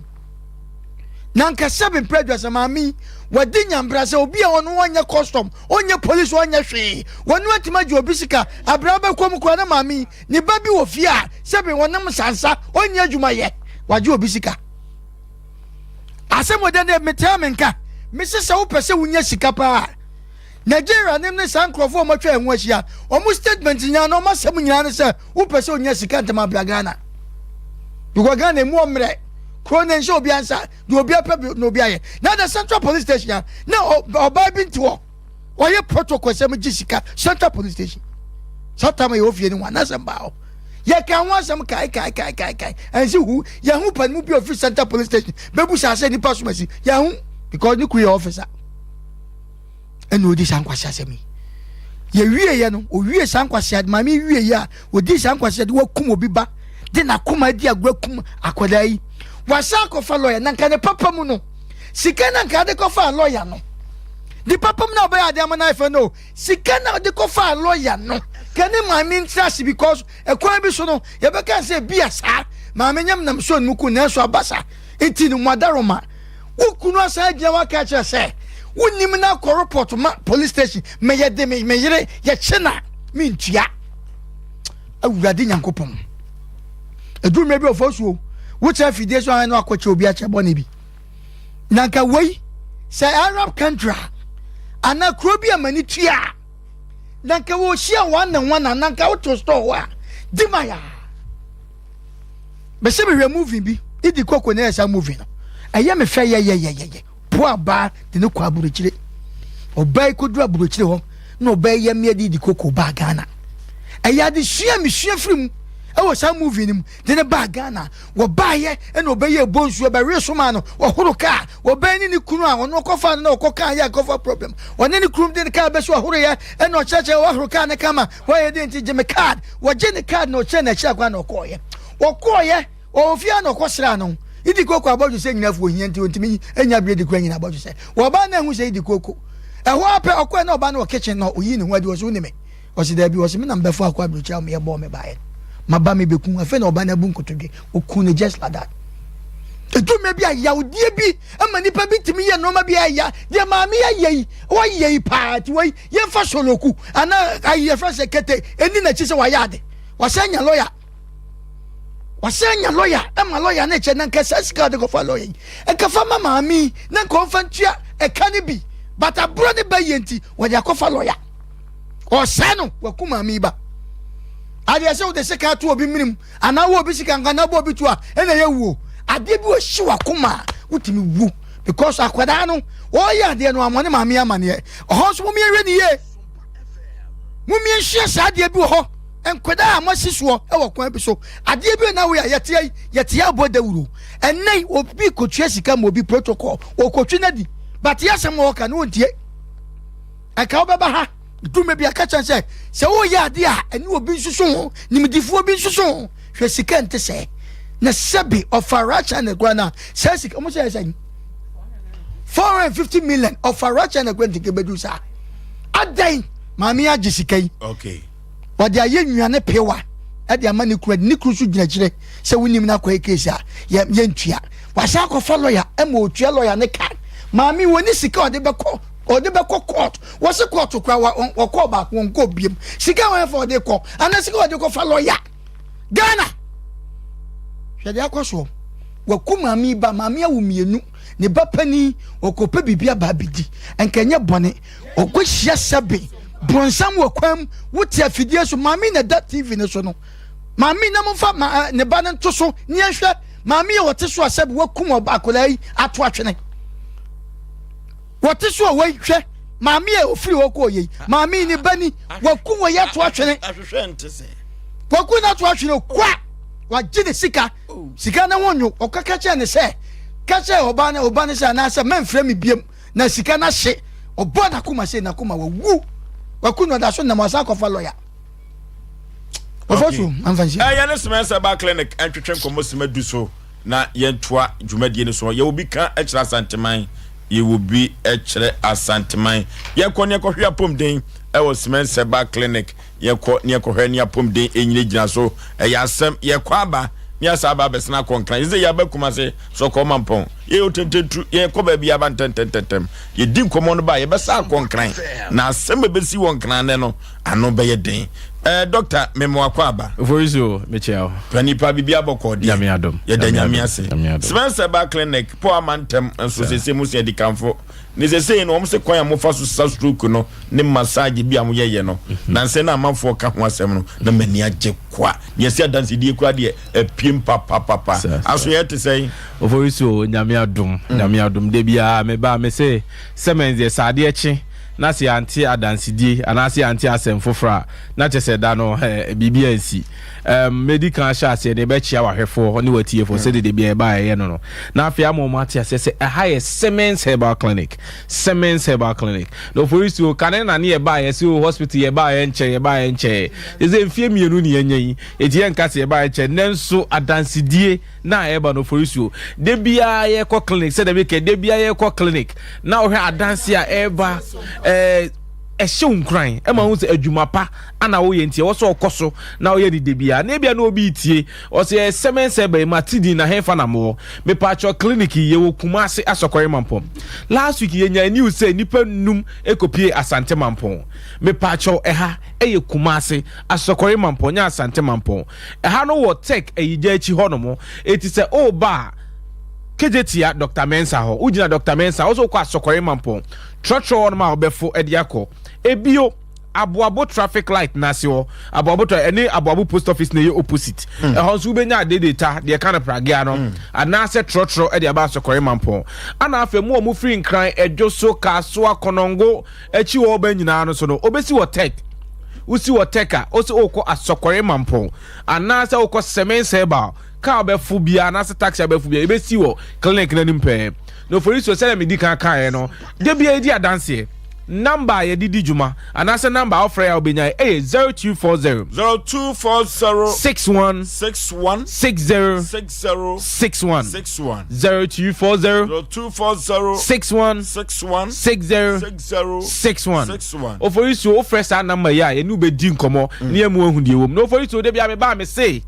na nka sɛbi mpɛ aduasa maame yi wɔde nyambra sɛ obi a ɔno ɔnyɛ custom ɔnyɛ police ɔnyɛ hwee wɔn atumi agye obi sika abira bɛkɔ mu koraa na maame yi ne ba bi wɔ fie a sɛbi wɔnam nsansa ɔnyɛ adwuma yɛ wagye obi sika asɛm wɔ dɛ dɛ metea me nka mese sɛ wopɛ sɛ wonya sika paa Nigeria ne ne saa nkurɔfoɔ a wɔatwa yɛn ho ahyia wɔn statement nyinaa na wɔn asɛm nyinaa ne sɛ wopɛ sɛ onya sika ntɛm abra Ghana because Ghana emu ɔmmerɛ kuro ne nhyɛ obi ansa deɛ obi apɛ bi na obi ayɛ na the central police station a na ɔbaa bi nti hɔ ɔyɛ protocol sɛ mo gye sika central police station saa tam yɛ ofie ne ho anasɛm baa hɔ yɛka ho asɛm kae kae kae kae kae ɛnsi hu yɛn ho panimu bi ofiri central police station bɛbu saa sɛ nipa som asi yɛn ho because ne kuru yɛ officer ɛna ɔdi saa nkwasi asɛm yi yɛwieɛ no ɔwie saa nkwasi ade maame wieɛ a ɔdi saa nkwasi ade wakum obi ba de n'akoma adi agorɔ kum akwadaa yi wasan akɔfa lɔya na nka ne papa mu no sika na nka ade kɔfa lɔya no de papa mu na ɔbɛyɛ ade ama no ayɛ no sika na ɔde kɔfa lɔya no ka ne maame ntena ase because ɛkwan bi so no yɛbɛka sɛ bi a saa maame nyam nam so no mu ku nanso aba saa nti no mo Wo kunu asan agyina hɔ aka akyerɛ sɛ wonim no akɔ report ma police station me yɛde me me yere yɛkye na mentua. Awurade Nyankopɔn. Ɛduru mmerɛ bi ɔfɔ suo wokyerɛ afidie so ahɛn no akɔkyɛ obi akyɛ bɔne bi. Na nka wei sɛ Arab country a anaa kuro bi a m'ani tua a na nka wɔhyia wɔn ne wɔn a na nka woto store hɔ a di ma yaa. Mese mehwɛ movie bi, Idi Koko na ɛyɛ saa movie no. Ɛyɛ me fɛ yɛyɛyɛyɛ. Poa baa de no kɔ aburokyire. Ɔbaa yi kɔduru aburokyire hɔ na ɔbaa yi yɛ mmea de Idi Koko baa Ghana. Ɛyɛ adesua a mesua firi mu ɛwɔ saa movie no mu de no baa Ghana. Wɔbaeɛ ɛna ɔbɛyɛ ɛbɔ nsuo ɛbɛwe so maa no wɔhoro kaa. Ɔbaa yi ne ne kunu a ɔno ɔkɔfa no na ɔkɔ kaa yɛ akɔfa problem. Ɔne ne kunu de ne kaa bɛsi ɔhoroyɛ ɛna ɔkyerɛkyerɛ wɔhoro kaa ne kama wɔyɛ de nti gye me card. Wɔgye ne card na ɔkyerɛ n'akyiri akwan na ɔkɔɔyɛ. Ɔkɔɔyɛ, ɔwɔ fie a na ɔkɔsraa no. Idi Koko abɔdwesɛ nyina fo ohia nti ɔntumi nya bere di kura nyina abɔdwesɛ. Ɔbaa no anhu sɛ Idi Koko. Ɛhɔ ara pɛ ɔkɔɛ na ɔbaa no wɔ kitchen na ɔyii ne ho adi ɔse wo ne me? Ɔse daabi ɔse me na mebɛfaa akɔ aburokyire a meyɛ bɔɔ me baeɛ no. Maba mebɛku wo. Afei na ɔbaa no abu nkotodwe. Ɔkuu no just like that. Ɛdu mmerɛ bi a yawdeɛ bi ma nipa bi tumi yɛ nnoɔma bi a ɛya. Deɛ maame ayɛ yi, wayɛ yi paa nti wei yɛmfa soloku anaa ayi yɛfrɛ sɛ kete ɛni n'akyi sɛ wayɛ ade. Wasan anya lɔya. Wasan anya lɔya ɛma lɔya no kyɛ na nka saa sika ɔde kɔfa lɔya yi nka fa ma maame yi na nka ɔmfa ntua ɛka no bi but aborɔ ne ba yie nti wɔde akɔfa lɔya. Ɔsɛe no waku maame yi ba. Adeɛ sɛ wode sika ato obi menem anaa wɔ obi sika nka na bɔ obi to a ɛna ɛyɛ wuo. Adeɛ bi wɔhye wakoma a wotumi wu because akwadaa no ɔyɛ adeɛ no amɔ ne maame amaneɛ. Ɔhɔ nso momiɛnhwɛ ne yie. Momiɛnhyia saa adeɛ bi wɔ hɔ. Nkwadaa a moasi soɔ wɔ kwan bi so adeɛ bi na woyɛ a yɛteɛ yi yɛteɛ abɔ dawuro ɛnɛ yi obi kɔtua sika ma obi protocol ɔkɔtwi no adi but yɛ asɛm a ɔka no wɔntie ɛka wobɛba ha dume bi aka kyɛn sɛ sɛ woyɛ adeɛ a ɛne obi nsusu ho nimdifoɔ bi nsusu ho hwɛ sika nte sɛ na sɛbi ɔfa Russia ne kora no a saa sika ɔmo sɛ ɛsɛ 450 million ɔfa Russia ne kora nti kɛbɛdu saa adɛn maame agye sika yi okay Wɔde ayɛ nnuane pewa de ama ne kunu, ne kunu nso gyina akyire sɛ wonim no akɔyɛ case a yɛntua. Wasan akɔfa lɔya ma ɔtua lɔya ne ka. Maame wɔni sika ɔde bɛkɔ ɔde bɛkɔ court. Wɔse court kora wɔkɔɔ baako wɔnkɔɔ biem. Sika wɔn fa ɔde kɔ anaa sika ɔde kɔfa lɔya. Ghana hwɛ deɛ akɔ soɔ. Waku maame ba, maame awo mmienu, ne ba panin ɔkɔpɛ biribi aba abɛdi. Nka ɛnyɛ bɔne. Ɔkɔhyia sɛbe bronsam wɔ kwan mu, wote afidie so, maame na ɛda TV no so no. Maame na momfa ma, eh, ne ba no nto so ne yɛnhwɛ maame a wɔte so a sɛbe wakum akwadaa yi ato atwene. Wɔte so a wɔhwɛ maame a ofiri hɔ kɔɔ yei, maame ne ba ni, wakum wɔ yɛ ato atwene. Wakum no ato atwene kwa, wagye ne sika, sika no ho nwo, ɔkaka kyerɛ ne sɛ, ka kyerɛ ɔba no, ɔba no sɛ anaasɛ mɛmfrɛ me biam. na sika no ahye ɔbɔ n'akoma sei n'akoma wawu waku no ɔda so nam ɔsan akɔfa lɔya ɔfɔ so amfa nhyia. Ɛyɛ ne soma sɛ ba clinic ntwetwe nkɔmmɔ sima du so na yɛntoa dwumadie no so. Yɛwɔ bi ka kyerɛ Asanteman, yɛwɔ bi kyerɛ Asanteman. Yɛkɔ ne yɛkɔhwɛ apɔmuden ɛwɔ Semensɛ ba clinic. Yɛkɔ ne yɛkɔhwɛ ne apɔmuden ɛnyinagyina so. Ɛyɛ asɛm, yɛkɔ aba ne yɛasa aba abɛsena akɔ Nkran. Yɛsɛ yɛaba Kumase, Sɔkɔɔ Mampɔn. Yɛyɛ otententu, yɛkɔ baabi aba ntɛntɛntɛntɛm. Yɛdi nkɔmmɔ no ba a, yɛbɛsa akɔ Nkran. Na asɛm a ɛbɛsi wɔ Nkran nnɛ no, ano bɛyɛ den. Eh, Dɔkta, mema wakɔ aba. Oforisu, mekyia wo. Panipa, biribi abɔkɔɔ deɛ. Nyame adom. Yɛda Nyame ase. Nyame adom. Spencer ba clinic, Paul ama ntɛm nso seesei mo sua adikanfo. Ne sesei no, wɔn se kwan a mofa so sa stroke no ne massage bi a moyɛyɛ no, nansɛ na amanfoɔ ka ho asɛm no, na m'ani agye kwa. Deɛ ɛsɛ adansedie koraa deɛ, apiem papapapa. Aso yɛ te sɛn? Oforisuo, Nyame adom, Nyame adom. Da biara meba a, mese sɛmɛn deɛ sɛ adeɛ kye na sɛ yɛante adansedie anaasɛ yɛante asɛm foforɔ a, na kyerɛ sɛ da no biribi ansi. Um, mɛdi kan ahyɛ aseɛ no, yɛbɛkyea w'ahwɛfoɔ ne w'atiefoɔ sɛdeɛ da biara yɛba a yɛyɛ no no. Na afei ama wɔn ate aseɛ sɛ ɛha yɛ Siemens Herbal Clinic. Siemens Herbal Clinic. Na Oforisuo, kane na ne yɛbaa yɛse o hospital yɛbaa yɛnkyɛ, yɛbaa yɛnkyɛ. Yɛsɛ mfie mmienu ne yɛanya yi, enti yɛnka sɛ yɛbaa yɛnkyɛ. Nanso adansedie na ɛreba no Oforisuo, da biara yɛkɔ clinic, sɛdeɛ meka da biara yɛkɔ clinic, na wohwɛ adanse a ɛreba, ɛɛ, ɛhyɛ wo nkuran ɛma wo sɛ adwuma pa ana woyɛ nti ɛwɔ sɛ ɔkɔ so na ɔyɛ ne da biara na ebia na obi retie ɔsɛ ɛsɛmɛnsɛ bɛyi ma ti din na hɛnfa na mowɔ mepaakyɛw clinic yi yɛwɔ Kumase Asɔkɔre Mampɔn last week yɛnya news sɛ nipa num ekopie Asante Mampɔn mepaakyɛw ɛha ɛyɛ Kumase Asɔkɔre Mampɔn nyɛ Asante Mampɔn ɛha no wɔ Tech ayigya akyi hɔ nom eti sɛ ɔreba a kegye tia Dr. Mensah hɔ wogyina Dr. Mensah wosɛ wokɔ Asɔkɔre Mampɔn trɔtrɔ hɔ nom a wobɛfo ɛde akɔ ebio. Aboabo traffic light no ase hɔ, Aboabo tra ɛne Aboabo post office na ɛyɛ opposite. Mm. Ɛhɔ nso wobɛnya adedeta deɛ ɛka no pragea no mm. anaasɛ trɔtrɔ de aba Asɔkɔre Mampɔn. Ana afei mu a wɔn firi Nkran, Ɛdwoso, Kasoa, Kɔnɔngo akyi hɔ ɔba nyinaa no so no, wobɛsi wɔ Tech. Wosi wɔ Tech a, wosɛ wokɔ Asɔkɔre Mampɔn anaasɛ wokɔ Semen Sebal kaa bɛfo biara anaasɛ taxi abɛfo biara ebɛsi wɔ clinic no anim pɛɛ. Na Oforisuo sɛdeɛ medi kan kaeɛ no, da biara yɛdi adanseɛ. Number a yɛde di dwuma anaasɛ number a wofrɛ a wobɛnya ɛyɛ 0240. 0240. 61. 61. 60. 60. 61. 61. 0240. 0240. 61. 61. 60. 60. 61. 61. Oforisuo wofrɛ saa number yi a yɛne wobɛdi nkɔmmɔ mm. ne yɛmu ahu deɛ wɔ mu. Na Oforisuo da biara mebaa me se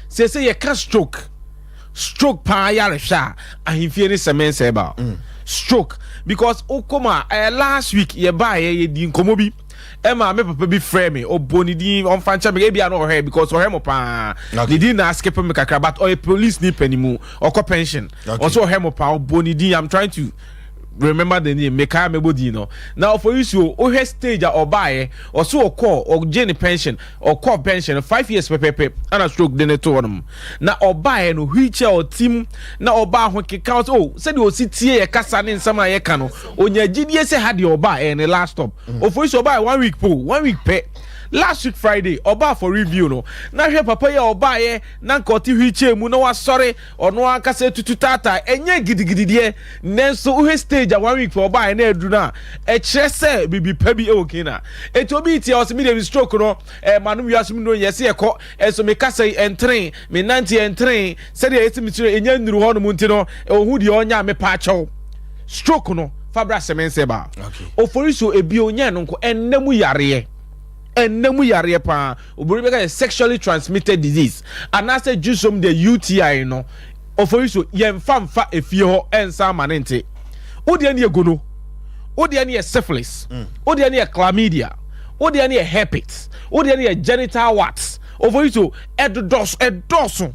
seesei yɛka stroke. Stroke paa yarehwɛ a ahemfie ne sɛmɛn sɛ ba mm. stroke because wokɔ mu a eh, last week yɛbaeɛ yɛdi nkɔmmɔ bi ɛma me papa bi frɛ me ɔbɔ ne din ɔmfa nkyɛ me ebia na ɔhwɛ because ɔhwɛ mo paa ne din na skip me kakra but ɔyɛ police ni panimu ɔkɔ pension ɔsɛ ɔhwɛ mo paa ɔbɔ ne din I'm trying to remember the name mekaa mɛbɔ din no na ɔfɔ yusuo wohwɛ stage a ɔbaeɛ ɔso ɔkɔ ɔgye ne pension Ɔkɔɔ pension no 5 years pɛpɛpɛ ɛna stroke de ne to hɔnom na ɔbaeɛ no wheelchair ɔtim na ɔbaa ho keka ɔsɛ oh sɛdeɛ ɔsi tie yɛ kasa ne nsɛm a yɛka no ɔnya gyidie sɛ ha deɛ ɔbaa ɛyɛ ne last stop mm. Ofori sɛ ɔbaeɛ one week po one week pɛ last week Friday ɔbaa for review no na hwɛ papa yi a ɔbaeɛ na nka ɔte wheelchair mu na wasɔre ɔno ankasa tutu taataa ɛnyɛ gidigidi deɛ nanso wohwɛ stage a one week pɛ ɔbaeɛ na aduru no a ɛkyerɛ sɛ biribi pa bi wɔ Kena Eti obi tia ɔsɛ mi deɛ stroke no ɛɛ ma no wiase mu no yɛ sɛ yɛkɔ ɛso mi kasa yi ɛntene mi nante ɛntene sɛdeɛ yɛsi mi tiri enya nnuru hɔ nom nti no ohu deɛ ɔnya mi pa akyɛw stroke no fabra sɛmɛnsɛ ba ofori so ebi onya no nko ɛnna mu yareɛ ɛnna mu yareɛ paa obìnrin bɛka yɛ sexually transmitted disease anaasɛ jusom deɛ UTI no Ofori so yɛnfa nfa efie hɔ ɛnsa ama ne nte. Wo deɛ ne yɛ gono, wo deɛ ne yɛ syphilis, mm. wo deɛ ne yɛ chlamydia, wo deɛ ne yɛ herpes, wo deɛ ne yɛ genital warts. Ofori so ɛdodɔso ɛdɔɔso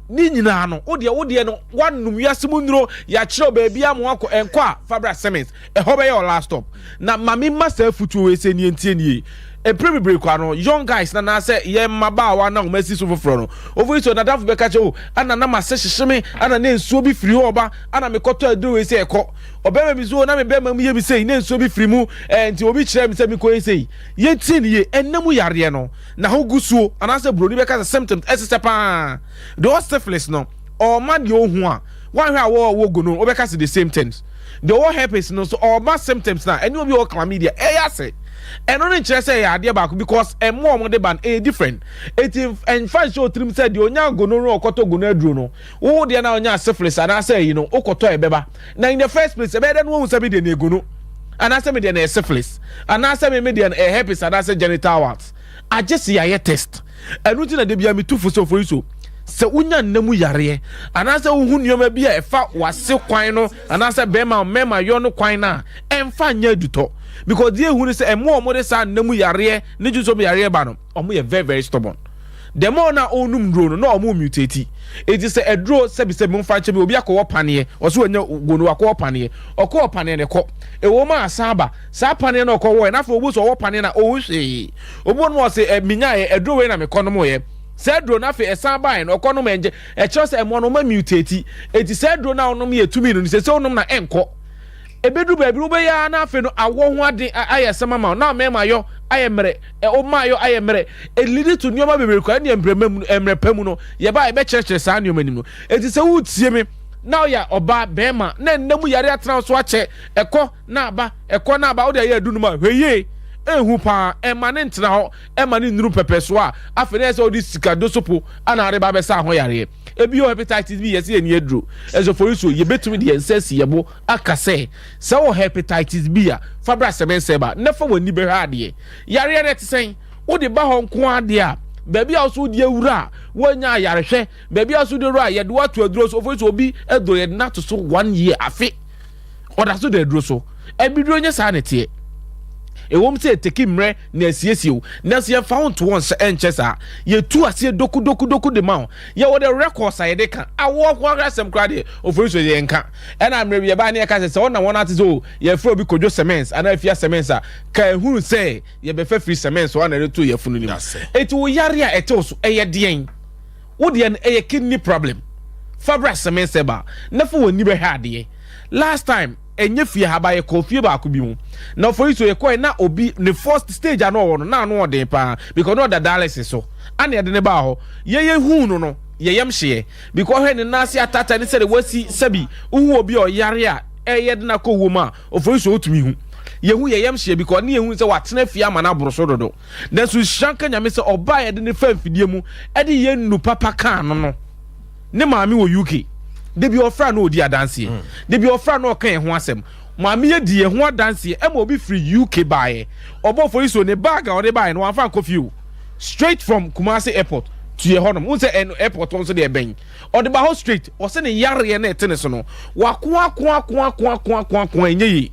ne nyinaa no wo deɛ wo deɛ no woanom wiase mu nnuro yɛakyerɛw baabi ama wakɔ ɛnkɔ a fabra Simmons Ɛhɔ bɛyɛ ɔ last stop. Na ma me ma saa afutuo wei sɛ nie ntie nie. Ɛpere bebree kwa no young guys na naasɛ yɛn mmabaawa na wɔn asi so foforɔ no ofiri so nadamfo bɛka kyɛ o ana na mase hyehye me ana na nsuo bi firi hɔ ɔba ana mekɔtɔ aduro wei sɛ ɛkɔ ɔbɛrima bi so na me bɛrima mu yɛ mi sei na nsuo bi firi mu ɛɛ nti obi kyerɛ me sɛ mekɔ yɛ sei yɛntie ne yie ɛnna mu yareɛ no na ho gu suo anaasɛ buroni bɛka sɛ symptoms ɛsesɛ paa deɛ ɔwɔ syphilis no ɔma deɛ ɔhu a wanhwɛ a wɔwɔ gono wobɛka sɛ the same things Deɛ ɔwɔ herpes no nso ɔma symptoms na ɛne obi ɔwɔ chlamydia ɛyɛ ase. Ɛno no nkyerɛ sɛ ɛyɛ adeɛ baako because ɛmo a wɔde ba no ɛyɛ different. Eti ɛnfa nhyɛ otirim sɛ deɛ onya gonorrhea ɔkɔtɔ gono aduro no wo deɛ na onya syphilis anaasɛ ɛyi no wokɔtɔ ɛbɛba. Na in the first place ɛbɛyɛ dɛ no wɔn sɛ me deɛ na ɛgono anaasɛ me deɛ na ɛyɛ syphilis anaasɛ me me deɛ no ɛyɛ herpes anaasɛ genital warts. Agye sɛ yɛayɛ test. Ɛno nti na da biara metu fo sɛ Ofori-so, sɛ wonya nna mu yareɛ anaasɛ wohu nneɛma bi a ɛfa w'ase kwan no anaasɛ bɛrima mmarima yɔ no kwan no a, ɛmfa nyɛ adutɔ. Because deɛ ehu ne sɛ ɛmo a wɔde saa nna mu yareɛ ne dwonsɔ mu yareɛ ba no, wɔn yɛ very very stubborn. The more na ɔnum nnuro no, na wɔn mutate. Eti sɛ aduro sɛbisɛbi mo nfa nkyɛn mi obi akɔwɔ paneɛ, ɔso wanya gono akɔwɔ paneɛ, ɔkɔwɔ paneɛ no ɛkɔ. Ɛwɔ mu a asan aba. Saa paneɛ no ɔkɔwɔɛ no afei obu sɛ ɔwɔ paneɛ no a ɔhu hwee. Obi wɔ nom ɔse ɛ menyaeɛ aduro wei na mekɔ nom yɛ. Saa aduro no afei ɛsan baeɛ no ɔkɔ nom ɛnkyɛ ɛkyerɛ sɛ ɛmoa no ɔma mutate. Eti saa aduro no a ɔnom yɛ tumi no no sɛ sɛ wonom na ɛnkɔ. Ɛbɛduru baabi no wobɛyɛ ara na afei no awɔ ho ade ayɛ asɛm ama wo na mmarima yɔ ayɛ mmerɛ ɛ wo mmaa yɔ ayɛ mmerɛ. Ɛlidi to nneɛma bebree koraa ɛnneɛ mprɛma mu mmerɛ pa mu no yɛba a yɛbɛkyerɛkyerɛ saa nneɛma no mu. Eti sɛ woretie me na woyɛ ɔbaa barima na nna mu yare atena wo so akyɛ ɛkɔ na aba, ɛkɔ na aba, wode ayɛ adu no mu a, hwɛ yie, ɛnhu paa, ɛmma no ntena hɔ, ɛmma no nnuru pɛpɛsoɔ a, afei na ɛyɛ sɛ wode sika dosopo ana ade ba abɛsa ho yareɛ. Ebio hepatitis B yɛse yɛnni aduro, ɛnso forisuo, yɛbɛtumi de yɛn nsa asi yɛn bo aka sɛ, sɛ wowɔ hepatitis B a, fa bra sɛmɛnsɛba na fa w'ani bɛhwɛ adeɛ. Yareɛ no ɛte sɛn? Wode ba hɔ nko ara deɛ a, baabi a wo nso wode awura a, woanya ayarehwɛ, baabi a wo nso wode awura a, yɛde wo ato aduro so, ofori so obi aduro yɛde no ato so one year, afe. Ɔda so da aduro so. Abiduro nyɛ saa na ɛteɛ. Ɛwom sɛ ɛteki mmerɛ na asiesie wo, nanso yɛmfa wo nto hɔ nhyɛ ɛnkyɛ saa. Yɛtu aseɛ dokudokudoku de ma wo. Yɛwɔ the records a yɛde ka. Awoɔ ho asɛm koraa deɛ, Oforisuo yɛnka. Ɛna mmerɛ bi yɛbaeɛ na yɛka sɛ, sɛ wonam hɔ na ate sɛ oh, yɛfrɛ obi Kojo Semens anaa Afia Semens a, ka ɛhunu sɛ yɛbɛfa firi Semens hɔ na yɛde too yafunu no mu. Enti wo yareɛ a ɛte wo so, ɛyɛ deɛn? Wo deɛ no ɛyɛ kidney problem. Fa bra Semens Herbal na fa w'ani bɛhwɛ adeɛ. Last time, ɛnyɛ fie ha ba yɛkɔɔ fie baako bi mu. Na ɔfɔyi so yɛkɔɛ na obi ne first stage a na ɔwɔ no na ano ɔden paa because na ɔda dialysis so. Ana yɛde ne baa hɔ. Yɛyɛ huu no no, yɛyam hyeɛ. Because hwɛ ne nan ase atata ne sɛdeɛ wasi sɛbi wohu obi a ɔyare a ɛyɛ den akɔ wuo mu a ɔfɔyi so wotumi hu. Yɛhu yɛyam hyeɛ because ne yɛhu sɛ watena fie ama no aboro so dodo. Nanso nhyira nka Nyame sɛ ɔbaa a yɛde no faa mfidie mu de yɛn nnu papa kaa no no, ne maame wɔ UK. Da bi ɔfrɛ a na ɔdi adanseɛ. Mm. Da bi ɔfrɛ a na ɔka yɛn ho asɛm. Maame yɛ di yɛn ho adanseɛ ɛma obi firi UK baeɛ. Ɔbɔ fori so ne bag a ɔde baeɛ no wamfa ankɔ fie o. Straight from Kumasi airport to yɛ hɔnom. Wohu sɛ ɛno airport hɔ nso deɛ ɛbɛn. Ɔde ba hɔ straight. Ɔsɛ ne yareɛ na ɛte ne so no. Wako ako ako ako ako ako ako ɛnyɛ yie.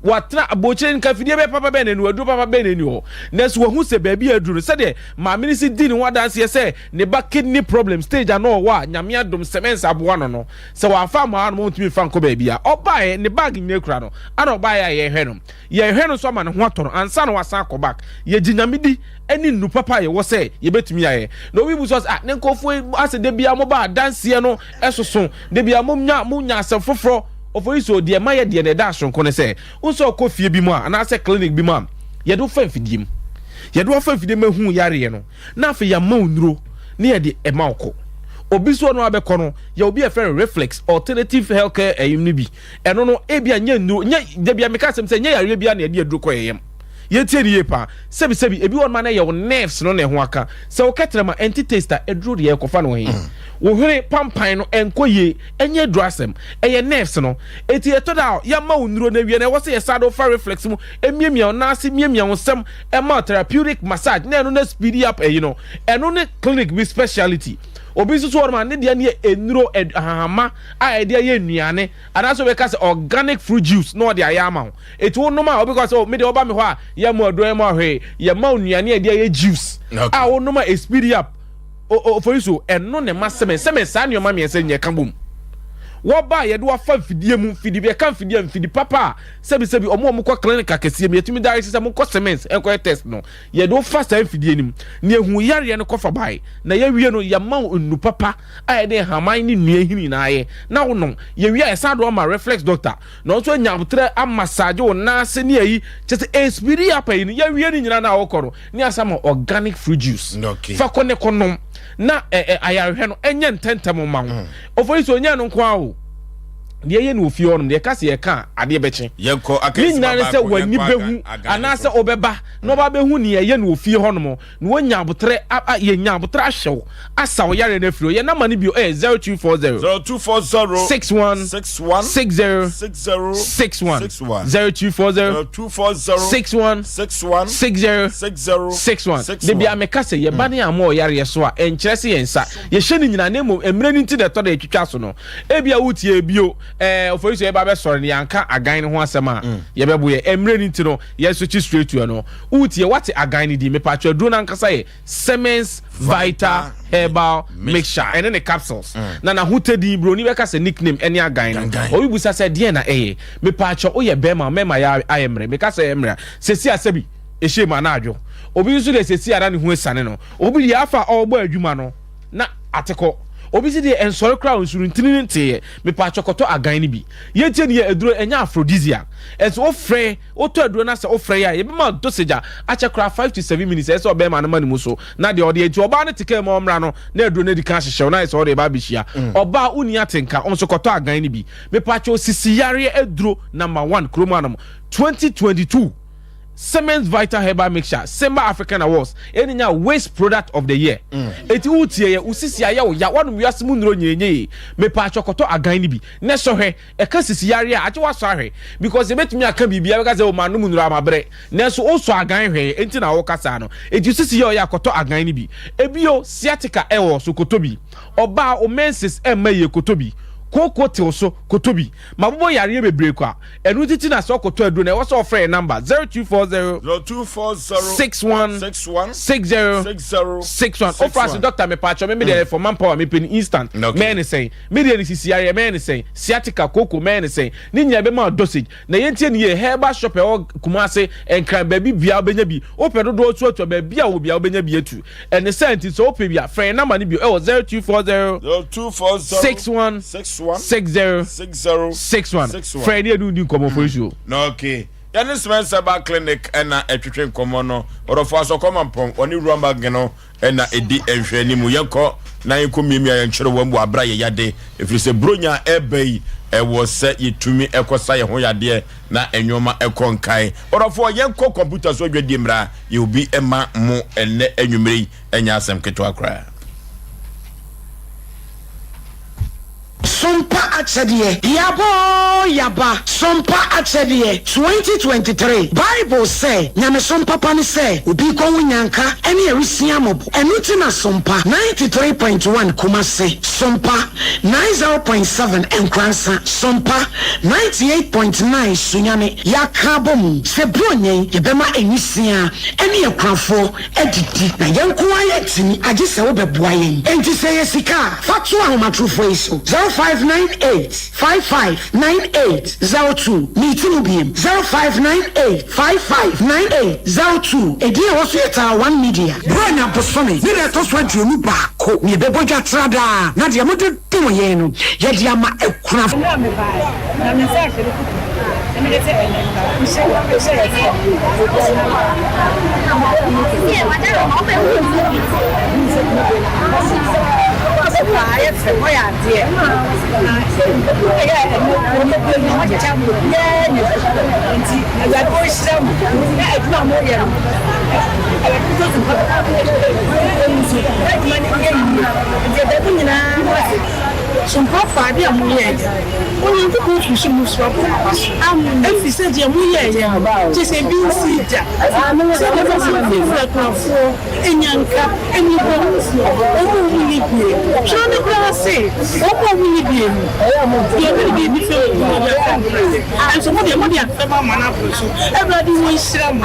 Watena abokyire nka fidie bɛyɛ papa bɛn na ɛni hɔ, aduro papa bɛn na ɛni hɔ. Nanso wahu sɛ baabi a aduru no, sɛdeɛ maame no si di ne ho adanseɛ sɛ ne ba kidney problem stage a na ɔwɔ a Nyame adom cements aboa no no, sɛ wamfa amma hanom a ɔntumi mfa nkɔ baabi a. Ɔbaeɛ, ne bag nyinaa kura no, ana ɔbaeɛ a yɛrehwɛ no. Yɛrehwɛ no nso ama ne ho atɔ no ansa na wasan akɔ back. Yɛgye Nyame di ne nnuru papa a yɛwɔ sɛ yɛbɛtumi ayɛ. Na obi bu so sɛ, ah, ne nkurɔfoɔ yi asɛ da biara moba adanseɛ no soso, da biara monya monya asɛm foforɔ. Oforisuo, deɛ ɛma yɛ deɛ na ɛda asonko ne sɛ, wo sɛ ɔkɔ fie bi mu a, anaasɛ clinic bi mu a, yɛde wo fa mfidie mu. Yɛde wo afa mfidie mu ahu yareɛ no, na afei yɛama wo nnuro, na yɛde ɛma wo kɔ. Obi nso ɔno abɛkɔ no, yɛ obi a yɛfrɛ no reflex, alternative healthcare ɛyi no bi. Ɛno no, ebia nyɛ nnuro, nyɛ, da bia meka asɛm sɛ, nyɛ yareɛ biara na yɛde aduro kɔ yɛn yam. Yɛntie no yie paa. Sɛbi sɛbi, ebi wɔ hɔ nom a na ɛyɛ wo nerves no na ɛho aka. Sɛ wo kɛtrɛma ɛnte taste a, aduro deɛ ɛkɔfa no wɔ he? Wo hwene pampan no ɛnkɔ yie, ɛnyɛ aduro asɛm. Ɛyɛ nerves no. Enti ɛtɔ da a, yɛama wo nnuro no awie no, ɛwɔ sɛ yɛsan de wo fa reflex mu, miamia wo nan ase, miamia wo nsam, ɛma wo therapeutic massage, na ɛno na speedy up ɛyi no. Ɛno ne clinic bi speciality. Obi nso so wɔ hɔ nom a, ne deɛ no yɛ nnuro, ahahama a yɛde ayɛ nnuane, anaasɛ wobɛka sɛ organic fruit juice na ɔde ayɛ ama wo. Eti wo nom a obi kɔ sɛ oh me deɛ ɔba me hɔ a yɛ mo aduro yɛ mo ahwee yɛ ma nnuane a yɛde ayɛ juice a wo nom a e speed up ofori so ɛno na ɛma sɛmɛ sɛmɛ saa nneɛma mmiɛnsa nyɛ ka bom wɔba a yɛde wafa mfidie mu mfidi yɛka mfidie a mfidi papa a sɛbi sɛbi ɔmo a ɔmo kɔ clinic akɛseɛ mu yɛtumi dari sɛ mo kɔ cement ɛnkɔyɛ test no yɛde wofa saa mfidie no mu na ehu yareɛ no kɔfa bae na yɛwie no yɛma wo nnu papa a yɛde nhaman ne nnua hini nyinaa yɛ na wonom yɛwie a yɛsan de ɔma reflex doctor Na ɔnso anya aboterɛ amassage wo nan ase ne ayi kyɛ sɛ ɛspidi apa yi no yɛwie no nyinaa na wokɔ no ne asa ma organic fruit juice okay. fa kɔ ne kɔ nom na ɛ ɛ ayarehwɛ no ɛnyɛ ntɛntɛm ma wo mm. ɔfɔ yi sɛ ɔnyɛ no nko ara o deɛ ɛyɛ no wɔ fie hɔnom deɛ ɛka sɛ yɛka a adeɛ bɛkye ne nyinaa ne sɛ w'ani bɛhu anaasɛ wobɛba na ɔba bɛhu nea ɛyɛ no wɔ fie hɔnom Na wanya aboterɛ a a yɛnya aboterɛ ahyɛ wo asa wo yareɛ no afiri hɔ. Yɛn number no bio ɛyɛ 0240. 0240. 61. 61. 60. 60. 61. 61. 0240. 0240. 61. 61. 60. 60. 61. Da biara meka sɛ yɛba ne yɛammɔ ɔyareɛ so a ɛnkyerɛ sɛ yɛn nsa yɛhyɛ no nyinaa na mmom mmerɛ no nti na ɛtɔ da yɛtwitwa so no. Ebia wotie bio ɛɛ ofori so yɛba bɛsɔre no yɛanka agan no ho asɛm a yɛbɛbo yɛ mmerɛ no nti no yɛn switch straight to ɛno. Wotie, wate agan no din? Mepatwɔ aduro no ankasa yɛ Semens Vital Herbal Mixture ɛne ne capsules. Mm. Na n'ahotɛ din, buroni bɛka sɛ nickname ɛne agan no. Obi busa sɛ deɛn na ɛyɛ? Mepatwɔ woyɛ bɛrima, mɛma yɛ ayɛ mmerɛ. Meka sɛ ɛyɛ mmerɛ a, sɛsi a sɛbi ɛhyɛ mu anadwo. Obi nso deɛ sɛsi a na ne ho asiane no. Obi deɛ afa a ɔrebɔ adwuma no na atekɔ. Obi nso deɛ ɛnsɔre koraa nsuru ntini no nteeɛ. Mepatwɔ kɔtɔ agan no bi. Yɛntie ne yɛ aduro ɛnyɛ aphrodisiac. Ɛnso wofrɛ Wotɔ aduro na sɛ wofrɛ yɛ a, yɛbɛma wo dosage a akyɛ koraa 5 to 7 minutes. Ɛyɛ sɛ ɔbarima no ma ne mu so na deɛ ɔde nti ɔbaa no te kaa mu a ɔmmra no na aduro no adi kan ahyehyɛ wo na ayɛ sɛ ɔde reba abɛhyia. Ɔbaa wonni atenka, wo nso kɔtɔ agan no bi. Mepakyɛw sisi yareɛ aduro number one kurom hanom 2022 Siemens Vital Herbal Mixture Simba African Awards ɛna nya Waste Product of the Year. Enti wotie yɛ, wo sisi ayɛ wo ya, woanom wiase mu nnuro nyɛ ɛnyɛ yie. Mepakyɛw kɔtɔ agan no bi na sɔ hwɛ. Ɛka sisi yareɛ a, agye woasɔ ahwɛ because yɛbɛtumi aka biribiara bɛka sɛ o manom nnuro a mabrɛ nanso wosɔ agan hwɛeɛ enti na woka saa no. Enti sisi yɛ ɔyɛ a kɔtɔ agan no bi. Ebio sciatica ɛwɔ so kɔtɔ bi. Ɔbaa wo menses ɛmma yie kɔtɔ bi. Kooko tew so, kɔtɔ bi. Mabobɔ yareɛ bebree kwa. Ɛno nti na sɛ ɔkɔtɔ aduro no, ɛwɔ sɛ ɔfrɛ yɛn number 0240 0240 61 61 60 60 61. Wofra ase doctor mepaakyɛw me me deɛ for manpower mepɛ no instant. Okay. Mɛyɛ ne sɛn? Me deɛ ne sisi yareɛ mɛyɛ ne sɛn? Sciatica, kooko mɛyɛ ne sɛn? Ne nyinaa ɛbɛma wo dosage. Na yɛntie no yie, herbal shop a ɛwɔ Kumasi, Nkran, baabi biara wobɛnya bi. Wopɛ dodoɔ nso atu a, baabi a wɔ biara wobɛnya bi atu. Ɛne saa nti, sɛ wopɛ bi a, frɛ yɛn number no bio ɛwɔ 0240 0240 61 61 60 60 61. 61. Frɛ yɛn ne yɛne wo ndi nkɔmmɔ Fosuo. Na okay. Yɛne Spencer ba clinic ɛna ɛtwetwe nkɔmmɔ no. Ɔdɔfo Asɔkɔma Mpɔn, ɔne Wura Magno ɛna ɛdi nhwɛanimu. Yɛnkɔ na yɛnkɔ miamia yɛn kyerɛwa mu wɔ aberɛ a yɛyade, ɛfiri sɛ Buronya a ɛreba yi, ɛwɔ sɛ yɛtumi ɛkɔsa yɛn ho yadeɛ na nnoɔma ɛkɔ nkae. Ɔdɔfoɔ, yɛnkɔ kɔmputa so adwadie mmra, yɛwɔ bi ma mo ɛnnɛ anwummerɛ yi, ɛnyɛ asɛm ketewa koraa. Sompa Akyɛdeɛ, Yaba oo yaba, Sompa Akyɛdeɛ, 2023 Bible sɛ, Nyamesom papa ne sɛ obi rekɔhu nyanka ne awisiaa mmɔbɔ. Ɛno nti na Sompa 93.1 Kumasi, Sompa 90.7 Nkoransa, Sompa 98.9 Sunyani yɛaka abɔ mu sɛ Buronya yi yɛbɛma nwisiaa ne akunafoɔ adidi, na yɛn nko ara yɛntumi, agye sɛ wobɛboa yɛn. Enti sɛ ɛyɛ sika a, fa to ahomatorofoɔ yi so, 0598 55 98 02. Meti mu biem, 0598 55 98 02. Edin a ɛwɔ so yɛ Taa One Media. Buronya bosome ne da ɛtɔ so 21 na yɛbɛbɔ dwa tra daa, na deɛ mode dom yɛn no, yɛde ama akunafo. Mmerɛ a mebaeɛ, na me nsa ahyɛ me kutu, na mede sɛ ɛnnɛ nhyɛ hyɛ yɛ sɛ Sompa fa ade a moyɛeɛ no. Onyankopɔn firi soro mu soa bɔ mo aba so, ɛfiri sɛ deɛ moyɛeɛ no, kyerɛ sɛ ebi nsii da, sɛ mobɛfa mfiri akunafoɔ, nnyanka, mmɔborɔhunufoɔ, wɔn a wɔnni bie. Twerɛ no koraa se, Wɔn a wɔnni bie no, deɛ ɔde ne biribi fɛm obi no, ɔde afɛm no. Nanso mo deɛ, mode afɛm ama no aboro so. Awurade wɔnhyira mo.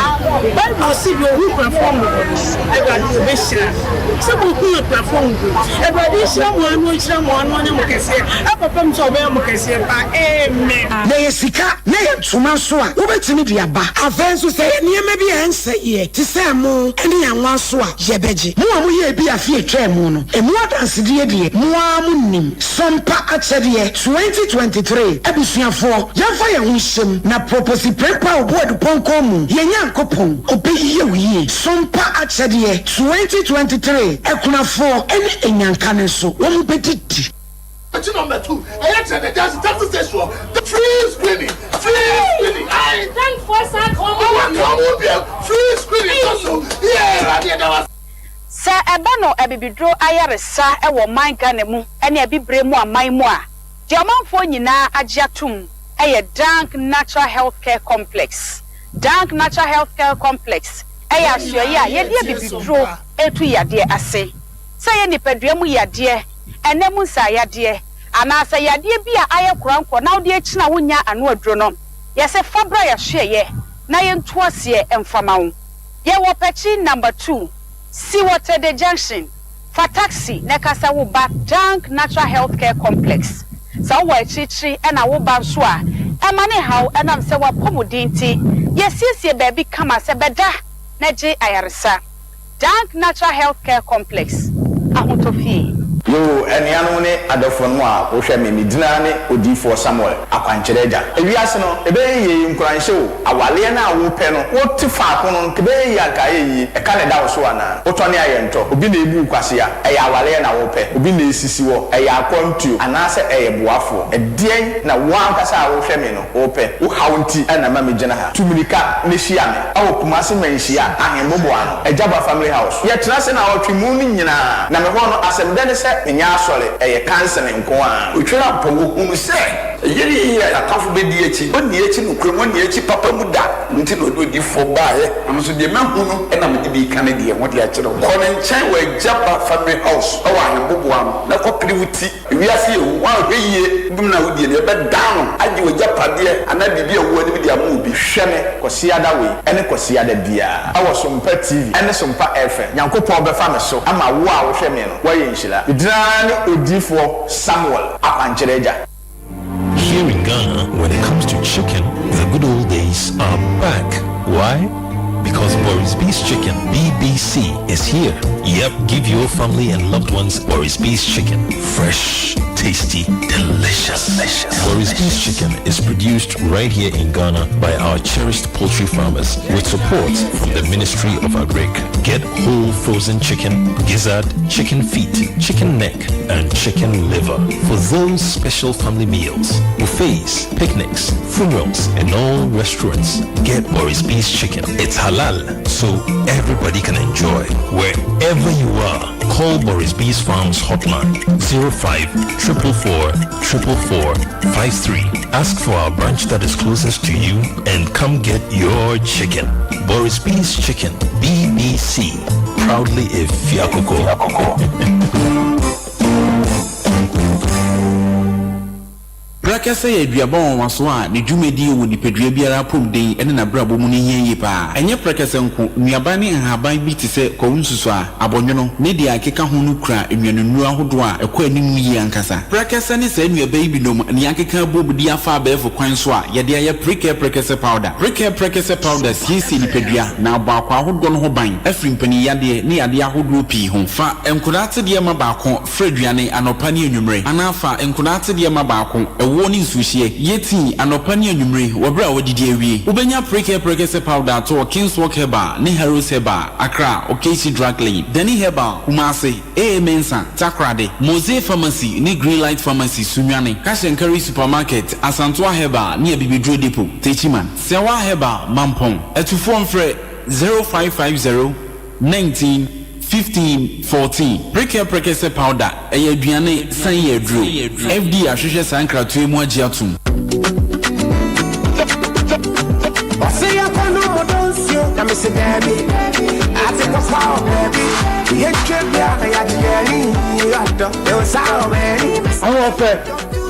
Bible se, Deɛ ɔhu akunafoɔ mmɔbɔ no, Awurade ɔbɛhyira no. Sɛ mohu akunafoɔ mmɔbɔ. Awurade nhyira mo ara na ɔnhyira mo ara na ɔnyɛ mo kɛseɛ ɛkɔpem sɛ ɔbɛyɛ mo kɛseɛ paa. Amen. Na ɛyɛ sika na ɛyɛ ntoma nso a, wobɛtumi de aba. Afei nso, sɛ ɛyɛ nneɛma bi a ɛnsɛeɛ te sɛ ɛmo ne anwa nso a, yɛbɛgye. Mo a moyɛɛ bi afe a ɛtwaa mu no, emu adansedie deɛ, mo ara monim. Sompa Akyɛdeɛ 2023 Abusuafoɔ, yɛmfa yɛn ho nhyɛ mu na Proposi Prempeh Obuadupɔnkɔn mu, yɛn Nyankopɔn, ɔbɛyɛ wo yie. Sompa Akyɛdeɛ 2023 Akunafoɔ ne Anyanka no nso, wɔbɛdidi. Akyi number 2 ɛyɛ kyerɛ dɛ gyasi taxi station hɔ free screening free screening ayi ɔwɔ ka ɔmo biem free screening tɔ so yee awurade yɛda wase. Sɛ ɛba no abibiduro ayaresa wɔ ɔman Ghana mu ne abibire mu aman mu a, deɛ ɔmanfoɔ nyinaa agye atom yɛ Dank Natural Health Care Complex. Dank Natural Health Care Complex yɛ asoɛeɛ a yɛde abibiduro retu yadeɛ ase. Sɛ ɛyɛ nipadua mu yadeɛ, ɛnɛ mu nsaayadeɛ, anaa sɛ yadeɛ bi a ayɛ korankorɔ na wode akyini a wonnya ano aduro no, yɛse fa bra yɛasoɛeɛ na yɛntu aseɛ mfa ma wo. Yɛwɔ Pɛkyi Number 2, si wɔ Tede Junction. Fa taxi na ka sɛ woba Dank Natural Health Care Complex. Sɛ wowɔ akyirikyiri na woba nso a, ɛmma no nhaw ɛnam sɛ w'apɔmuden nti, yɛasiesie baabi kama sɛ bɛda na gye ayaresa. Dank Natural Health Care Complex, Ahotɔ Fie. Yoo, anuanom ne adɔfonom a wohwɛ me, me din ara ne Odiyifoɔ Samuel, Akwankyerɛ Agya. Ewiase no, ɛbɛyɛ yie, nkuranhyɛ o, awaleɛ no a wopɛ no, wote faako no, nka ɛbɛyɛ yie a nka ayɛ yie, ɛka na ɛda wo so anaa? Wotɔ ne a yɛntɔ, obi na ebu wo kwasea, ɛyɛ awaleɛ na wopɛ, obi na esisi wɔ, ɛyɛ akwantuo, anaasɛ ɛyɛ boafoɔ? Ɛdeɛn na wo ankasa a wohwɛ me no wopɛ? Wo haw nti na ɛma megyina ha. Tu mmirika na hyia me wɔ Kumasi Manhyia Ahenboboano, Agyaba Family House. Yɛtena ase naawɔtwe mu no nyinaa, na me hɔ no asɛm dɛ ne sɛ menyɛ asɔre, ɛyɛ counseling nko ara. Otwerampɔn, wɔhunu sɛ. Ɛyɛ yiye a yɛn atamfo bɛdi akyi. Wɔnni akyi nokorɛ mu, wɔnni akyi papa mu da. Ɛno nti na ɔde odiyifoɔ baeɛ. Na me nso deɛ mahu no na mede bi reka ne deɛ ho de akyerɛ wo. Kɔ ne nkyɛn wɔ Agya Ba Family House wɔ Ahemboboa ano na kɔpere wo ti. Ewiase yɛ hu, woanhwɛ yie bem na wodie no, yɛbɛdan no agye w'agyapadeɛ anaa biribi a ɛwɔ w'anim de ama obi. Hwɛ me Kwasiada wei ne Kwasiada biara wɔ Sompa TV ne Sompa FM. Nyankopɔn bɛfa me so ama wo a wohwɛ me no woayɛ nhyira. Me din ara ne Odiyifoɔ Samuel Akwankyerɛ Agya. Here in Ghana, when it comes to chicken, the good old days are back. Why? Because Boris B's Chicken, BBC, is here. Yep, give your family and loved ones Boris B's Chicken. Fresh, tasty, delicious. delicious. Boris B's Chicken is produced right here in Ghana by our cherished poultry farmers with support from the Ministry of Agric. Get whole frozen chicken, gizzard, chicken feet, chicken neck, and chicken liver for those special family meals, buffets, picnics, funerals, and all restaurants. Get Boris B's Chicken. It's halal, so everybody can enjoy. Wherever you are, call Boris B's Farms hotline 05 444 444 53. Ask for our branch that is closest to you and come get your chicken. Boris B's Chicken, BBC. Proudly a Fiakoko. Prɛkɛsɛ yɛ aduaba nwanwaso a ne dwumadi wɔ nipadua biara apɔmuden ne n'abrabɔ mu no hia yie pa ara. Ɛnyɛ prɛkɛsɛ nko, nnuaba ne nhaban bi te sɛ kwawu nsusuaa, abɔnwono, ne deɛ ɛkeka ho no kura nnuanennuro ahodoɔ a ɛkɔ anim yie ankasa. Prɛkɛsɛ ne saa nnuaba yi binom na yɛakeka abom de afa abɛɛfo kwan so a yɛde ayɛ Prekɛ Prɛkɛsɛ Powder. Prekɛ Prɛkɛsɛ Powder siesie nipadua na abɔ akwaa ahodoɔ no ho ban afiri mpaninyadeɛ ne yadeɛ ahodoɔ pii ho. Fa nkoraa atedeɛ ma baako Fra aduane anɔpa ne anwummere, anaa fa nkonaa atedeɛ ma baako, ɛwoɔ ne nsuohyeɛ. Yɛ tii anɔpa ne anwummere wɔ berɛ a woadidi awie. Wobɛnya Prekɛ Prɛkɛsɛ Powder ato wɔ Kingswalk Herbal ne Harrows Herbal, Accra, Okaishie Drug Lane, Dani Herbal, Kumasi, AA Mensah, Takoradi, Mosey Pharmacy ne Greenlight Pharmacy, Sunyani, Cash and Carry Supermarket, Asantoa Herbal ne Abibiduro Depot, Techiman, Sɛwa Herbal, Mampong. Atufoɔ mfrɛ 0550 19 15 14 Prekɛ Prɛkɛsɛ Powder ɛyɛ aduane san yɛ aduro. FDA ahwehwɛ saa nkratoɔ yi mu agye atom. Ɔse yɛkɔ no mo dɔ nsuo na mese daabi Ate papa wɔ baabi Yɛntwa bia na yɛagye yɛni Ɔdɔ ɛwɔ saa wɔ baabi Ahoɔfɛ,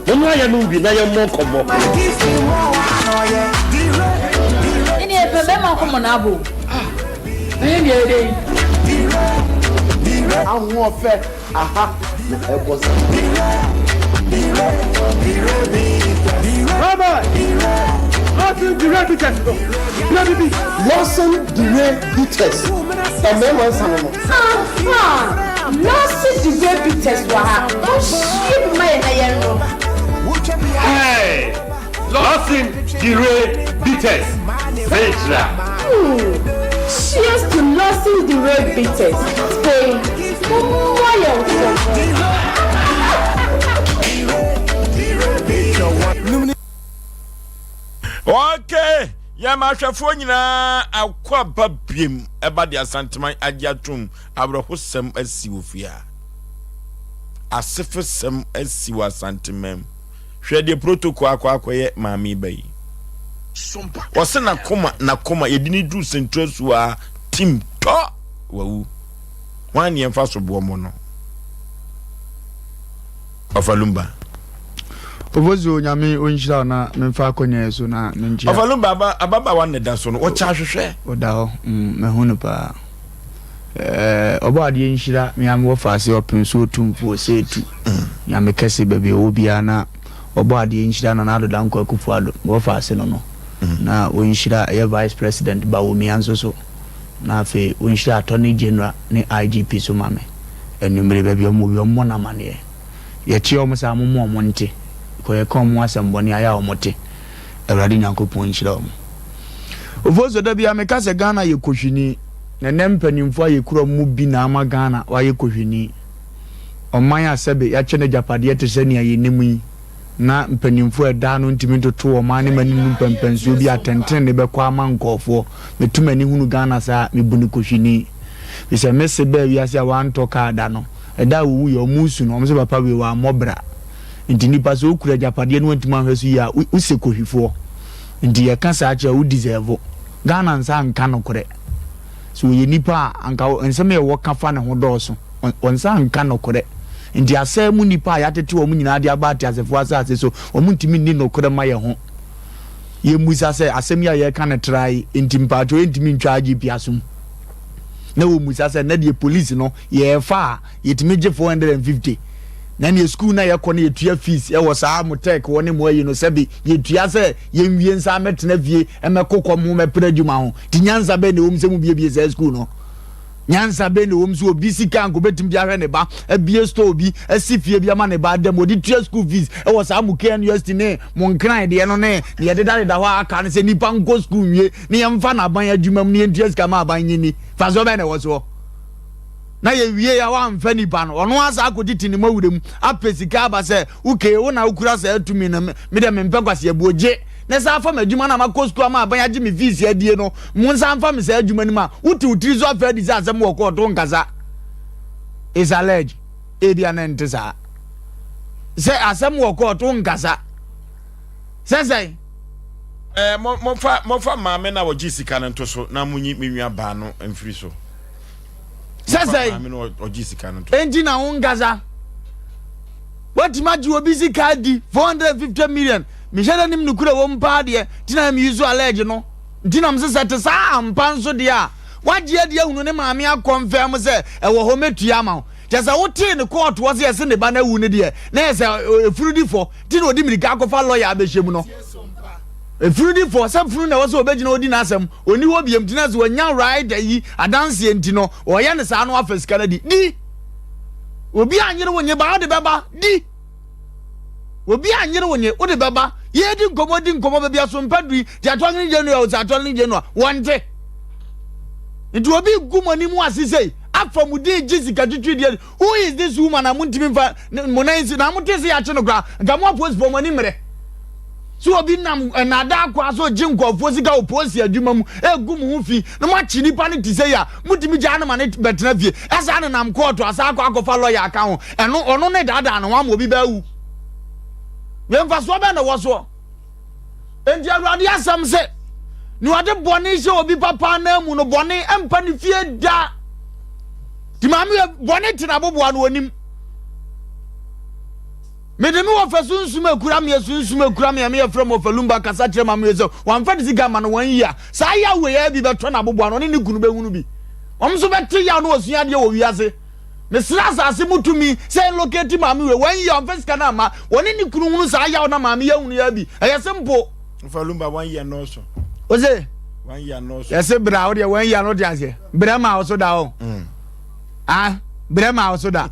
momma yɛnom bi na yɛmmɔ nkɔmmɔ. Ɛne ɛpɛ bɛma nkɔmmɔ no abɔ o. Ɛyɛ deɛ ɛdɛ yi. Ahoɔfɛ aha na ɛbɔ sa. Rabbi, Lawson Dure Bitters no, bra bibi. Lawson Dure Bitters, mmarima nsa no no. Aha! Lawson Dure Bitters wɔ ha, monhwie bi ma yɛn na yɛnnom. Hey! Lawson Dure Bitters, Sɛnkyerɛ. Hmm, cheers to Lawson Dure Bitters, Spain, mommɔ yɛn nkɔmmɔ. Okay, yɛn ahwɛfoɔ nyinaa akɔ aba biem ɛba de Asanteman agye atom awerɛhosɛm asi wɔ fie a asefesɛm asi wɔ Asanteman mu. Hwɛ deɛ protocol akɔ akɔyɛ maame ba yi. Ɔse nakoma nakoma yɛde ne duru sentra su a tim tɔ wawu. Hwan ne yɛmfa so boɔ mo no? Ɔfa Lumba. Ofosu Onyame onhyira wo na memfa akɔnya yi so na menkyia. Ɔfa Lumba aba ababaawa no na ɛda so no ɔkyɛ ahwehwɛ. Ɔda hɔ mm mahu no paa. Eh, ɔbɔ adeɛ nhyira me a mewɔ faase ɔpem so otumfoɔ Oseetu Nyame kɛse baabi ɔwɔ biara na ɔbɔ adeɛ nhyira Nana Addo Dankwa Akufo Addo mewɔ faase no no na ɔnhyira ɛyɛ Vice President Bawumia nso so na afei ɔnhyira Attorney General ne IGP so ma me anwummere baabi ɔmo wɔ biara ɔmmɔ no amaneɛ yɛkyea ɔmo saa momma ɔmo nte kɔ yɛka ɔmo asɛm bɔne ayɛ a ɔmo te Awurade Nyankopɔn nhyira ɔmo. Ofosu da biara meka sɛ Ghana yɛ kohwini na ɛnɛ mpaninfoɔ a yɛkura ɔmo mu bi na ama Ghana wayɛ kohwini. Ɔman a sɛbe yɛakyɛ no agyapadeɛ te sɛ nea yɛnim yi na mpaninfoɔ a ɛda ano ntumi ntoto ɔman no ma no nnu mpɛnpɛnsoɔ bi a atɛntenenee bɛkɔ ama nkurɔfoɔ. Meto m'ani hunu Ghana saa a, mebu no kohwini. Firi sɛ me se baa wiase a wantɔ kaa da no, ɛda a wɔwuiɛ ɔmo resu no, ɔmo se papa wei wammɔ bra. Nti nipa sɛ okura agyapadeɛ na wantumi anhwɛ so yie a, wosɛ kohwifoɔ. Nti yɛka saa kyerɛ wo deserve. Ghana nsa nka nokorɛ. Sɛ ɔyɛ nipa a, anka nsɛm a ɛwɔ ka fa ne ho dɔɔso. Ɔnsa nka nokorɛ. Nti asaa mu nipa a yɛatete wɔn nyinaa de aba ateasefoɔ asase so, wɔn ntumi nni nokorɛ mma yɛn ho. Yɛmmisa sɛ, asɛm yi a yɛreka no tra yi, nti mpaatwɔ yɛntumi ntwa IGP asom? Na wɔmmisa sɛ, nnɛ deɛ police no, yɛrefa a, yɛtumi gye 450? Na neɛ sukuu no a yɛkɔ no yɛtua fees wɔ saa mo tech hɔ ne mo ayi no, sɛbe yɛtua sɛ yɛnwie nsa mmɛtena fie mmɛko kɔm ho mmɛpere adwuma ho. Nti nyansa bɛn na ɛwɔ mu sɛ mobiebie saa sukuu no? Nyansa bɛn na ɛwɔ mu sɛ obi sika anka obetumi de ahwɛ ne ba, abue store bi, asi fie bi ama ne ba ada mu, ɔde tua school fees wɔ saa mo KNUST ne mo Nkran deɛ no ne nea ɛdedadeda hɔ a aka no sɛ nnipa nkɔ school nwie na yɛmfa no aban adwuma mu na yɛntua sika ma aban nye ni? Mfasoɔ bɛn na ɛwɔ soɔ? Na yɛwie a woamfa nipa no, ɔno ara saa akɔtete ne mɔwerɛ mu apɛ sika aba sɛ okay wo na wokura saa tumi no, me deɛ mempɛ kwaseabuo, gye na san fa m'adwuma no a makɔ sukuu ama aban agye me fees adie no, monsan mfa me saa adwuma no mu a, wote wo tiri so afa adi sɛ asɛm wɔ kɔɔto wonkasa. It's alleged. Ebia na ɛnte saa. Sɛ asɛm wɔ kɔɔto wonkasa. Sɛ sɛn? Eh, mo, mofa, mofa maame na wɔgye sika no nto so na monyi me nua baa no mfiri so. Sɛ sɛn? Maame no ɔgye sika no nto so. Enti na wonkasa. Watumi agye obi sika adi 450 million. Mehyɛ da nim nokorɛ wɔ mu paa deɛ, nti na me use allege no. Nti na mese sɛ ɛte saa ampa nso deɛ a, wagye adi ahunu ne maame akɔnfɛm sɛ ɛwɔ hɔ mɛtua ama wo. Kyerɛ sɛ wotee no kɔɔto hɔ sɛ yɛse ne ba no awu no deɛ, na yɛ sɛ efunu di fɔ, nti na ɔde mirika akɔfa lɔya abɛhyɛ mu no. Efunu di fɔ, sɛ funu na ɛwɔ sɛ ɔbɛgyina ɔdi n'asɛm, ɔnni hɔ biom, nti na sɛ wanya right ayi adanseɛ nti no, ɔyɛ no saa na wafa sika no adi. Di! Obi anyere wo nye ba, wode bɛba. Di! Obi anyere wo nye, wode bɛba. Yɛredi nkɔmmɔ di nkɔmmɔ baabi aso mpa dui, the attorney general sɛ attorney general, wɔnte. Nti obi gu mo anim ase sei, afa mo din gye sika twitwi deɛ. Who is this woman a montumi mfa mo nan nsi na mote sɛ yɛakye no koraa, nka mo apolisifoɔ mo ani mmerɛ. Sɛ obi nam nnaadaa kwan so gye nkurɔfoɔ sika wɔ polisi adwuma mu, egu mo ho fi, na moakye nipa no te sɛ yi a, motumi gyaa no ma ne bɛtena fie. Ɛsaa no nam kɔɔto asan akɔ akɔfa lɔya aka ho. Ɛno, ɔno ne daadaa ne ho ama obi bɛawu. Wei mfasoɔ bɛn na ɛwɔ soɔ? Enti Awurade asɛm se, nea ɔde bɔne hyɛ obi papa ananmu no, bɔne mpa ne fie da. Nti maame yɛ bɔne te n'aboboa no onim. Mede me wɔfa sunsum akura me sunsum akura me a meyɛ frɛ mo wɔfa lumba kasa kyerɛ maame yɛ sɛ wɔamfa ne sika ama no wɔn yi a saa yaw wei ara bi bɛtɔ n'aboboa no ɔne ne kunu bɛhunu bi. Wɔn nso bɛte yaw na wɔsua adeɛ wɔ wiase. Mesrɛ asase mu tumi sɛ nlocate maame wei wɔn yi a ɔmfa sika no amma wɔne ne kunu hunu saa yaw na maame yɛ hunu yɛ bi ɛyɛ simple. Nfa lumba wɔn yi anɔɔso. Ose. Wɔn yi anɔɔso. Yɛse bra wo deɛ wɔn yi ano te aseɛ brɛ ma wo so da o. Mm. Ah brɛ ma wo so da.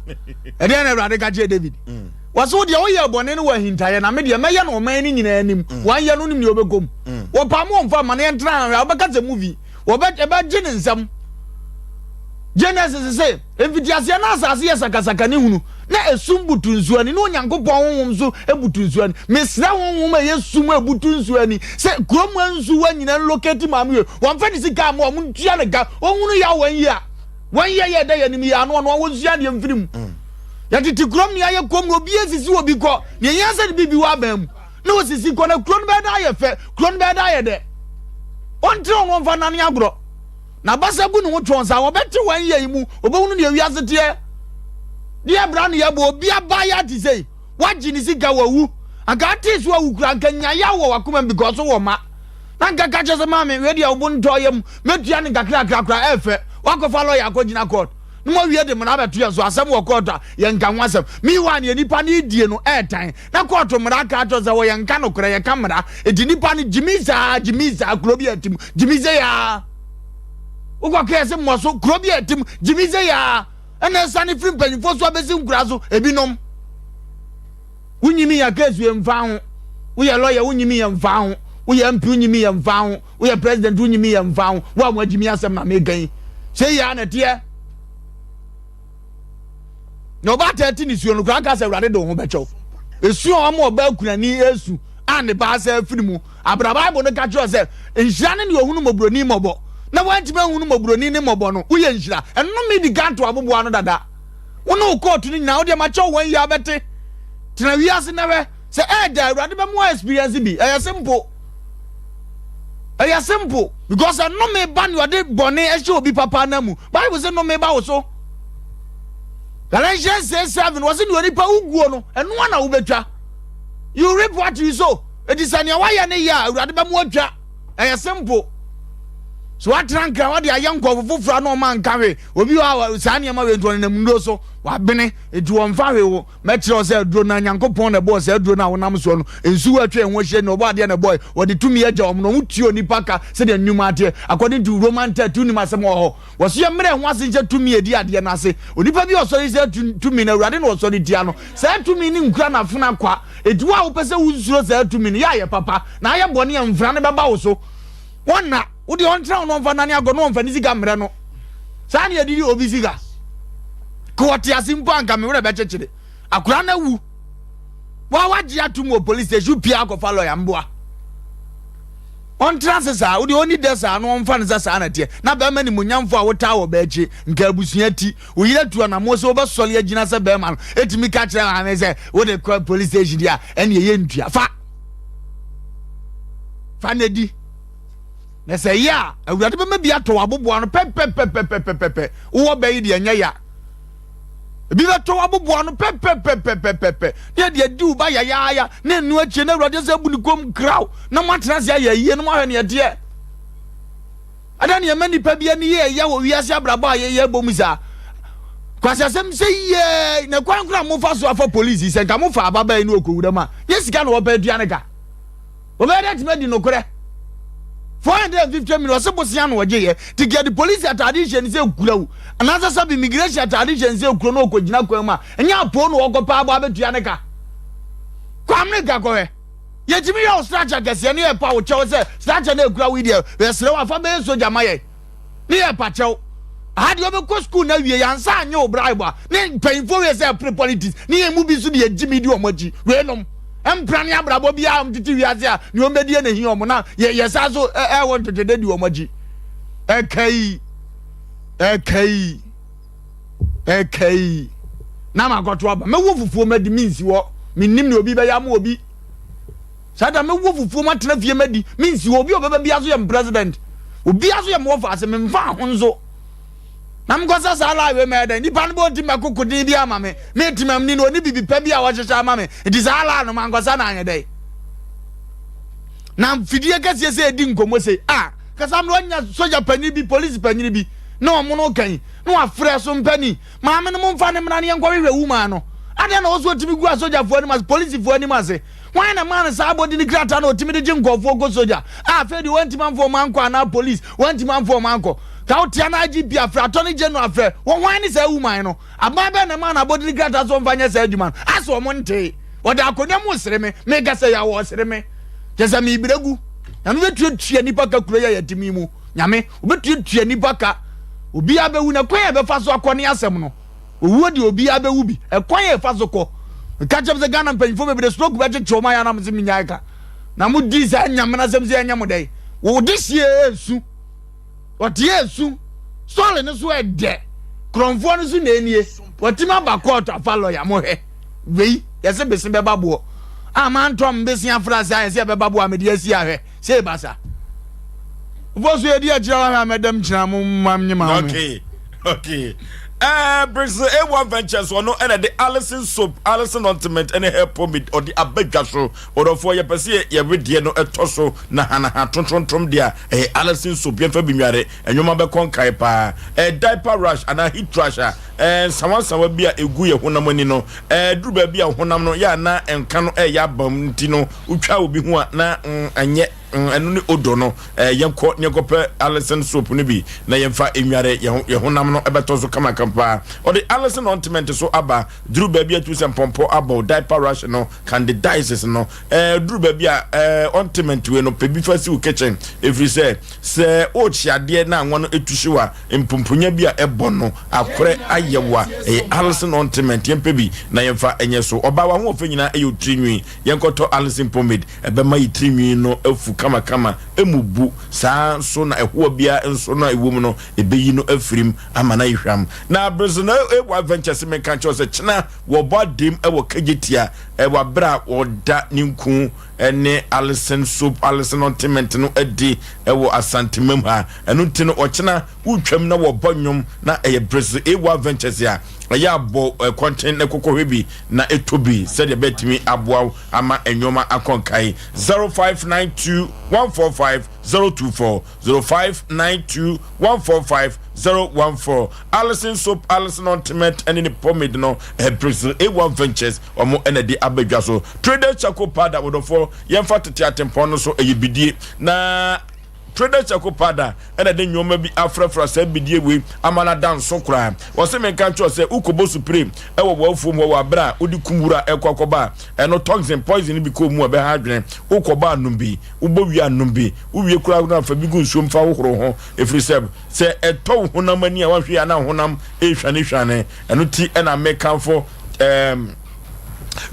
Ɛdeɛ na Awurade ka kyerɛ David. Mm. Wɔse wo deɛ woyɛ bɔne no wɔ ahintaeɛ na me deɛ mɛyɛ no ɔman no nyinaa anim. Mm. Wɔn yɛ no nim deɛ wobɛkɔ mu. Mm. Wɔpaa mo wɔmfa ma no yɛntena ahwɛ a wobɛka sɛ movie. Wɔbɛ ɛbɛgye ne nsam. Genesis se, Mfitiaseɛ na asase yɛ sakasaka ne hunu, na esum butu nsuo ani, na Onyankopɔn honhom nso butu nsuo ani. Mesrɛ honhom a ɛyɛ sum a ɛbutu nsuo ani sɛ kurom nsuwa nyinaa nlocate maame wei. Wɔmfa ne sika mma wɔn, ntua ne ka, ɔnhunu yaw wɔn yi a wɔn yɛ yɛ ɛda yɛn anim yi ano ɔno a wɔnsua adeɛ mfiri mu. Yɛtete kurom nea ayɛ komm na obi asisi obi kɔ, nea ɛhia sɛ ne biribi wɔ aban mu. na osisi kɔ na kuro no bɛyɛ dɛ ayɛ fɛ kuro no bɛyɛ dɛ ayɛ dɛ ɔntrɛw no ɔmfa nane agorɔ na basa gu ne ho twɔn saa wɔbɛte wɔn yɛ yi mu obɛhunu deɛ wiase teɛ deɛ bra no yɛbɔ obi abaayewa te sɛ wagye ne sika wawu anka ate so awu kura anka nya yaw wɔ wakoma mu because wɔ ma na nka ka kyerɛ sɛ maame wei deɛ wo ntɔ yam mɛtua ne nkakrakra kora ɛfɛ wakɔfa lɔya akɔgyina court na moawie de mmara abɛto yɛn so asɛm wɔ court a yɛnka ho asɛm meanwhile neɛ nipa no redie no ɛɛtan Na kɔɔto mmara ka kyerɛ sɛ wɔyɛ nka nokorɛ, yɛka mmara. Enti nipa no gyimi saa, gyimi saa, kuro bi a ɛte mu, gyimi sɛ yaa. Wokɔ kɛɛ se mmɔ so, kuro bi a ɛte mu, gyimi sɛ yaa. Ɛna ɛsane firi mpanyinfoɔ so abɛsi nkura so, ebinom. Wonyimi yɛ keesu yɛ mfa ho. Woyɛ lɔya wonyimi yɛ mfa ho. Woyɛ MP wonyimi yɛ mfa ho. Woyɛ president wonyimi yɛ mfa ho. Wo a mo agyimi asɛm na meka yi. Sɛ yia na ɛteɛ. Na ɔbaa taa ti nisuo no koraa nka sɛ Awurade de wo ho bɛkyɛ wo. Esu a wɔn ɔbaa kunani esu a ne ba asa afiri mu. Abra Bible no ka kyerɛ sɛ nhyira ne nea ohunu mmɔborɔni mmɔbɔ na wantumi anhunu mmɔborɔni ne mmɔbɔ no, woyɛ nhyira. Nnome di kan to aboboa no dada. Wo ne wo kɔɔto no nyinaa, wo deɛ makyɛ wo wɔn yi abɛte. Tena wiase na hwɛ sɛ ɛɛdɛ a Awurade bɛma wo experience bi. Ɛyɛ simple. Ɛyɛ simple because ɛnome ba ne ɔde bɔne ɛhyɛ obi papa anan mu. Bible sɛ nome ba wo so. Galatians 6 7 wɔse ne onipa woguo no ɛno na wobɛtwa. You reap what you sow. Eti sɛ nea wayɛ ne yɛ a Awurade bɛma watwa. Ɛyɛ simple. So watena nkran wɔde ayɛ nkɔfo foforɔ a na ɔma nka hwee. Obi wɔ a saa nneɛma wei nti ɔnenam nnuro so wabene eti wɔmfa hwee wo. Mɛkyerɛ wo sɛ aduro no a Nyankopɔn na ɛbɔɔ saa aduro no a wonam soɔ no, nsuo a atwa yɛn ho ahyia nyinaa, ɔbɔɔ adeɛ na ɛbɔɔɛ. Wɔde tumi agya wɔn na wɔn tua onipa ka sɛdeɛ nnwuma teɛ. According to Roman 30, wonim asɛm wɔ hɔ. Wɔse yɛmmrɛ yɛn ho ase nhyɛ tumi a ɛdi adeɛ no ase. Onipa bi a ɔsɔre saa tumi no, Awurade na ɔsɔre tia no. Saa tumi no nkura n'afena kwa. Enti wo a wopɛ sɛ wosuro saa tumi no, yɛ a yɛ papa, na ayɛ bɔne a, mfena no bɛba wo so. Wɔnna, wo deɛ ɔntena wo na ɔmfa nnane agorɔ na ɔmfa ne sika mmrɛ no. Saa ne yɛde di obi sika. Ka ɔte ase mpo anka me werɛ bɛkyekyere. Akora no awu. Wa wagye atom wɔ police station pia akɔfa lɔya mboa. Ɔntena ase saa, wo deɛ ɔnni dɛ saa na ɔmfa no sɛ saa na ɛteɛ. Na bɛrima nimonyamfo a wotaa wɔ bɛ akyi, nka abusua ti, wo yere atu anamoɔ sɛ wobɛsɔre agyina sɛ bɛrima no, ɛtumi ka kyerɛ maame sɛ wode kɔ police station deɛ a ɛne ɛyɛ ntua. Fa! Fa na di. Na sɛ ɛyɛ a, Awurade bɛma bi atɔ w'aboboa ano pɛpɛpɛpɛpɛpɛ. Wowɔ bɛ yi deɛ ɛnyɛ ya. Ebi bɛtɔ w'aboboa ano pɛpɛpɛpɛpɛpɛ. Ne ɛde adi wo ba yayaaya. Na ɛnu akyire na Awurade sɛ abu ne kɔm kraw. Na moatena ase ayɛ ayie na moahwɛ neɛ ɛteɛ. Ada ne ɛma nipa bi ani yɛ ɛya wɔ wiase abrabɔ a yɛyɛ bɔ mu saa. Kwasiasɛm sɛ yie na kwan kora mofa so afa polisi sɛ nka mofa ababaa yi ne ɔkɔwura mu a nyɛ sika na wɔpɛ atua ne ka. Wɔbɛyɛ dɛ atumi adi nokorɛ. 450 million ɔse bosea na ɔgye yɛ nti kɛ de polisi ataade hyɛ ne sɛ kura wo anaasɛ sɛbe immigration ataade hyɛ ne sɛ kuro na ɔkɔgyina kwan mu a ɛnyɛ apoo na ɔkɔpɛ abɔ abɛtua ne ka. Kɔ Amerika kɔhwɛ. Yɛtumi yɛ wo structure kɛseɛ ne yɛpa wo kyɛw sɛ structure no ɛkura wo yi deɛ yɛsrɛ wo afa bɛyɛ sogya ma yɛn. Ne yɛ pa kyɛw. Aha deɛ ɔbɛkɔ school na wie yansa anyɛ wo bribe a ne mpanyinfoɔ wei sɛ ɛpere politics ne yɛn mu bi nso de yɛgye mi di wɔn akyi wei nom mpra ne abrabɔ biara wɔn tete wiase a nea wɔn bɛdie na ehia wɔn na yɛ yɛ saa so ɛwɔ ntwetwede di wɔn akyi ɛka yi ɛka yi ɛka yi na ma akɔto aba mɛwɔ fufuo mɛdi mi nsi hɔ menim nea obi bɛyɛ ama obi. Saa da mɛwɔ fufuo matena fie madi mensi hɔ obi a ɔbɛba biara so yɛ me president obiara so yɛ me wɔfa ase memfa ho nso na mekɔsa saa lie wei mɛyɛ dɛn nipa no bɛ ɔti mɛko koden bi ama me meti mamni no ɔne bibi pa bi a wɔhyehyɛ ama me nti saa lie no mankɔsa na anyɛ dɛn na fidie kɛseɛ sɛ ɛdi nkɔmmɔ sei a kasa no ɔnya sogya panyin bi polisi panyin bi na ɔmo no kan na wafrɛ so mpani maame no momfa ne mmra ne yɛnkɔhwehwɛ wumaa no adɛn na ɔso ɔtumi gu asogyafoɔ anim ase polisifoɔ anim ase Hwan na ɛmaa no saa abɔdini krataa na ɔtumi de gye nkurɔfoɔ kɔ sogya a afei deɛ wantumi amfa wɔn ankɔ anaa police wantumi amfa wɔn ankɔ? Ka wotea na IGP afrɛ, Attorney General afrɛ, wɔ hwan ne saa woman no? Aban bɛn na ɛmaa no abɔdini krataa sɛ ɔmfa nyɛ saa adwuma no? Asɛ wɔn ntee. Wɔde akonnwa mu resere me, meka sɛ yaw wɔresere me. Kyerɛ sɛ merebrɛ gu. Nyame bɛtuatua nnipa ka kuro yi a yɛte mu yi mu. Nyame, ɔbɛtuatua nnipa ka. Obiara bɛwu na kwan a yɛbɛfa so akɔ ne asɛm no. Owuo deɛ obiara bɛwu bi. Ɛkwan a ɛfa so kɔ. Meka kyerɛ mo sɛ Ghana mpanyinfoɔ bebree stroke bɛkyekye wɔn ayɛ anam sɛ menyae ka. Na mo di saa nyamena asɛm sɛ ɛnyɛ mo dɛn. Wo de sie esu. Ɔte esu. Sɔre no so ɛdɛ. Korɔmfoɔ no so na enie. Wɔtumi aba kɔɔto afa lɔya mo hwɛ. Wei yɛse bese bɛba boɔ. A mantɔ mbese afra sɛ ayɛ sɛ ɛbɛba boɔ a mede asi ahwɛ. Sei basa. Wofo so yɛdi akyerɛ wahwɛ a mɛdam kyena mo mma nye ma home. Okay, okay. Eh, Briggs A1 Ventures ɔno ɛna de Allison soap, Allison ointment ɛne hair pomade ɔde aba dwa so. Ɔdɔfoɔ yɛpɛ sɛ yɛwe deɛ no ɛtɔ so na hanaha tontontom deɛ a ɛyɛ Allison soap yɛmfa bi nware ɛnwoma bɛkɔ nkae paa. Eh, diaper rash anaa heat rash a eh, nsawansawa bi a ɛgu yɛ honam ani no eh, duru baabi a honam no yɛ a na nka no ɛyɛ abam nti no Wotwa obi ho a na ɛnyɛ ɛno ne odor no. Yɛnkɔ na yɛnkɔpɛ Alison soap no bi na yɛmfa nnware yɛn honam no ɛbɛtɔ so kamakama paa. Ɔde Alison ointment so aba. Duru baabi a tumi sɛ mpɔmpɔ abɔ wo, diaper rash no, candidiasis no. Duru baabi a ointment wei no pɛ bi fa si wo kitchen ɛfiri sɛ sɛ worekye adeɛ na anwa no ɛtu hyew a mpomponya bi a ɛbɔ no akorɛ ayɛ wo a ɛyɛ Alison ointment. Yɛmpɛ bi na yɛmfa nyɛ so. Ɔbaa w'ahoɔfɛ nyinaa ɛyɛ wo tiri nwi. Yɛnkɔtɔ Alison pomade, ɛbɛma yɛ tiri nwi no afu kamakama. ɛmmubu, saa ara nso na ɛhoa biara nso no a ɛwɔ mu no, ɛbɛyi no afiri mu ama no ayɛ hwam. Na Brazil na AY Ventures menka nkyerɛ wo sɛ kyena wɔbɔ adem wɔ Kejetia wɔ aberɛ a wɔda ne nku ne Alison soap, Alison ointment no adi wɔ Asantemam ha. Ɛno nti no ɔkyena wotwam na wɔbɔ nnwom na ɛyɛ Brazil AY Ventures a ɛyɛ abɔ kɔnten na kɔkɔhwɛ bi na ɛtɔ bi sɛdeɛ bɛtumi aboa wo ama nneɛma akɔ nkae. 0592 145 024 0592 145 014 Alison soap, Alison ointment ɛne ne pomade no Brazil A1 Ventures wɔn ɛna de aba dwa so. Traders charcoal powder wɔdɔfoɔ yɛmfa tete atempɔn no so ɛyɛ bidie na Traders charcoal powder ɛna de nneɛma bi afrafra saa bidie wei ama no ada nso koraa. Wɔse menka nkyerɛ sɛ wokɔbɔ supire ɛwɔ w'afuom hɔ wɔ abere a wode kum wura ɛkɔ akɔba a ɛno toxin poison bi kɔɔ mu a ɛbɛha adwene. Wokɔbɔ a nom bi, wobɔ wie a nom bi, wowie koraa no a fa bi gu nsuom fa hohoro ho ɛfiri sɛ sɛ ɛtɔ wo honam ani a woanhwɛ yie a na wo honam rehwanehwane. Ɛno ti na mekamfo ɛɛm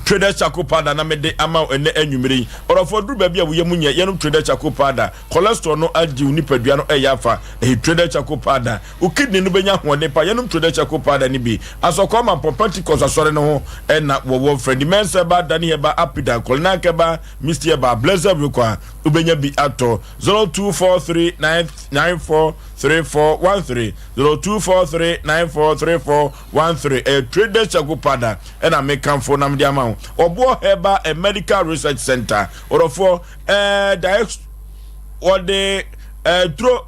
Traders Charcoal Powder na mede ama wo ɛnɛ anwummere yi. Ɔdɔfoɔ duru baabi a wo yam nyɛ, yɛnom Traders Charcoal Powder. Cholesterol no agye wo nipadua no ɛyɛ afa, ɛyɛ Traders Charcoal Powder. Wo kidney no bɛnya ahoɔden pa, yɛnom Traders Charcoal Powder no bi. Asɔkɔɔ Mampɔn Pentecost Asɔre no ho ɛna wɔwɔ. Freddie Mensah ba, Danny Heba, Apida, Kolinak Heba, Misty Heba, Blessed Rekwa, wobɛnya bi atɔ. 0243 94 3413 0243 94 3413 ɛyɛ Traders Charcoal Powder ɛna mekamfo na mede ama wo. Ɔboɔ Herbal and Medical Research Center ɔdɔfoɔ ɛɛ daex wɔde ɛɛ duro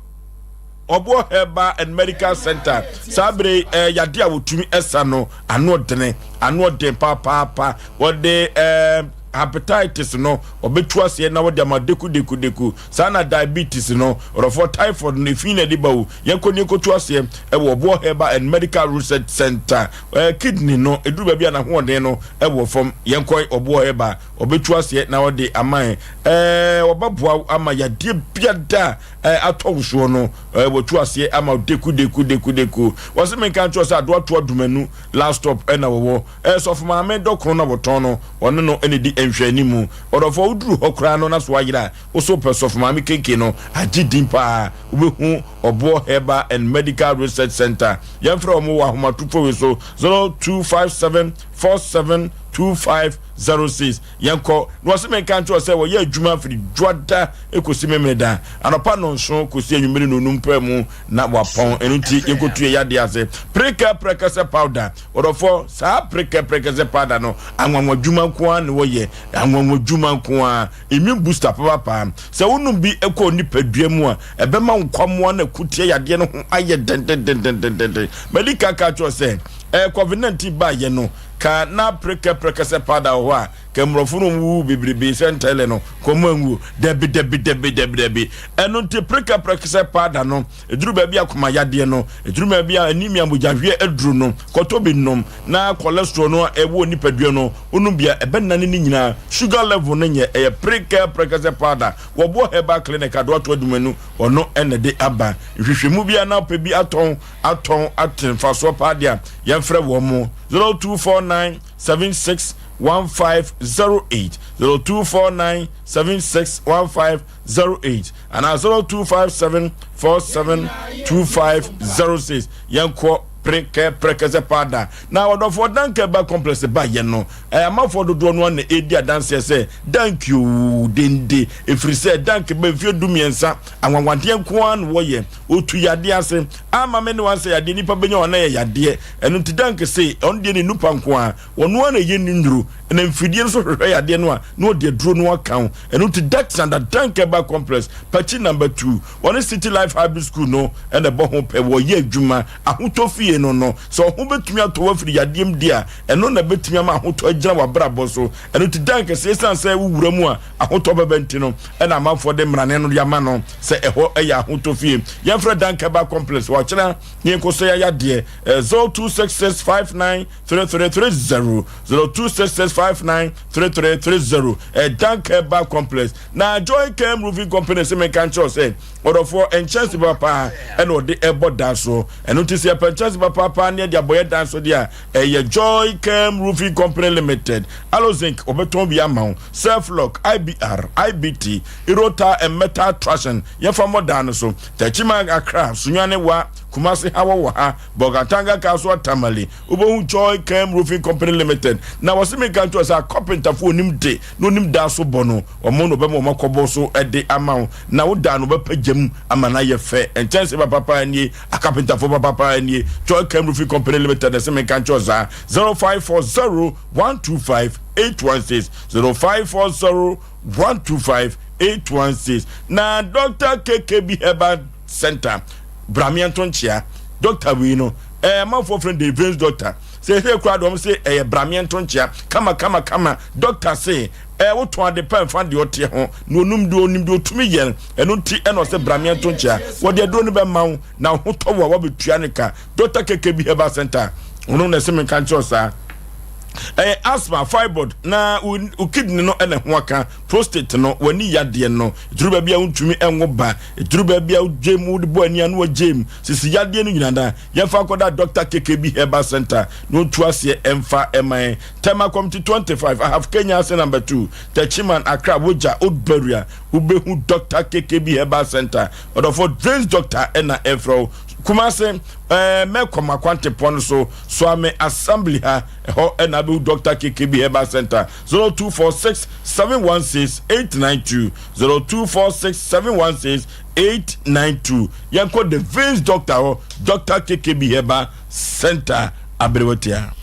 Ɔboɔ Herbal and Medical Center saa bere ɛɛ yade a wɔtumi ɛsa no ano ɔdene ano ɔden papaapa wɔde ɛɛ hepatitis no ɔbɛtu aseɛ na wɔde ama deku deku deku saa na diabetes no ɔdɔfoɔ typhoid no efi na ɛde ba o yɛnkɔ ne yɛnkɔtu aseɛ ɛwɔ Ɔboɔ Herbal and Medical Research Center ɛɛ kidney no ɛduru baabi a n'ahoɔden no ɛwɔ fam yɛnkɔ Ɔboɔ Herbal ɔbɛtu aseɛ na ɔde ama yɛn ɛɛ ɔbɛboa wo ama yadeɛ biada ɛɛ atɔ wo soɔ no ɛɛ wɔtu aseɛ ama wo deku deku deku deku wɔse menka nkyerɛ sɛ adoatoa dumanu last stop ɛna wɔwɔ ɛɛ sɔfo maame dɔkono na wɔtɔn no ɔne no ɛna di nhwɛanimu ɔdɔfoɔ woduru hɔ koraa no na so ayera wo so pɛ sɔfo maame kenke no agye din paa wobɛhu Ɔboɔ Herbal and Medical Research Center yɛmfrɛ wɔn wɔ ahomatofo wei so 0257 47 2506 Yɛnkɔ. Na ɔse menka nkyerɛ wo sɛ wɔyɛ adwuma firi Dwoada kɔsi Memeneda, anɔpa nnɔnson kɔsi anwummere nnɔnum paa mu na wɔapɔn. Ɛno nti yɛnkɔtu yɛn yadeɛ ase. Prekɛ prɛkɛsɛ powder. Ɔdɔfoɔ, saa prekɛ prɛkɛsɛ powder no, anwanwa dwuma nko ara na wɔyɛ. Anwanwa dwuma nko ara. Immune booster papaapa. Sɛ wonom bi kɔ wo nipadua mu a, ɛbɛma wo nkwammoa no ako tia yadeɛ no ho ayɛ dendendendendenden. Madi kan aka akyerɛ wo sɛ, ɛɛ COVID-19 baeɛ no, Ka na prekɛ prɛkɛsɛ powder wɔ hɔ a, ka mmorɔfo no wuwu bebrebe sɛ ntɛlɛ no, kɔn mu anwu. Dabi dabi dabi dabi dabi. Ɛno nti prekɛ prɛkɛsɛ powder no, ɛduru baabi a koma yadeɛ no, ɛduru baabi a anemia mogyahweɛ aduru no, kɔtɔ bi nom na cholesterol no a ɛwɔ nipadua no, wonom bi a, ɛbɛnane ne nyinaa. Sugar level no nyɛ, ɛyɛ prekɛ prɛkɛsɛ powder. Wɔboɔ Herbal Clinic Adoato Adumanu, ɔno na ɛde aba. Nhwehwɛmu biara na wopɛ bi atɔn, atɔn ate mfasoɔ paa deɛ a, yɛmfrɛ wɔn mo 0249 76 1508 0249 76 1508 anaa 0257 47 2506. Yɛnkɔ prekɛ prɛkɛsɛ paada na ɔdɔfoɔ danka ba complex ba yɛ no amafoɔ dodoɔ no na ɛdi adanseɛ sɛ dank oo dende ɛfiri sɛ dank ba mfie 13 anwanwadeɛ nko ara na wɔyɛ Otu yadeɛ ase. Ama me ne wo ansɛ yadeɛ nipa bɛnya wɔn ayɛ yadeɛ. Ɛno nti Dank se ɔno deɛ ne nupa nko ara. Ɔno ara na ɛyɛ ne nnuro. Na mfidie nso hwehwɛ yadeɛ no a na ɔde aduro no aka ho. Ɛno nti Daxan da Dank Herbal Complex, Pakyi Number 2, wɔne City Life Hybrid School no na ɛbɔ ho pɛ. Wɔyɛ adwuma. Ahotɔ fie no no, sɛ ɔho bɛtumi atɔ wo afiri yadeɛ mu deɛ a, ɛno na ɛbɛtumi ama ahotɔ agyina w'abrabɔ so. Ɛno nti Dank se ɛsiane sɛ wo wura mu a ahotɔ bɛba nti no, ɛna amanfoɔ de mmarane no de ama no sɛ ɛhɔ yɛ ahotɔ fie. Yɛmfrɛ Dankaba Complex wɔ akyena ne yɛnkɔsɔ yɛn ayadeɛ 0266593330, 0266. 59 33 30. Ɛdan Herbal Complex na Joy Cam Roofing Company sɛ menka nkyerɛ sɛ ɔdɔfoɔ nkyɛnse papa ɛna ɔde ɛbɔ dan so. Ɛno nti sɛ yɛpɛ nkyɛnse papaapa ne ɛde abɔyɛ dan so deɛ a, ɛyɛ Joy Cam Roofing Company Limited. Alozinc ɔbɛtɔn bi ama wo, Self Lock, IBR, IBT, Irota and Metal Traction yɛfa mmɔ dan no so. Techiman, Accra, Sunyani, Wa, Kumasi ha wɔwɔ ha, Bolgatanga, Kasoa, Tamale, wobɛhu Joy Cam Roofing Company Limited. Na wɔse menka nkyerɛ sɛ akɔpentafoɔ onim de na onim dan so bɔ no, ɔmo na ɔbɛma ɔmo akɔbɔ so de ama wo, na wo dan no ɔbɛpagya mu ama no ayɛ fɛ. Nkyɛnse papapa nie, akapentafoɔ papapa nie, Joy Cam Roofing Company Limited na ɛsɛ menka nkyerɛ saa. 0540 125 816, 0540 125 816. Na Dr KKB Herbal Center, bramiɛnto nkyea doctor wei no, ɛɛ amanfoɔ frɛ no the veins doctor. Sɛ ɛsɛ kura deɛ, ɔmo sɛ ɛyɛ bramiɛnto nkyea kama kama kama. Doctor se ɛɛ wotɔn ade pa nfa deɛ ɔteɛ ho na onum deɛ onim deɛ otumi yɛ no. Ɛno nti ɛna ɔsɛ bramiɛnto nkyea, wɔde aduro no bɛma wo na ho tɔ wo a, wɔbɛtua ne ka. Dr KKB Herbal Center, ɔno na ɛsɛ menka nkyerɛ saa. Ɛyɛ asthma, fibroid na wo kidney no ɛna ho aka, prostate no, w'ani yadeɛ no, ɛduru baabi a wontumi ɛnwo ba, ɛduru baabi a wogye mu wode bɔ ani a na wagye mu sisi yadeɛ no nyinaa da, yɛmfa nkɔda Dr KKB Herbal Center na ɔntu aseɛ ɛmfa ɛma yɛn. Tema Community 25, Ahaf Kenya ase number 2, Techiman, Accra, Wogya Old Barrier, wobɛhu Dr KKB Herbal Center. Ɔdɔfo Drains Doctor ɛna ɛfrɛ wo. Kumase, mɛkɔm akwantepɔ no so, Soame Assembly ha, ɛhɔ ɛna abɛhu Dr KKB Herbal Center. 0246 716 892, 0246 716 892. Yɛnkɔ the veins doctor hɔ, Dr KKB Herbal Center, aberewatia.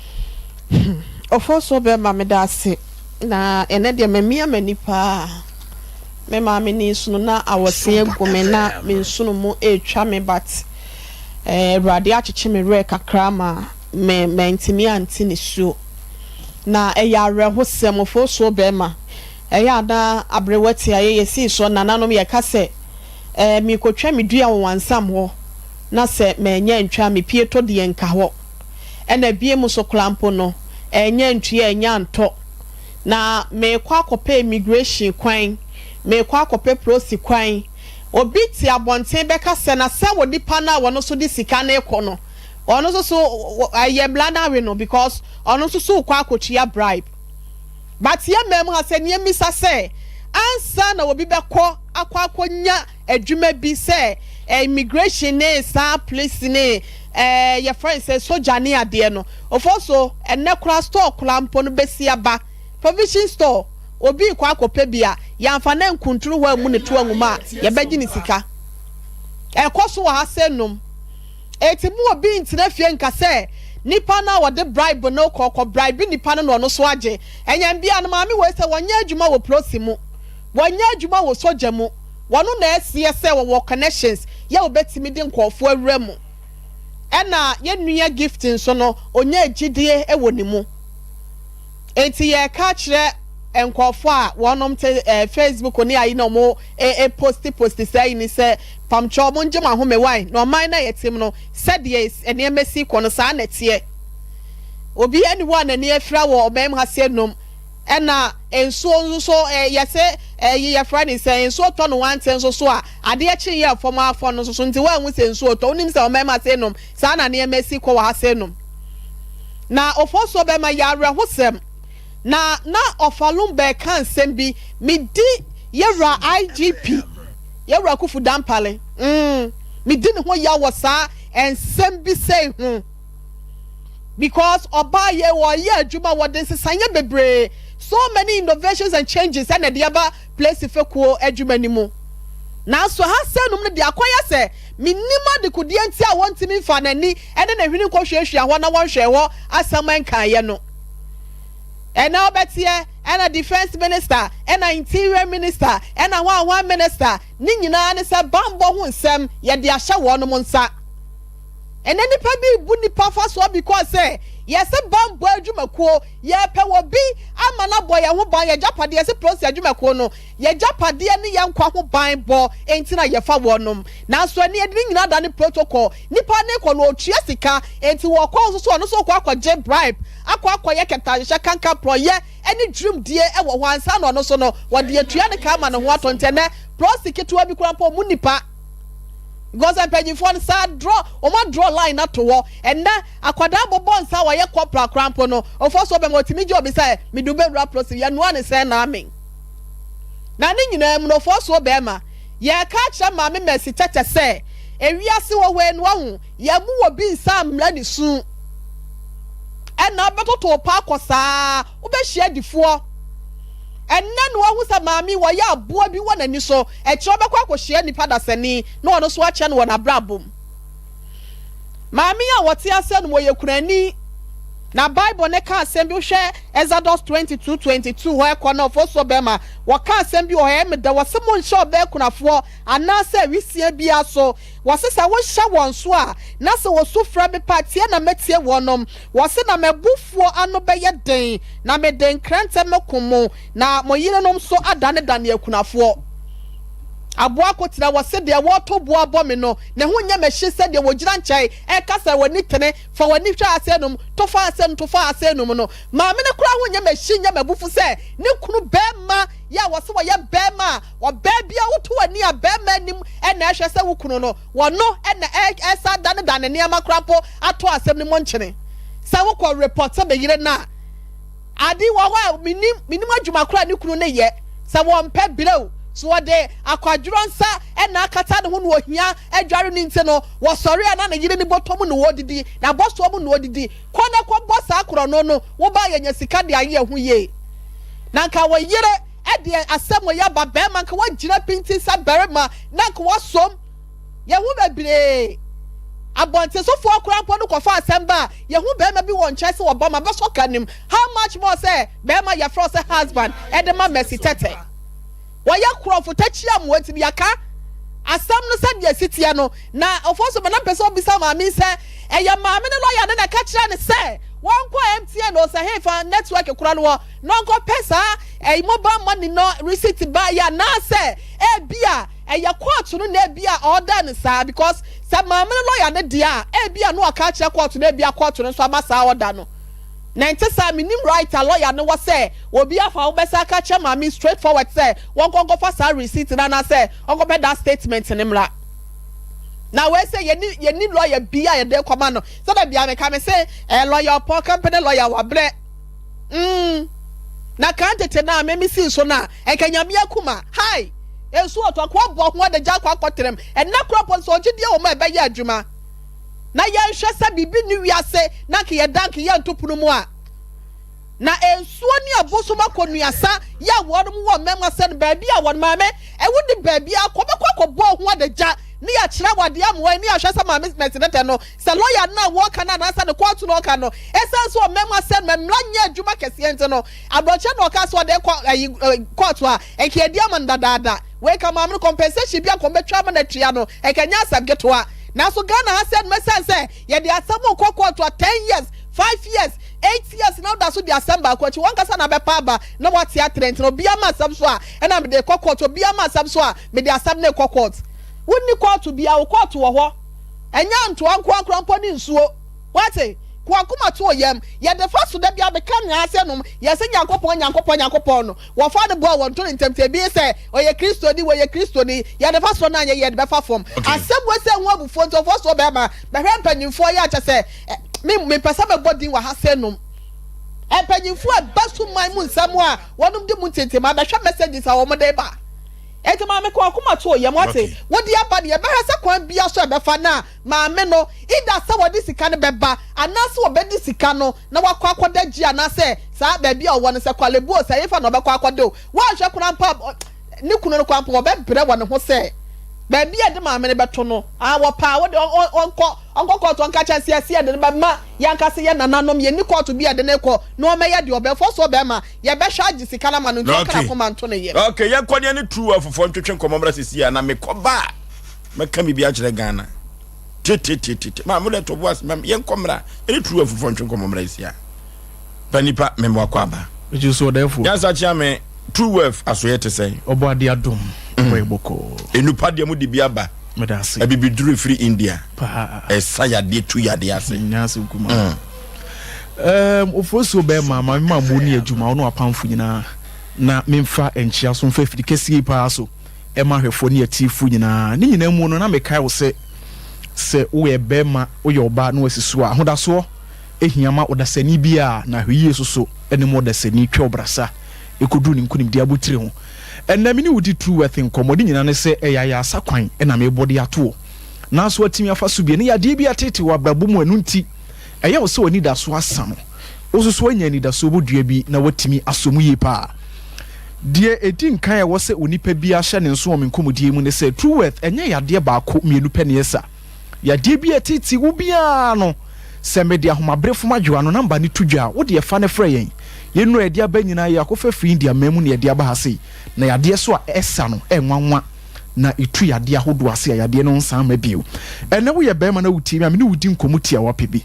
Ɔfɔ so bɛma meda ase na ɛnɛ deɛ mamia m'ani paa. Me maame ne nsono na awɔse agu me na me nsono mu ɛretwa me, but Awurade akyekye me werɛ kakra ma me mantumi ante ne suo. Na ɛyɛ awerɛhosɛm, ɔfɔ so bɛrima, ɛyɛ ana aberɛwati a yɛyɛ sii so nananom yɛka sɛ mekɔtwa me dua wɔ wansam hɔ na sɛ manya ntwa me pie tɔ deɛ nka hɔ, ɛna bie mu so koraa mpo no ɛnyɛ ntua ɛnyɛ antɔ na mekɔ akɔpɛ immigration kwan, mekɔ akɔpɛ prosi kwan. Obi te abɔnten bɛka sɛ na sɛ wɔ nipa no a wɔno nso de sika no kɔ no, ɔno nso so ɛyɛ mmla no awe no because ɔno nso so kɔ akɔtua bribe. But yɛ mmaa mu ha sɛ nneɛma misa sɛ ansa na obi bɛkɔ akɔ akɔnya adwuma bi sɛ immigration ne saa police ne yɛfrɛ sɛ soja ne adeɛ no, ofo so ɛnɛ kora store kora mpo no bɛsi aba, provision store, obi kɔ akɔpɛ bi a yɛnfa ne nkunturu hɔ a mu ne to anwuma a yɛbɛgye ne sika. Ɛkɔ so wɔ ha sɛ nom eti mu obi ntena fie nka sɛ nipa no a wɔde bribe no kɔkɔ bribe nipa no na ɔno so agye. Ɛnyɛn bia no maame wɔ sɛ wɔnyɛ adwuma wɔ polisi mu, wɔnyɛ adwuma wɔ soja mu, wɔno na ɛseɛ sɛ wɔwɔ connections yɛ wɔbɛtumi de nkɔɔfoɔ awura mu. Ɛna yɛn nua Gift nso no onye gyidie wɔ ne mu, eti yɛka kyerɛ nkɔɔfoɔ a wɔnom te Facebook ne ayi na wɔn ɛ post post sɛ ayi ni sɛ pamkyɛ wɔn ngye mo ahome wae na ɔman na yɛ tem no sɛdeɛ nneɛma si kɔ no saa na ɛteɛ. Obi ɛni hɔ a n'ani afira wɔ ɔman mu ha se nom, ɛna nsuo nso ɛɛ yɛsɛ ɛyi yɛfrɛ ne sɛ nsuo tɔ no wante nso so a adeɛ kye yɛ fam afɔ no nso so, nti wɔn ahu sɛ nsuo tɔ. Onim sɛ ɔman mu ha se nom saa na nneɛma si kɔ wɔ ha se nom. Na ofosuo bɛma yɛ awerɛhosɛm na ɔfalum bɛɛka nsɛm bi. Medi yɛwura IGP, yɛwura Kufu Dampale, medi ne ho ya wɔ saa nsɛm bi sɛ ho because ɔbaa yɛ wɔyɛ adwuma, wɔde nsesanyɛ bebree, so many innovations and changes ɛna ɛde aba place fekuo adwuma ni mu. Nanso ha sɛ nom no de akɔyɛ sɛ menim adekodeɛ nti a wɔntumi nfa n'ani ɛne n'ahwene nkɔhwehwɛ hɔ na wɔnhwɛ hɔ asɛm nkaeɛ no. Ɛna ɔbɛteɛ ɛna defence minister, ɛna interior minister, ɛna hwan minister ne nyinaa ne sɛ bambɔ ho nsɛm yɛde ahyɛ wɔn nsa. Ɛnɛ nipa bi bu nipa fa soɔ because sɛ Yɛse banbɔ adwumakuo, yɛpɛ obi ama no abɔ yɛn ho ban, yɛn agyapadeɛ, yɛse polisi adwumakuo no, yɛn agyapadeɛ ne yɛn nkwa ho ban bɔ nti na yɛfa wɔnom. Nanso ɛnɛ yɛde ne nyinaa adane protocol, nipa no rekɔ no ɔtua sika, enti wɔkɔ nso so ɔno nso rekɔ akɔgye bribe, akɔ akɔyɛ kɛtɛasehyɛ, kanka, porɔyɛ ne dwurimdie wɔ hɔ ansa na ɔno nso no wɔde atua ne ka ama ne ho atɔ. Nti ɛnɛ polisi ketewa bi koraa mpo ɔmmu nipa. Because mpanyinfoɔ no saa draw wɔn adraw line ato hɔ ɛnɛ akwadaa bɔbɔ nsa a wɔyɛ corporal koraa mpo no ɔfɔ so ɔbɛn ɔtumi gye obi sɛ mede wobɛwura polisi yɛnoa ne sɛn na amen na ne nyinaa mu no ɔfɔ so bɛrima yɛka akyerɛ maame Mercy Tɛtɛ sɛ ewiase wɔ hɔ enu ahu yɛn mu wɔ bi nsa mmra ne su ɛna abɛtoto pa akɔ saa wobɛhyia adifoɔ Ɛnnɛ na wahu sɛ maame yi wɔyɛ aboa bi wɔ n'ani so, ɛkyerɛ ɔbɛkɔ akɔhyia nipa dasani na ɔno nso akyɛ no wɔ n'abrabɔ mu. Maame yi a wɔte ase no wɔyɛ kunani. Na Bible no ka asɛm bi, wohwɛ Exodus 22, 22 hɔ ɛkɔ no, ɔfosuo bɛrima, wɔka asɛm bi wɔ hɔ, ɛyɛ me dɛ, wɔse monhyɛ ɔbaa kunafoɔ anaasɛ awisia biara so. Wɔse sɛ wohyɛ wɔn so a, na sɛ wɔsu frɛ me pɛ a, tie na mɛtie wɔnom. Wɔse na m'abufuo ano bɛyɛ den, na mede nkrantɛ mɛko mo, na mo yerenom nso adanedane akunafoɔ. Aboa akotena, wɔse deɛ wɔreto boɔ abɔ me no, ne ho nyɛ me hye sɛ deɛ wɔgyina nkyɛn reka sɛ w'ani tene, fa w'ani hwɛ ha sɛɛ nom, to fa ha sɛɛ nom, to fa ha sɛɛ nom no. Maame no koraa ho nyɛ me hye, nyɛ m'abufu sɛ ne kunu barima yɛ a wɔse wɔyɛ barima a ɔbaa biara woto w'ani a barima anim na ɛhwɛ sɛ wo kunu no, wɔno na ɛsa danedane nneɛma koraa mpo ato asɛm no mu nkyene. Sɛ wokɔ repɔte me yere no a, ade wɔ hɔ a menim, menim adwuma koraa a ne kunu no yɛ. Sɛ wɔmpɛ brɛ o, so wɔde akwadworɔ nsa na akata ne ho na ohia adware no nti no, wɔsɔre a na ne yere no bɔtɔ mu na wɔredidi, n'abɔsoɔ mu na wɔredidi. Kɔ na kɔbɔ saa korɔno no, wo ba yɛnya sika de ayɛ ho yie. Na nka wo yere de asɛm wei aba barima, nka woagyina pintinn sɛ barima na nka woasom. Yɛn ho bebree. Abɔntensofoɔ koraa mpo no kɔfa asɛm ba a, yɛhu barima bi wɔ nkyɛn sɛ ɔba ma bɛsɔ ka nim. How much more sɛ barima yɛfrɛ wo sɛ husband de ma Mercy Tɛtɛ. Wɔyɛ korɔmfo takyi amoa nti no yɛaka asɛm no sɛdeɛ ɛsi teɛ no. Na ɔfoɔ so na mpɛ sɛ ɔbisa maame yi sɛ ɛyɛ maame no lɔya no na ɛka kyerɛ no sɛ wɔnkɔ MTN o sɛ hefa network korɔ no wɔ na ɔnkɔpɛ saa ɛyi mobile money no receipt ba yɛ anaasɛ ebia Ɛyɛ court no na ebia ɔɔda no saa because sɛ maame no lawyer no deɛ a ebia na waka akyerɛ court no ebia court no nso ama saa order no. Na ɛnte saa mennim right a lawyer no wɔ sɛ obi afa wo bɛsan aka akyerɛ maame yi straight forward sɛ wɔnkɔ nkɔfa saa receipt no anaasɛ ɔnkɔpɛ that statement no mmra. Na wei sɛ yɛnni yɛnni lawyer bi a yɛde rekɔma no sɛdeɛ bia meka me se ɛɛ lawyer ɔpɔn company lawyer wabrɛ. Mm. Na kan tete no a me me sii so no a, ɛnka Nyame akuma. Hai! Nsu ɔtɔ ko abɔ ho adagya akɔ akɔtrɛm. Ɛnnɛ koraa mpo no sɛ ɔgyedie wɔ mu a ɛbɛyɛ adwuma. Na yɛnhwɛ sɛ biribi nni wiase na anka yɛda anka yɛnto pono mu a. Na nsuo ne abosom akɔnuasa yɛ a wɔnom wɔ mmɛma sɛ no baabi a wɔn maame ɛwo de baabi akɔ bɛkɔ akɔbɔ ho adagya ne yɛakyerɛ wo adeɛ ama wɔn ne yɛahwɛ sɛ maame mɛsenetɛ no Sɛ lɔya no a wɔreka no anaasɛ ne kɔɔto na ɔka no, esiane sɛ ɔmam asɛm no mmara nyɛ adwuma kɛseɛ nti no, aborɔkyɛ na ɔka sɛ ɔde rekɔ ayi kɔɔto a, nka yɛadi ama no dadaada. Wei nka maame no compensation bi a nka wɔbɛtwa ama no atua no, nka ɛnyɛ asɛm ketewa. Nanso Ghana ha sɛ no, esiane sɛ yɛde asɛm rekɔ kɔɔto a, ten years, five years, eight years na woda so di asɛm baako akyi, w'ankasa na abɛpa aba na woate atrɛ nti no, obiara ma asɛm so a, ɛna mede rekɔ kɔɔto, obiara ma asɛm so a, mede asɛm no rekɔ kɔɔto. Wonni kɔɔto biara, wo kɔɔto wɔ hɔ. Ɛnyɛ antoa nkoa koraa mpo ne nsuo. Woate? Ko akoma to wo yam. Yɛde fa so da biara meka nea ase nom. Yɛse Nyankopɔn, Nyankopɔn, Nyankopɔn no. Wɔfa no boa wɔn to no ntɛm nti ebi sɛ ɔyɛ Kristoni, wɔyɛ Kristoni. Yɛde fa soro no anyɛ yie yɛde bɛfa fam. Asɛm wei sɛ ho abufuo nti ɔfoɔ soɔ bɛɛma. Bɛhwɛ mpanyinfoɔ yi a kyɛ sɛ me mepɛ sɛ mebɔ din wɔ ha se nom. Mpanyinfoɔ a ɛba suman mu nsɛm a wɔnom di mu ntintim a bɛhwɛ messages a wɔn de ba. Enti maame ka w'akoma to wo yam, wate? Wode aba no, yɛbɛhwɛ sɛ kwan biara so a ɛbɛfa no a maame no, either sɛ wɔde sika no bɛba anaasɛ wɔbɛdi sika no na wakɔ akɔda gyi anaasɛ saa baabi a ɔwɔ no, sɛ Korle Bu o, sɛ hefa na ɔbɛkɔ akɔda o, woanhwɛ koraa mpo a, ne kunu no koraa mpo wɔbɛbrɛ wɔ ne ho sɛ baabi a yɛde maame no bɛto no, ah, wɔpɛ a wode ɔnkɔ, ɔnkɔ kɔɔto ɔnka kyerɛ no sɛ yɛse yɛde no bɛma yɛn ankasa yɛn nananom, yɛnni kɔɔto bi a yɛde no rekɔ na ɔmmɛyɛ deɛ ɔbɛyɛ, fɔ so ɔbɛrima. Yɛbɛhwɛ agye sika no ama no nti ɔnka n'akoma nto ne yam. Ok yɛnkɔ ne ɛne true afofoɔ ntwetwe nkɔmmɔ mmra sisi a na mekɔ ba a mɛka biribi akyerɛ Ghana. Tetetetete. Maa mo dɛ to bo ase ma yɛnkɔ mmra. Yɛne turu afufoɔ ntwe nkɔmmɔ mmra nsia. Pa nipa mema wakɔ aba. Megye so ɔdɛɛfoɔ. Nyansa kyea me. True wealth asoyɛ te sɛn? Ɔbɔ adeɛ adom. Ɔbɔ yɛ bɔkɔɔ. Enupa deɛ mo de bi aba. Meda ase. Abibiduro efiri India. Paa. Ɛsa yadeɛ tu yadeɛ ase. Nya ase nkuma. Um, ofosuo bɛɛma ma mema mo ne adwuma wo ne wapamfo nyinaa na memfa nkyea so mfa afiri kɛseɛ yi paa so ɛma ahwɛfoɔ ne atiefoɔ nyinaa. Ne nyinaa mu no na mekae wo sɛ sɛ woyɛ bɛɛma woyɛ ɔbaa na wasi so a ahodasoɔ hia ma ɔdasani biara na ahwɛyie nso so ne ma ɔdasani twa ɔbrasa kɔduru ne nkonimdie abotire ho. Ɛnnɛ me ne wo di True Worth nkɔmmɔ, ne nyinaa ne sɛ ɛyɛ ayaresa kwan na merebɔ de ato wo nanso woatumi afa so bi. Ɛno yɛ adeɛ bi a ɛteetee wɔ abrabɔ mu ɛno nti ɛyɛ wo sɛ w'anidasoɔ asa no, wo nso so woanya anidasoɔ bodua bi na woatumi asɔ mu yie paa. Deɛ ɛdi nkan a ɛwɔ sɛ onipa biara hyɛ ne nso wɔ me nkɔmmɔdie mu ne sɛ True Worth ɛnyɛ yadeɛ baako mmienu pɛ na ɛsa. Yadeɛ bi a ɛteetee wo biara no, sɛ mede ahomaberefo madwoa no namba no to dwa a, wo deɛ fa no frɛ yɛn. Yɛn nnuro a yɛde aba nyinaa yɛakɔfa firi India man mu na yɛde aba ha sei. Na yadeɛ so a ɛsa no ɛnwanwa na ɛtu yadeɛ ahodoɔ ase a yadeɛ no nsan mma bio. Ɛnnɛ woyɛ barima na wotie me a, me ne wo di nkɔmmɔ tiawa pɛ bi.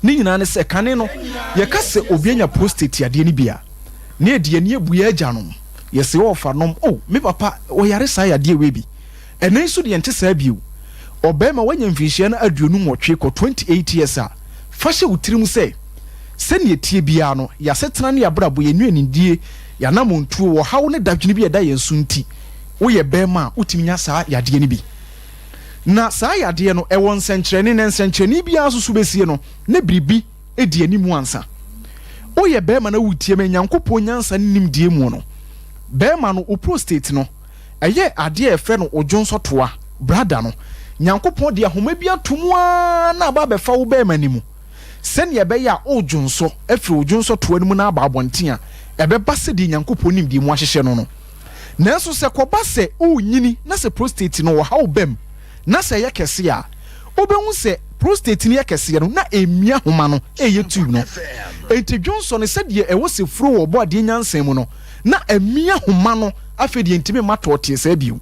Ne nyinaa ne sɛ, kane no yɛka sɛ obi anya prostate yadeɛ no bi a, na yɛde yɛn ani abu yɛn agyanom. Yɛse ɔɔfanom, oh, me papa ɔyare saa yadeɛ wei bi. Ɛnnɛ yi nso deɛ ɛnte saa bio. Ɔbarima woanya mfinhyia no 28 kɔ 28 years a, fa hyɛ wo tirim sɛ, sɛnea ɛteɛ biara no, yɛn asetena ne yɛn abrabɔ, yɛn nnuanidie, yɛn anammɔntuo, ɔhaw ne dadwene bi a ɛda yɛn so nti, woyɛ barima a, wotumi nya saa yadeɛ no bi. Na saa yadeɛ no, ɛwɔ nsɛnkyerɛnne, na nsɛnkyerɛnne biara nso so bɛsie no, na biribi di anim ansa. Woyɛ barima na woretie me, Nyankopɔn nyansa ne nimdeɛ mu no, barima no, wo prostate no, Ɛyɛ adeɛ a yɛfrɛ no odwonsɔtoa, brada no. Nyankopɔn de ahoma bi ato mu ara na aba abɛfa wo bɛɛma no mu. Sɛdeɛ ɛbɛyɛ a wodwonsɔ afiri wo dwonsɔtoa no mu na aba abɔnten a, ɛbɛba sɛdeɛ Nyankopɔn nimdeɛ mu ahyehyɛ no no. Nanso sɛ kɔba sɛ worenyini na sɛ prostate no ɔhaw ba mu na sɛ ɛyɛ kɛse a, wobɛhu sɛ prostate no yɛ kɛseɛ no na ɛmia homa no ɛreyɛ tube no. Enti dwonsɔ no sɛdeɛ ɛwɔ sɛ furo wɔ ɔbɔadeɛ nyansa mu no, na amia homa no, afei deɛ ɛntumi mma tɔɔtee saa bio.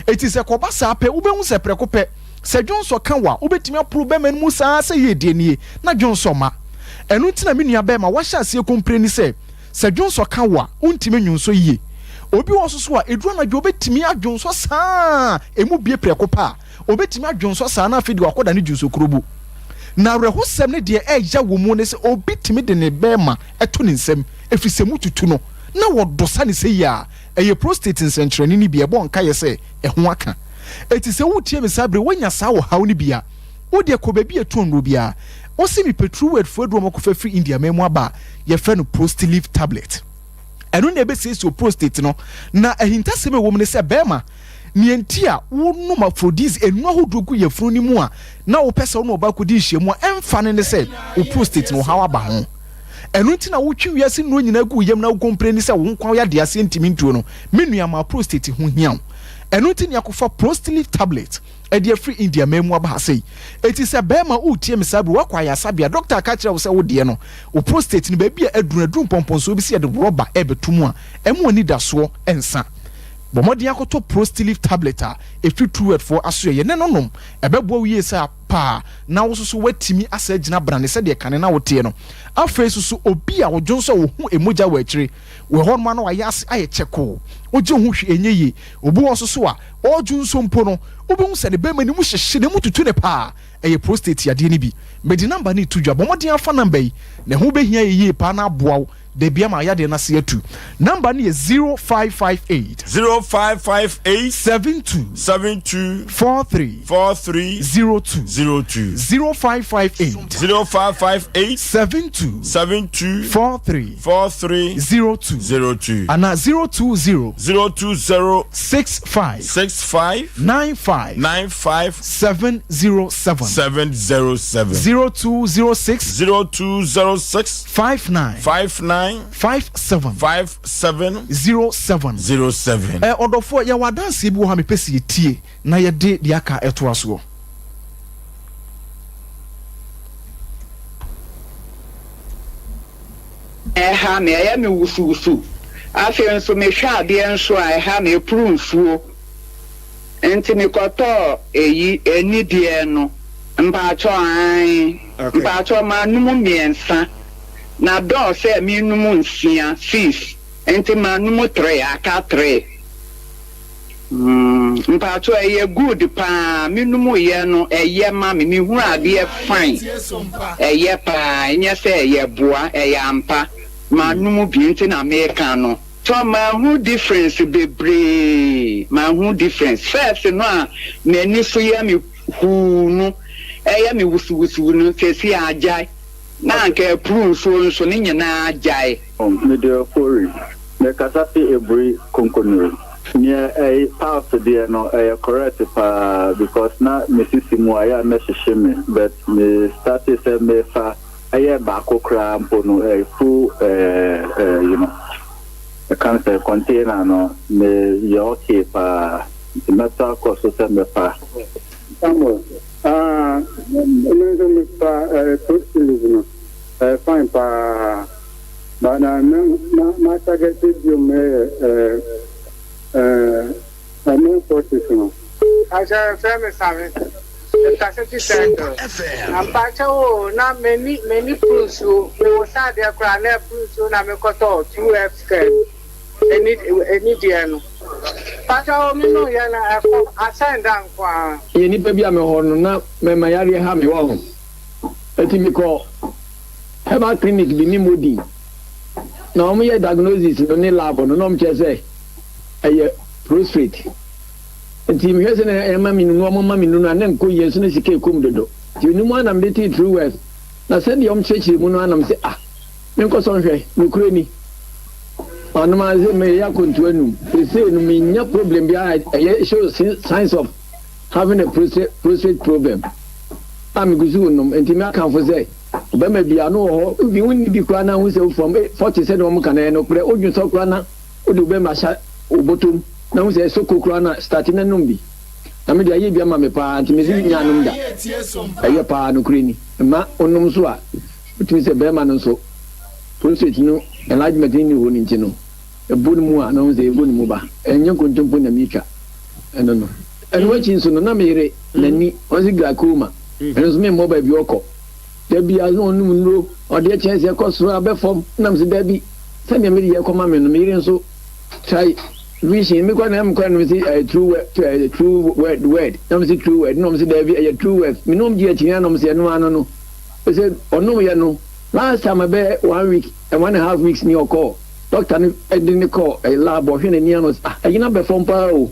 Enti sɛ ɛkɔba saa pɛ, wobɛhu sɛ prɛko pɛ, sɛ dwonsɔ ka wo a, wobɛtumi aporo bɛrima no mu saa sɛ yie deɛ nie, na dwonsɔ mma. Ɛno nti na me nua bɛrima, woahyɛ aseɛ kompreni sɛ, sɛ dwonsɔ ka wo a, wontumi nnwonsɔ yie. Obi wɔ hɔ nso so a, ɛduru anadwo a, ɔbɛtumi adwonsɔ saa a, ɛmu bue prɛko pɛ a, ɔbɛtumi adwonsɔ saa na afei deɛ wakɔda ne dwonsɔkurobo. Na awerɛhosɛm ne deɛ ɛya wɔ mu ne sɛ, obi tumi de ne bɛrima to ne nsam, ɛfiri sɛ mu tutu no, na wɔdɔ sane sɛ yi a, ɛyɛ prostate nsɛnkyerɛnne no bi a ɛbɔ nkaeɛ sɛ ɛho aka. Enti sɛ woretie me saa berɛ yi, woanya saa ɔhaw no bi a, wo deɛ kɔ baabi a ɛtɔn nnuro biara. Wose mepɛ Trueword foɔ aduro a wɔakɔfa afiri India man mu aba a yɛfrɛ no Prostilive tablet. Ɛno na ɛbɛsiesie wo prostate no. Na ahintasɛm a ɛwɔ mu ne sɛ, barima, nea enti a wonom aphrodise nnuro ahodoɔ gu yafunu no mu a na wopɛ sɛ wo ne ɔbaa kɔdi nhyiamu a ɛmfa no ne sɛ wo prostate no ɔhaw aba ho. Ɛno nti na wotwe wiase nnuro nyinaa gu wo yam na wokompleni sɛ wo nkwa yadeɛ aseɛ ntumi ntuo no. Me nua, ma prostate ho hia wo. Ɛno nti na yɛakɔfa Prostilive tablet de afiri India man mu aba ha sei. Enti sɛ barima woretie me saa bere, woakɔ ayaresabea, dɔkta aka akyerɛ wo sɛ wo deɛ no, wo prostate no baabi a aduru no, aduru mpɔmpɔnsoɔ bi sɛ yɛde rɔba rebɛto mu a, ɛma w'anidasoɔ nsa. Bɔ mmɔden akɔtɔ Prostilive tablet a ɛfiri Trueworld foɔ asoɛeɛ ne no nom. Ɛbɛboa wo yie saa paa na wo nso so woatumi asan agyina brane sɛdeɛ kane na woteɛ no. Afei nso so obi a ɔdwonsɔ a ɔhu mogya wɔ akyire wɔ hɔnom a na wayɛ ase ayɛ kyɛkoo, wogye wo ho hwi ɛnyɛ yie. Obi wɔ hɔ nso so a ɔredwonsɔ mpo no wobɛhu sɛ ne bɛrima no mu hyehye no, emu tutu no paa. Ɛyɛ prostate yadeɛ no bi. Mede number no reto dwa. Bɔ mmɔden ara fa number yi na ɛho bɛhia yɛ yie paa na aboa wo da bi ama yadeɛ no ase atu. Number no yɛ 0558. 0558. 72. 72. 43. 43. 02. 02. 0558. 0558. 72. 72. 43. 43. 02. 02. Anaa 020. 020. 65. 65. 95. 95. 707. 707. 0206. 0206. 59. 59. 57. 57. 07. 07. Ɛ ɔdɔfoɔ, yɛwɔ adanseɛ bi wɔ hɔ a mepɛ sɛ yɛtie na yɛde deɛ aka ɛtoa soɔ. Ɛha me, ɛyɛ me wusuwusu. Afei nso mehwɛ adeɛ nso a, ɛha me, ɛpuru nsuo. Nti mekɔtɔɔ eyi, ani deɛ no. Mpakyɛw aane. Mpakyɛw manom mmiɛnsa na dɔɔ sɛ menom nsia, sis, nti manom tre aka tre. Mm mpakyɛw ɛyɛ good paa menom yɛ no ɛyɛ ma me mehunu adeɛ fine ɛyɛ paa ɛnyɛ sɛ ɛyɛ boa ɛyɛ ampa manom bi nti na meka no. Tɔ mahu difference bebree mahu difference first no a m'ani so yɛ me huu no ɛyɛ me wusuwusuw no seesei agyae na anka apuru nsuo nso ne nyinaa agyae. Mede Ofori, mekasa fi Aburi Konkonuri. Neɛ ɛy piles deɛ no ɛyɛ correct paa because na me sisi mu ayɛ a na ɛhyehye me but me startee sɛ mefa ɛyɛ baako koraa mpo no ɛyɛ full ɛɛ you know ɛka no sɛ container no me yɛ okay paa nti mɛtɔ akɔ so sɛ mɛfa. Samuel, ah, me nso mefa eh, proselyte no, ɛyɛ fine paa. But na me ma ma target biom yɛ eh, eh, eh, forces no. Mpakyɛw yɛfrɛ me Same mekasa fi circle na mpakyɛw oo na m'ani m'ani puru nsuo me wo sa adeɛ koraa na ɛpuru nsuo na me kɔtɔ 2F skirt ɛni ɛni deɛ no mpakyɛw oo me nom yɛ na ɛkɔ asɛn da nko ara. Yɛ nipa bi a mewɔ hɔ no na mɛma yareɛ ha me wɔ ho ɛti mekɔ herbal clinic bi ne modi na wɔn yɛ diagnosis no ne lab no na wɔn kyerɛ sɛ ɛyɛ prostrate nti mehwɛ sɛ na ɛma me nunu wɔn ma me nunu a na nkɔ yie nso na sika ɛkɔ mu dodo nti onum a na mede tee true worth na sɛdeɛ wɔn kyerɛkyerɛ mu no anam sɛ ah menkɔ sɔ nhwɛ nokorɛ ni manom ase meyɛ akɔntu anum sesei no menya problem biara ɛyɛ show signs of having a prostate, prostate problem a megu so nom nti me akamfo sɛ ɔbɛma bi ano wɔ hɔ bi wonni bi koraa na ho sɛ from 40 sɛdeɛ wɔn ka no ɛyɛ nokorɛ wodwen sɛ koraa na wode wo bɛma hyɛ wo bɔtɔm na ho sɛ ɛsɔ ko koraa na start na nom bi na mede ayɛ bi ama me paa nti mese menya anom da ɛyɛ paa nokorɛ ni mma wonom so a wotumi sɛ bɛrima no nso prostate no enlargement no nni hɔ no nti no ɛbɔ no mu a na ho sɛ ɛbɔ no mu ba ɛnyɛ nkontompo na metwa ɛno no ɛno akyi nso no na me yere n'ani ɔse glaucoma ɛno nso memmɔ baabi ɔkɔ da bi a na ɔnom nnuro ɔde kyɛn sɛ ɛkɔ soro abɛ fam nam sɛ dabi sɛdeɛ mede yɛ kɔma me no me yere nso try vision me kɔ na me kɔ na me sɛ ɛyɛ true word ɛyɛ true word word na me sɛ true word na ɔmo sɛ dabi ɛyɛ true word me nom gye akyi na ɔmo sɛ ɛno ano no ɛsɛ ɔnom yɛ no last time ɛbɛyɛ one week and one and a half weeks ni ɔkɔ doctor no ɛde ne kɔ ɛyɛ lab ɔhwɛ n'ani ano ah ɛgyina bɛ fam paa o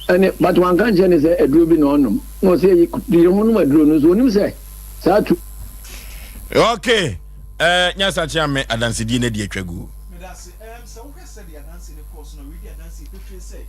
ɛne but wanka nkyɛn ne sɛ aduro bi na ɔnom na ɔsɛ ɛyi yɛ ho nom aduro no nso onim sɛ saa tu. Okay, ɛɛ eh, nyasa kyea me adansedie no adi atwa gu. Medase ɛɛm sɛ wohwɛ sɛdeɛ adanse no kɔɔ so na wei di adanse pefee sɛ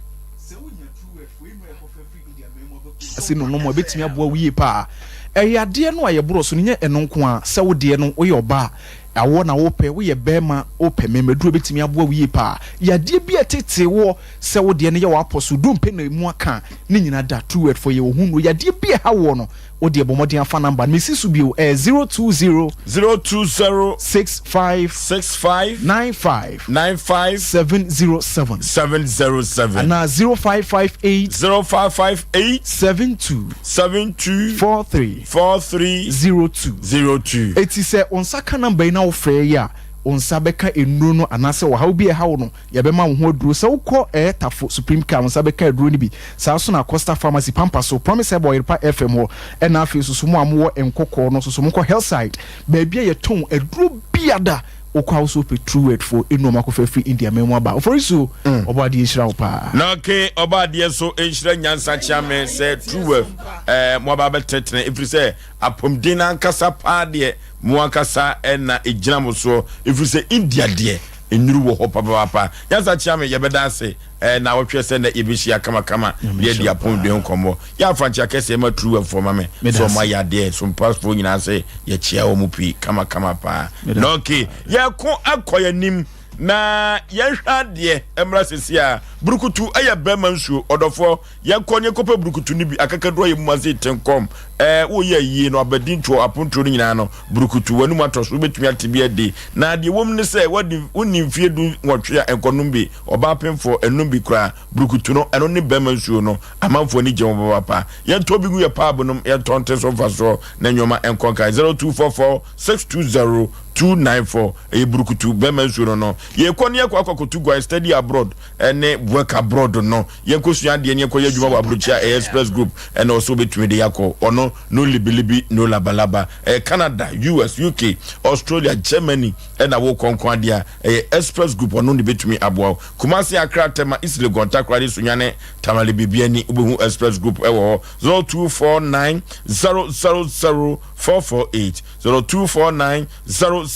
sɛ wonya true word foɔ nnuro a yɛkɔfa firi India man mu aba kurom ase no nom a ɛbɛtumi aboa wo yie paa. Ɛyɛ adeɛ no a yɛborɔ so no nyɛ ɛno nko ara sɛ wo deɛ no woyɛ ɔbaa a awoɔ na wopɛ woyɛ barima wopɛ mmarima aduro bɛtumi aboa wo yie paa. Yadeɛ bi a ɛtetee woɔ sɛ wo deɛ no yɛ w'apɔ so dompe na ɛmu aka ne nyina da true word foɔ yɛwɔ ho nnuro. Yadeɛ bi a ɛha woɔ no Wo deɛ bɔ mmɔden afa number no mesi so bio ɛyɛ 020. 020. 65. 65. 95. 95. 707. 707. Anaa 0558. 0558. 72. 72. 43. 43. 02. 02. Eti sɛ wo nsa ka number yi na wofrɛ yi a, wo nsa bɛka nnuro no anaasɛ ɔhaw bi a ɛha wo no Yɛbɛma wo ho aduro. Sɛ wokɔ ɛɛ Tafo Supreme Care a, wo nsa bɛka aduro no bi. Saa nso na Costa Pharmacy, Pampa so, Promise Herbal, Ɔyerepa FM hɔ, ɛna afei nso so mo a mowɔ Nkɔkɔɔ no nso so monkɔ Hillside, baabi a yɛtɔn aduro biada. Wokɔ a wo nso wopɛ True Word foɔ nnuro a wɔakɔfa afiri India man mu aba. Oforisuo, Ɔbɔadeɛ nhyira wo paa. Na okay, Ɔbɔadeɛ nso nhyira Nyansa Kyeame sɛ True Word ɛɛ mo aba abɛtenetene ɛfiri sɛ apɔmuden no ankasa paa deɛ mo ankasa ɛna ɛgyina mo soɔ ɛfiri sɛ India deɛ Nnuru wɔ hɔ papaapa. Nyansa kyea me, yɛbɛda ase eh, naawɔtwe sɛ nnɛ yɛbɛhyia kamakama de adi apɔmuden ho nkɔmmɔ. Yɛ afankyea kɛseɛ ma Truwɛfoɔ ma me sɛ wɔn ayɛ adeɛ. Sompafoɔ nyinaa sɛ yɛkyea wɔn pii kamakama paa. Na okay, yɛko akɔ yɛn anim na yɛnhwɛ adeɛ mmra sisi a. Burukutu yɛ bɛrima nsuo. Ɔdɔfoɔ, yɛnkɔ ne yɛnkɔpɛ burukutu no bi. Akakaduro ayɛ mu ase tenkɔm. Ɛɛ, woyɛ ayie no, abadintoɔ, apontoɔ no nyinaa no, burukutu, w'anum atɔ so, wobɛtumi ate bi adi. Na deɛ ɛwɔ mu ne sɛ, woadi, wonni mfeɛ du nwɔtwe a, nkɔnom bi. Ɔbaa pemfoɔ, nnom bi koraa. Burukutu no, ɛno ne bɛrima nsuo no. Amanfoɔ ani gye ho papaapa. Yɛntɔ bi ngu yɛn paabo nom, yɛntɔ nte so mfasoɔ na nneɛma nkɔ nkan. 0244 620 294 Ɛyɛ burukutu bɛrima nsuo no no. Yɛkɔ ne yɛkɔ akɔ akɔtu guan, study abroad ne work abroad no. Yɛnkɔsua adeɛ ne yɛnkɔyɛ adwuma wɔ aburokyi a ɛyɛ Express Group ɛna ɔsɛ wobɛtumi de yɛakɔ. Ɔno no libilibi no labalaba. Ɛyɛ Canada, US, UK, Australia, Germany ɛna wokɔ nko adeɛ a ɛyɛ Express Group ɔno ne bɛtumi aboa wo. Kumasi, Accra, Tema, East Legon, Takoradi, Sunyani, Tamale, Bibiani wobɛhu Express Group ɛwɔ hɔ. 0249 000 448 0249 000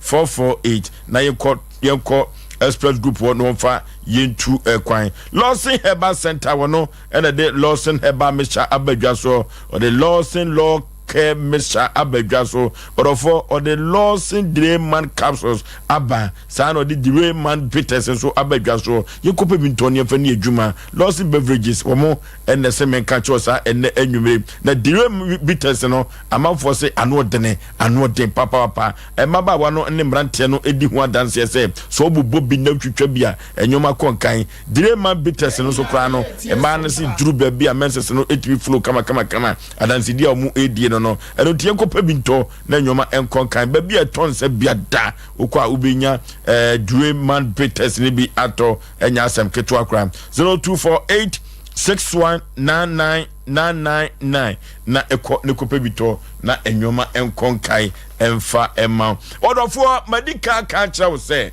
448 na yɛnkɔ yɛnkɔ Express Group hɔ na wɔmfa yɛntu kwan. Lawson Herbal Center wɔ no ɛna de Lawson Herbal Mixture aba dwa soɔ. Ɔde Lawson Law Care Mixture aba dwa so. Ɔdɔfoɔ ɔde Lawson Drayman Capsules aba. Saa na ɔde Drayman Bitters nso aba dwa soɔ. Yɛnkɔpɛ bi ntɔ ne yɛmfa ne adwuma. Lawson Beverages wɔn ɛna sɛ menka kyerɛ saa ɛnɛ anwummere. Na Drayman Bitters no amanfoɔ se ano ɔdene, ano ɔden papaapa. Mmabaawa no ne mmeranteɛ no di ho adanseɛ sɛ sɛ wɔbobɔ bi na wotwitwa bi a, nneɛma kɔ nkan. Drayman Bitters no nso koraa no, mmaa no se duru baabi a menses no tumi flow kamakamakama. Adansedi a wɔredie no no, ɛno nti yɛnkɔpɛ bi ntɔ na nneɛma nkɔ nkan. Baabi a ɛtɔ nsa bia da, wokɔ a wobɛnya eh, Drayman Bitters no bi atɔ, ɛnyɛ asɛm ketewa koraa. 0248 6199 999 na ɛkɔ ne kɔpɛ bi tɔ na nneɛma nkɔ nkae ɛmfa ɛma wo. Ɔdɔfoɔ, madi kan aka akyerɛ wo sɛ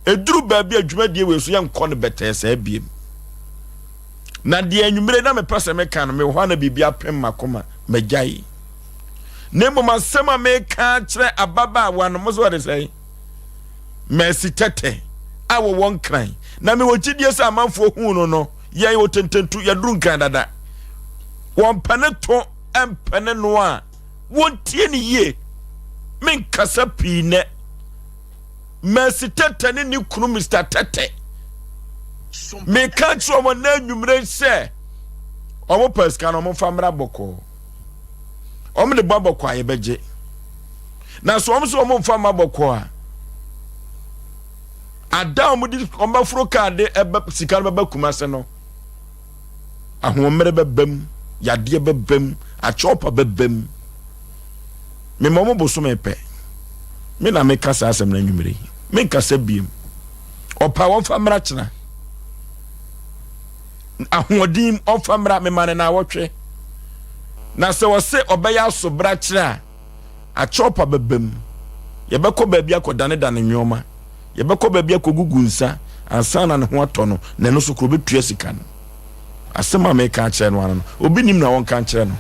ɛduru baabi a dwumadie wei so yɛnkɔ no bɛtɛɛ saa biem. Na deɛ anwummere na mepɛ sɛ meka no, mewɔ hɔ a na biribi apem m'akoma, magyae. Na mmom asɛm a meka akyerɛ ababaawa no, mo sɛ ɔde sɛn? Mercy Tɛtɛ a wɔwɔ Nkran. Na mewɔ gyidie sɛ amanfoɔ huu no no, yɛn wɔ tententu, yɛduru Nkran dada. Wɔmpɛ ne to mpɛ ne no a, wɔntie ne yie. Menkasa pii nɛ. Mercy Tɛtɛ ne ne kunu Mr. Tɛtɛ. Meka kyerɛ wɔn na anwummere sɛ wɔn pɛ sika no wɔn fa mmra bɔkɔɔ. Wɔn de bɔ bɔkɔɔ a yɛbɛgye. Na so wɔn nso wɔn mfa mma bɔkɔɔ a ada a wɔn de wɔn bɛforo kaa de ɛbɛ sika no bɛba Kumase no ahoɔmmerɛ bɛba mu, yadeɛ bɛba mu, akyɛwpa bɛba mu. Mema wɔn bosome pɛ. Me na meka saa asɛm no anwummere yi. Menkasa biem. Ɔpa wɔmfa mmra kyena. Ahoɔden ɔmfa mmra mema no naawɔtwe. Na sɛ ɔse ɔbɛyɛ asobra kyerɛ a, akyɛwpa bɛba mu. Yɛbɛkɔ baabi akɔdanedane nneɛma. Yɛbɛkɔ baabi akɔgugu nsa ansa na ne ho atɔ no, na ɛno nso koro ɔbɛtua sika no. Asɛm a meka akyerɛ no ano no, obi nim na wɔnka nkyerɛ no.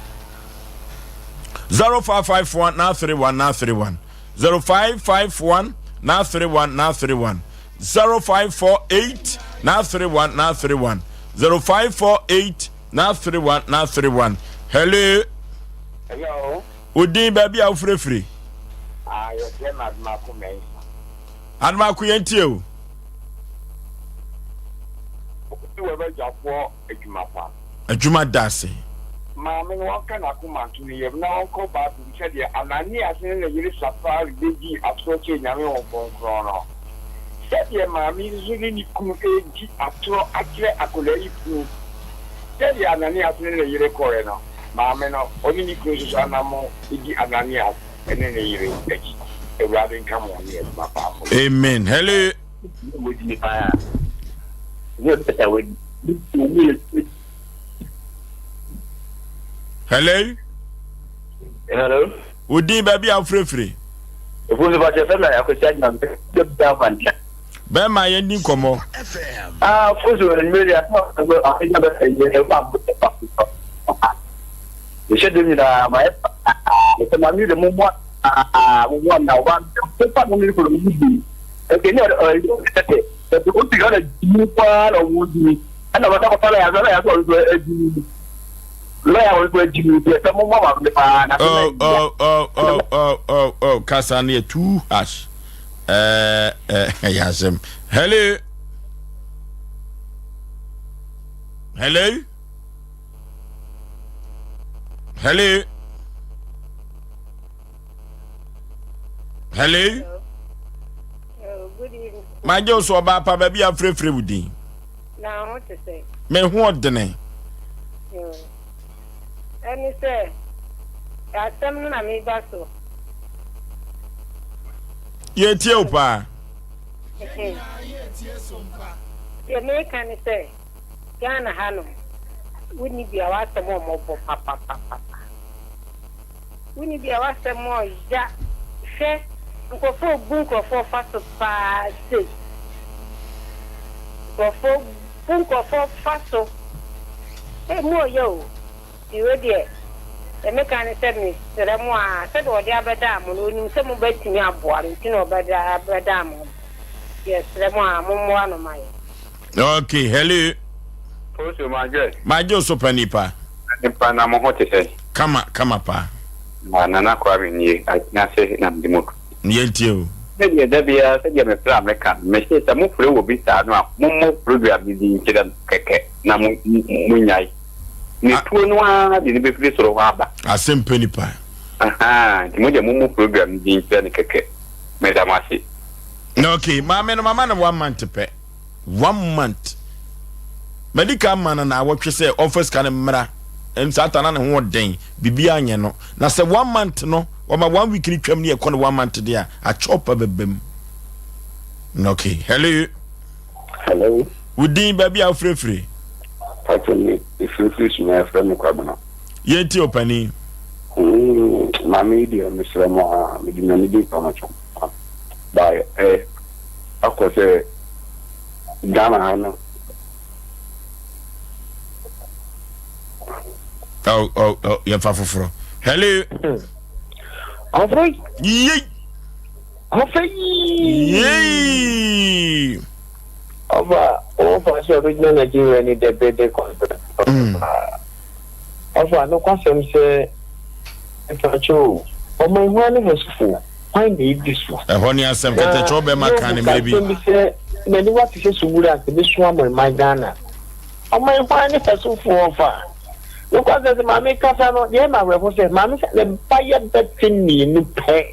0551 931 931 0551 931 931 0548 931 931 0548 931 931 Hello. Hello. Odin baabi a wofirefiri. Ah, yɛfrɛ me Adomako Mensah. Adomako yɛn tie o. Obi wɔ bɛgyafoɔ adwuma pa. Adwuma da ase. Maame no wɔnka n'akoma nto ne yam na ɔnkɔ Bible mu sɛdeɛ Ananias ne ne yere Safira bɛdii atorɔ kyerɛɛ Nyame Honhom Kronkron no. Sɛdeɛ maame yi nso ne ne kunu redi atorɔ akyerɛ akwadaa yi kunu. Sɛdeɛ Ananias ne ne yere kɔeɛ no, maame no, ɔne ne kunu nso so anammɔn di Ananias ne ne yere akyi. Awurade nka mo ho ne adwuma pa a moyɛ. Amen. Hello. Hello. Hello. Odin baabi a wofirefiri. Efu nso fakyɛ fɛ na akwasi agyina mpɛ. Bɛrima yɛn di nkɔmɔ. Ah, fosu mmiri asɛm a ɛgya bɛ ɛyɛ ɛwɔ abɔ ɛhyɛ dɛm nyinaa ma yɛ sɛ maame de mo mmoa mo mmoa na ɔba pepa mo ne kuro mo di ɛkɛ ne ɔyɛ tɛtɛ ɛtɛ o ti ɔna di paa na ɔmo di ɛna ɔbɛka papa na yasɔ na yasɔ ɔno nso adi lɔya ɔno nso adi mi deɛ sɛ mo mmoa maame paa na oh oh oh oh oh oh oh kasa no yɛ too harsh ɛɛ ɛyɛ asɛm hello. Hello? Hello? Hello? Magye wo so ɔbaa pa baabi a frɛfrɛ wo din. Na ho te sɛ. Me ho ɔdene. Ɛne sɛ asɛm no na meba so. Yɛtie wo paa. Deɛ meka ne sɛ Ghana ha nom wonni bi a w'asɛm ɔmɔbɔ papapapapa wonni bi a w'asɛm ɔya hwɛ nkurɔfoɔ bu nkurɔfoɔ fa so paa sei nkurɔfoɔ bu nkurɔfoɔ fa so emu ɔya o. Nti wei deɛ, deɛ meka ne sɛ mesrɛ mo ara, sɛdeɛ ɔde abɛdaa mo no, ɔnim sɛ mobɛtumi aboa no nti na ɔbɛda abɛdaa mo no. Nti yɛsrɛ mo ara, mommoa no ma yɛn. Okay, hello. Poso Madwe. Madwe so pa nipa. Nipa na mo ho te sɛ. Kama kama pa. Na Nana Kwame nie, atena ase na mede mo. Yɛntie o. Sɛdeɛ da biara sɛdeɛ mefrɛ a meka no, mese sɛ mofrɛ wɔ bi saa no a, mommɔ program no din nkyerɛ no kɛkɛ na mo monyae. Ne tuo no ara de no bɛfiri soro hɔ aba. Asɛm pɛ nipa. Ahaa, nti mo deɛ mommu program no din nkyerɛ no kɛkɛ. Meda mo ase. Ok, maame no mama no one month pɛ. One month. Madi kan ma no naawɔtwe sɛ ɔmfa sika no mmra. Saa ta na ne ho ɔden, biribiara nyɛ no. Na sɛ one month no, wɔma one week no twam ne yɛkɔ no one month deɛ a, akyɛw pa bɛba mu. Ok, hello. Hello. Wo din baabi a wofirefiri? Pacho me mefirefiri suma yɛfrɛ me Kwabena. Yɛntie ɔpanin. Mm, maame yi deɛ mesrɛ mo a mede nyame din pa makyɛ ba ɛ akɔ sɛ Ghana ha no. Oh, oh, oh, yɛmfa foforɔ. Hello. Ɔfei. Yei. Ɔfei. Yei. Ɔfa wɔfa sɛ ɔbɛgyina Nigeria ni the birthday conference. Ɔfa nokwasɛm sɛ mpakyɛ o, ɔman hwan ne hwɛsofo, hwan na edi so? Ɛhɔ ne asɛm kɛtɛkyɛw bɛma kan ne mmerɛ bi. Na Job ka asɛm bi sɛ n'aniwa te sɛ subura anka ebesu ama ɔman Ghana. Ɔman hwan ne hwɛsofo ɔfa? Nokwasɛm sɛ maame kasa no deɛ ɛma awerɛho sɛ maame sɛ ne ba yɛ bɛte mmienu pɛ.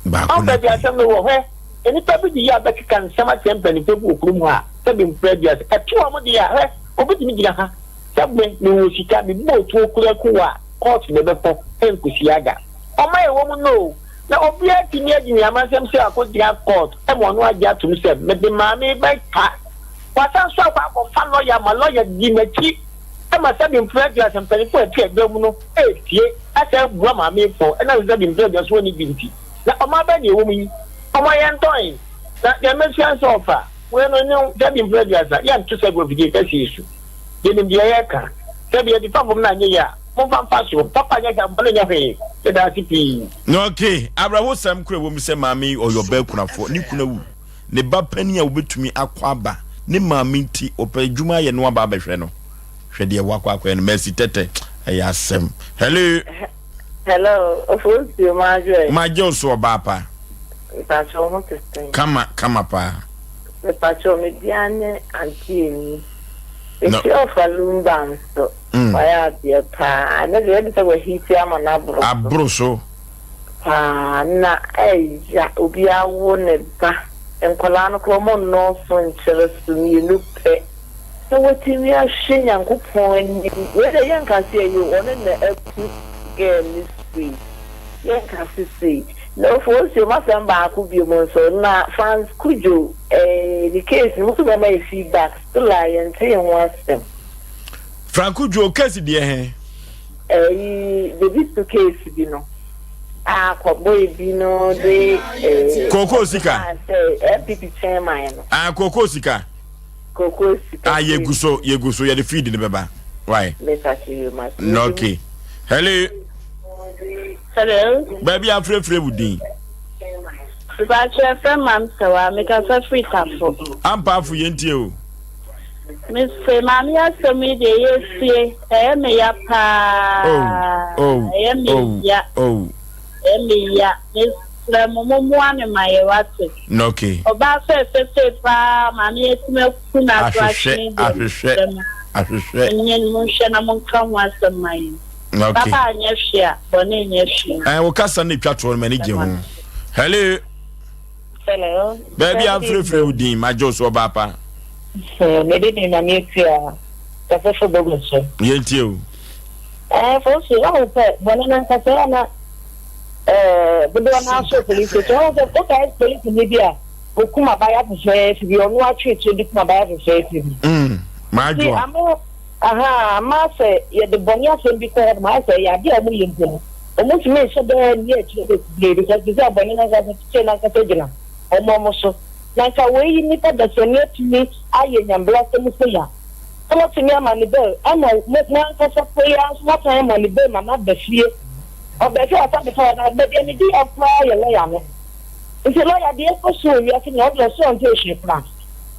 Baako na pɛ. Ɔfa bi asɛm no wɔ hwɛ. Nnipa bi de yea bɛkeka nsɛm akyerɛ mpanyimfo bi wɔ kurom hɔ a, sɛbe mfra aduasa. Ɛto wɔn de a, hwɛ, obetumi gyina ha sɛ me, mewɔ sika, mebɔ otuo koraa ku wo a, kɔɔto na ɛbɛkɔ, ɛnkosi aga. Ɔman a ɛwɔ mu no o, na obiara atumi adi nea amansɛm sɛ akogyina kɔɔto ma ɔno agye atom sɛ mede maame yi bɛka. Wasan nso akɔ akɔfa lɔya ma lɔya di n'akyi ma sɛbe mfra aduasa mpanyimfo a ɛte adwa mu no retie asan abua maame yi fɔ ɛnam sɛ sɛbe mfra aduasa onni bi nti. Na ɔman bɛn na ɛwɔ mu yi? Ɔma yɛntɔn. Na deɛ mɛsua ne sɛ ɔfa wei no ne sɛbi mfeɛ 30 yɛnto sɛbi wɔ fidie kɛseɛ yi so. Yɛnim deɛ yɛreka. Sɛbi yɛde fa fam no anyɛ yie a, momfa mfa soro. Papa nyɛ hwee, bɔne nyɛ hwee. Yɛda ase pii. Ok, awerɛhosɛm koro a ɛwɔ mu sɛ maame yi ɔyɛ ɔbaa kunafoɔ, ne kunu awu, ne ba panin a ɔbɛtumi akɔ aba, ne maame nti ɔpɛ adwuma ayɛ na waba abɛhwɛ no. Hwɛ deɛ wakɔ akɔyɛ no, Mercy Tɛtɛ, ɛyɛ asɛm. Hello. Hello, Ofosuo Madwoɛ. Magye wo so ɔbaa pa. Mepakyɛ wo ho te sɛn? Kama kama paa. Mepakyɛ me din ne Auntie Emi. Mehyia ɔfa Lumba nso. Mm. Wayɛ adeɛ paa. Ne deɛ ɛde sɛ wahiti ama no aboro so. Aboro so. Paa na ɛya obi awo ne ba. Nkwadaa no koraa ɔmo nnɔɔso nkyerɛ so mmienu pɛ. Na watumi ahwɛ Nyankopɔn anim. Wei deɛ yɛnka sɛ ɛyɛ o, ɔno na aku girl no sei. Yɛnka se sei. Na Ofosuo, m'asɛm baako biom nso, na Frans Cudjoe eh, ne case no, mo nso bɛma yɛ feedback, still a yɛntee ho asɛm. Frank Cudjoe case deɛ he? Ɛyi, Debisu case bi no, a kɔbɔe bi no de eh, Kookoo sika. sɛ NPP chairman no. Ah, kookoo sika. Koko sika. Ah, yegu so, yegu so, yɛde feed no bɛba. Why? No, okay. Hello. Hello. Baabi afrɛfrɛ wo din. Mpakyɛ fɛ mam sɛwa mekasa firi tafo. Ampaafo yɛntie o. Mese maame asɛm yi deɛ yɛsie ɛyɛ me ya paa. Oh, oh, ɛyɛ me oh, ya. Oh. Ɛyɛ me ya. Mesrɛ mo mommoa no ma yɛ wate. Okay. Ɔbaa fɛɛfɛ sei paa maame atumi aku no ato atwene deɛ mesrɛ mo. Ahwehwɛ. Monyɛ no monhwɛ na monka ho asɛm ma yɛn. Okay. Papa anyɛ hwee a bɔne nyɛ hwee. Ɛn wo kasa no etwa toɔ no m'ani gye ho. Hello. Hello. Baabi a mfrɛfrɛ wo din magye wo so ɔbaa pa. Mede din na meatua kasafo bagua so. Yɛntie o. Ɛɛ fo so wahu sɛ bɔne no ankasa ɛyɛ na ɛɛ dodoɔ no ara so polisi station wahu sɛ wokae polisini bi a okum abaayewa fɛfɛɛfɛ bi ɔno atwe tuo de kum abaayewa fɛfɛɛfɛ bi. Mm, Nti ama aha ama sɛ yɛde bɔne asɛm bi kɔ hɔ nom ayɛ sɛ ɛyɛ adeɛ a wɔyɛ mpo no wɔntumi nhyɛ da nni akyire bebree because te sɛ bɔne no ankasa kyekyere no ankasa gyina wɔn wɔn so. Na nka wei yi nnipa dasani atumi ayɛ nyambrasɛm sei a, na moatumi ama no bail ama mo mo ankasa po yi ara nso moasan ama no bail ma no aba fie. Ɔbaa fie a wasan bɛfa hɔ na baabi a medi yaw koraa yɛ lɔya no. Nti lɔya deɛ ɛkɔ so wɔ wiase nyinaa wo deɛ ɔsoro ɔnte hwee koraa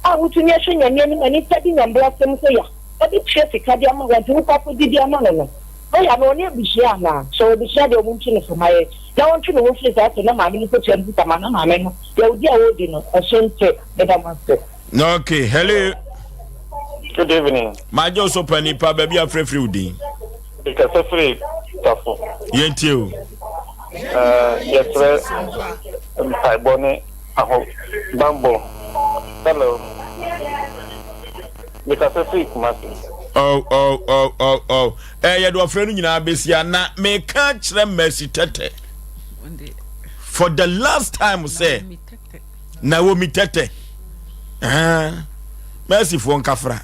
a wotumi ahwɛ Nyame anim a nnipa di nyambrasɛm sei a ɔde tua sika de ama wo nti wokɔ akɔdi de ama no no. Lɔya no ɔne abusua anaa? Sɛ ɔwɔ abusua deɛ ɔmo ntu no fo ma yɛ na ɔntwe ne ho mfiri saa asɛm na maame no kɔtua ne sika ma na maame no yawdi a ɔredi no ɛso nte. Meda mo ase. Okay, hello. Good evening. Magye wo so pani pa baabi a frɛfrɛ wo din. Mekasa firi Tafo. Yɛntie o. Uh, yɛsrɛ mpaebɔ ne aho bammɔ. Hello. Mekasa firi Kumasi. Oh, oh, oh, oh, oh. Eh, yɛde ɔfrɛ no nyinaa bɛsia na meka kyerɛ Mercy Tɛtɛ for the last time sɛ Naomi Tɛtɛ eh, Mercyfoɔ nkafra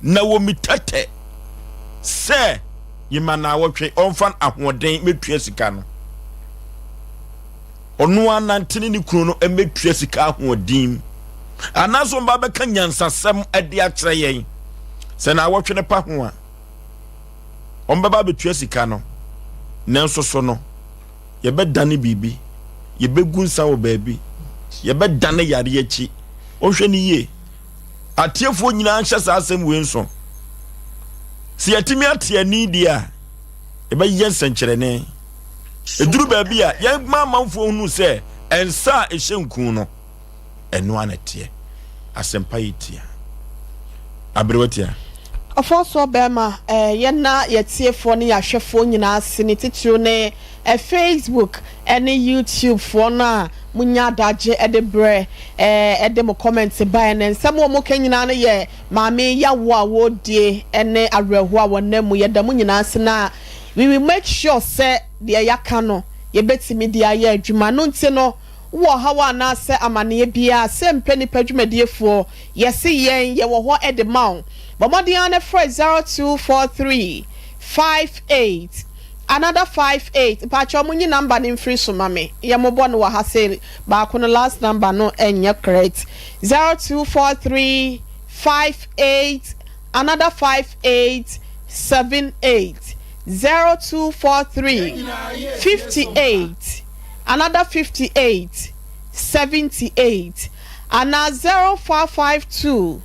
Naomi Tɛtɛ sɛ yema naawɔtwe ɔmfa ahoɔden mɛtua sika no ɔno anante ne ne kunu no mɛtua sika ahoɔden anaasɛ ɔmba bɛka nyansasɛm de akyerɛ yɛn sɛ naawɔtwe no pa ho a ɔmbɛba abɛtua sika no nanso so no yɛbɛdane biribi, yɛbɛgu nsa wɔ baabi, yɛbɛdane yareɛ akyi. Wɔnhwɛ no yie. Atiefoɔ nyinaa nhyɛ saa asɛm wei nso. Sɛ yɛatumi ate ani deɛ a, yɛbɛyɛ nsɛnkyerɛnne. Ɛduru baabi a, yɛma amanfoɔ hunu sɛ nsa a ɛhyɛ nku no, ɛno ara na ɛteɛ. Asɛmpa yɛ tia. Aberewa tia. Ɔfɔɔsoɔ bɛɛma eh, yɛna yɛtiefoɔ ne yɛahwɛfoɔ nyinaa ase ne titiriw ne eh, Facebook ne YouTube foɔ no a monya adagye de berɛ eh, de mo comment baeɛ ne nsɛm a wɔka nyinaa no yɛ maame yawoɔ a wɔredie ne awerɛhoɔ a wɔnam mu. Yɛda mo nyinaa ase na we will make sure sɛ deɛ yɛaka no yɛbɛtumi de ayɛ adwuma. No nti no Wowɔ ɔhaw anaasɛ amaneɛ biara a, sɛ mpɛ nnipa dwumadiefoɔ, yɛse yɛn, yɛwɔ hɔ de ma wo. Bɔ mmɔden ara na frɛ 0243 58 another 58, mpakyɛw monyi number no mfiri so ma me, yɛ mobɔ no wɔ ha sei, baako no last number no nyɛ correct, 0243 58 another 58 78, 0243 58. another 58 78 anaa 0552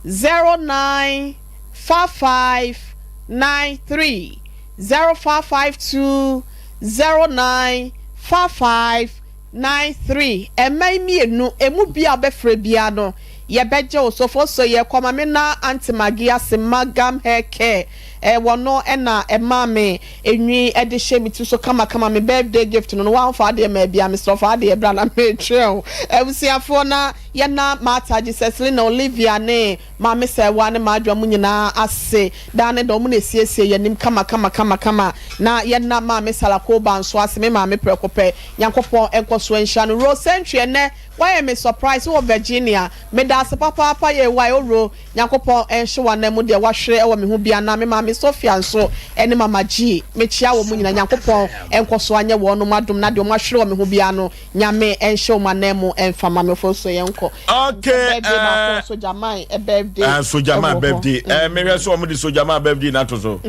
09 55 93 0552 09 55 93 Ɛmma yi mmienu, ɛmu biara a wobɛfrɛ biara no, yɛbɛgye wo so. Fo so yɛkɔ ma me na Aunty Maggie ase Magam Hair Care. Eh wɔno na ɛmaa me enwi de hyɛ me ti so kama kama me birthday gift no no wamfa adeɛ maa bia mesrɛ fa adeɛ bra na mekyerɛ wo abusuafoɔ na yɛna Martha Jesus Lina Olivia ne Maame Sɛɛwa ne Maadwoa mo nyinaa ase daa ne da ɔmo na esiesie yɛn anim kama kama kama kama na yɛna Maame Salakoba nso ase me maame prɛko pɛ Nyankopɔn nkɔsoɔ nhyira no Rose Sentry ɛnɛ wayɛ me surprise wɔ Virginia medaase papaapa yɛ wai oro Nyankopɔn nhye w'anan mu deɛ wahwere wɔ me ho bia na me maame Sophia nso ne mama G mekyea wɔn nyina Nyankopɔn nkɔso anyɛ wɔnom adom na deɛ wɔn ahwere wɔ me ho bia no Nyame nhyɛ wɔn anan mu mfa ma me Ofosuo yɛnkɔ Okay, birthday baako eh, Sogyaman birthday eh, Sogyaman ɛwɔ hɔ birthday. Eh, mehwɛ sɛ wɔn de Sogyaman birthday na ato so.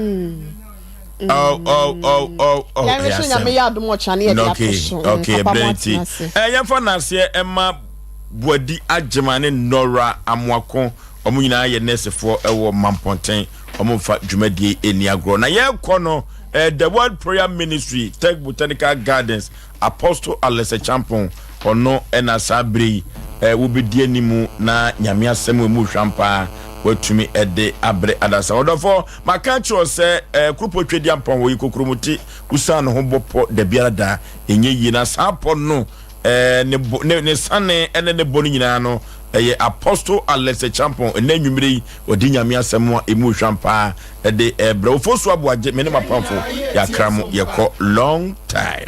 Oh, oh, oh, oh, oh. Yɛn ɛyɛ nso Nyame asɛm. yɛ adom ɔkyena ne yɛde ato Okay, so. okay, Papa mo ɛbrɛ nti. atena ase. Eh, yɛmfa naseɛ ɛma Boadi Agyemang ne Nora Amoako, wɔn nyinaa yɛ nɛɛsefoɔ wɔ Mampɔnten. Wɔmfa dwumadie yi nni agorɔ. Na yɛrekɔ no, The Word Prayer Ministry, Tech Botanical Gardens, Apostle Alex Acheampong, ɔno na saa berɛ yi wobɛdi anim na Nyame asɛm a ɛmu hwam paa watumi de abrɛ adasa. Ɔdɔfoɔ, maka akyerɛ wo sɛ Kuropɔn Tweduampɔn hɔ yi kokuromoti wosan ne ho bɔ pɔ dabiara da, ɛnyɛ yie na saa pɔ no ne bo ne ne sane ne ne bɔ no nyinaa no ɛyɛ Apostle Alex Acheampong ɛnɛ anwummere yi ɔde Nyame asɛm a ɛmu hwam paa de ɛbrɛ wo. Fosu Aboagye, me ne m'apamfo yɛakra mo yɛkɔ long time.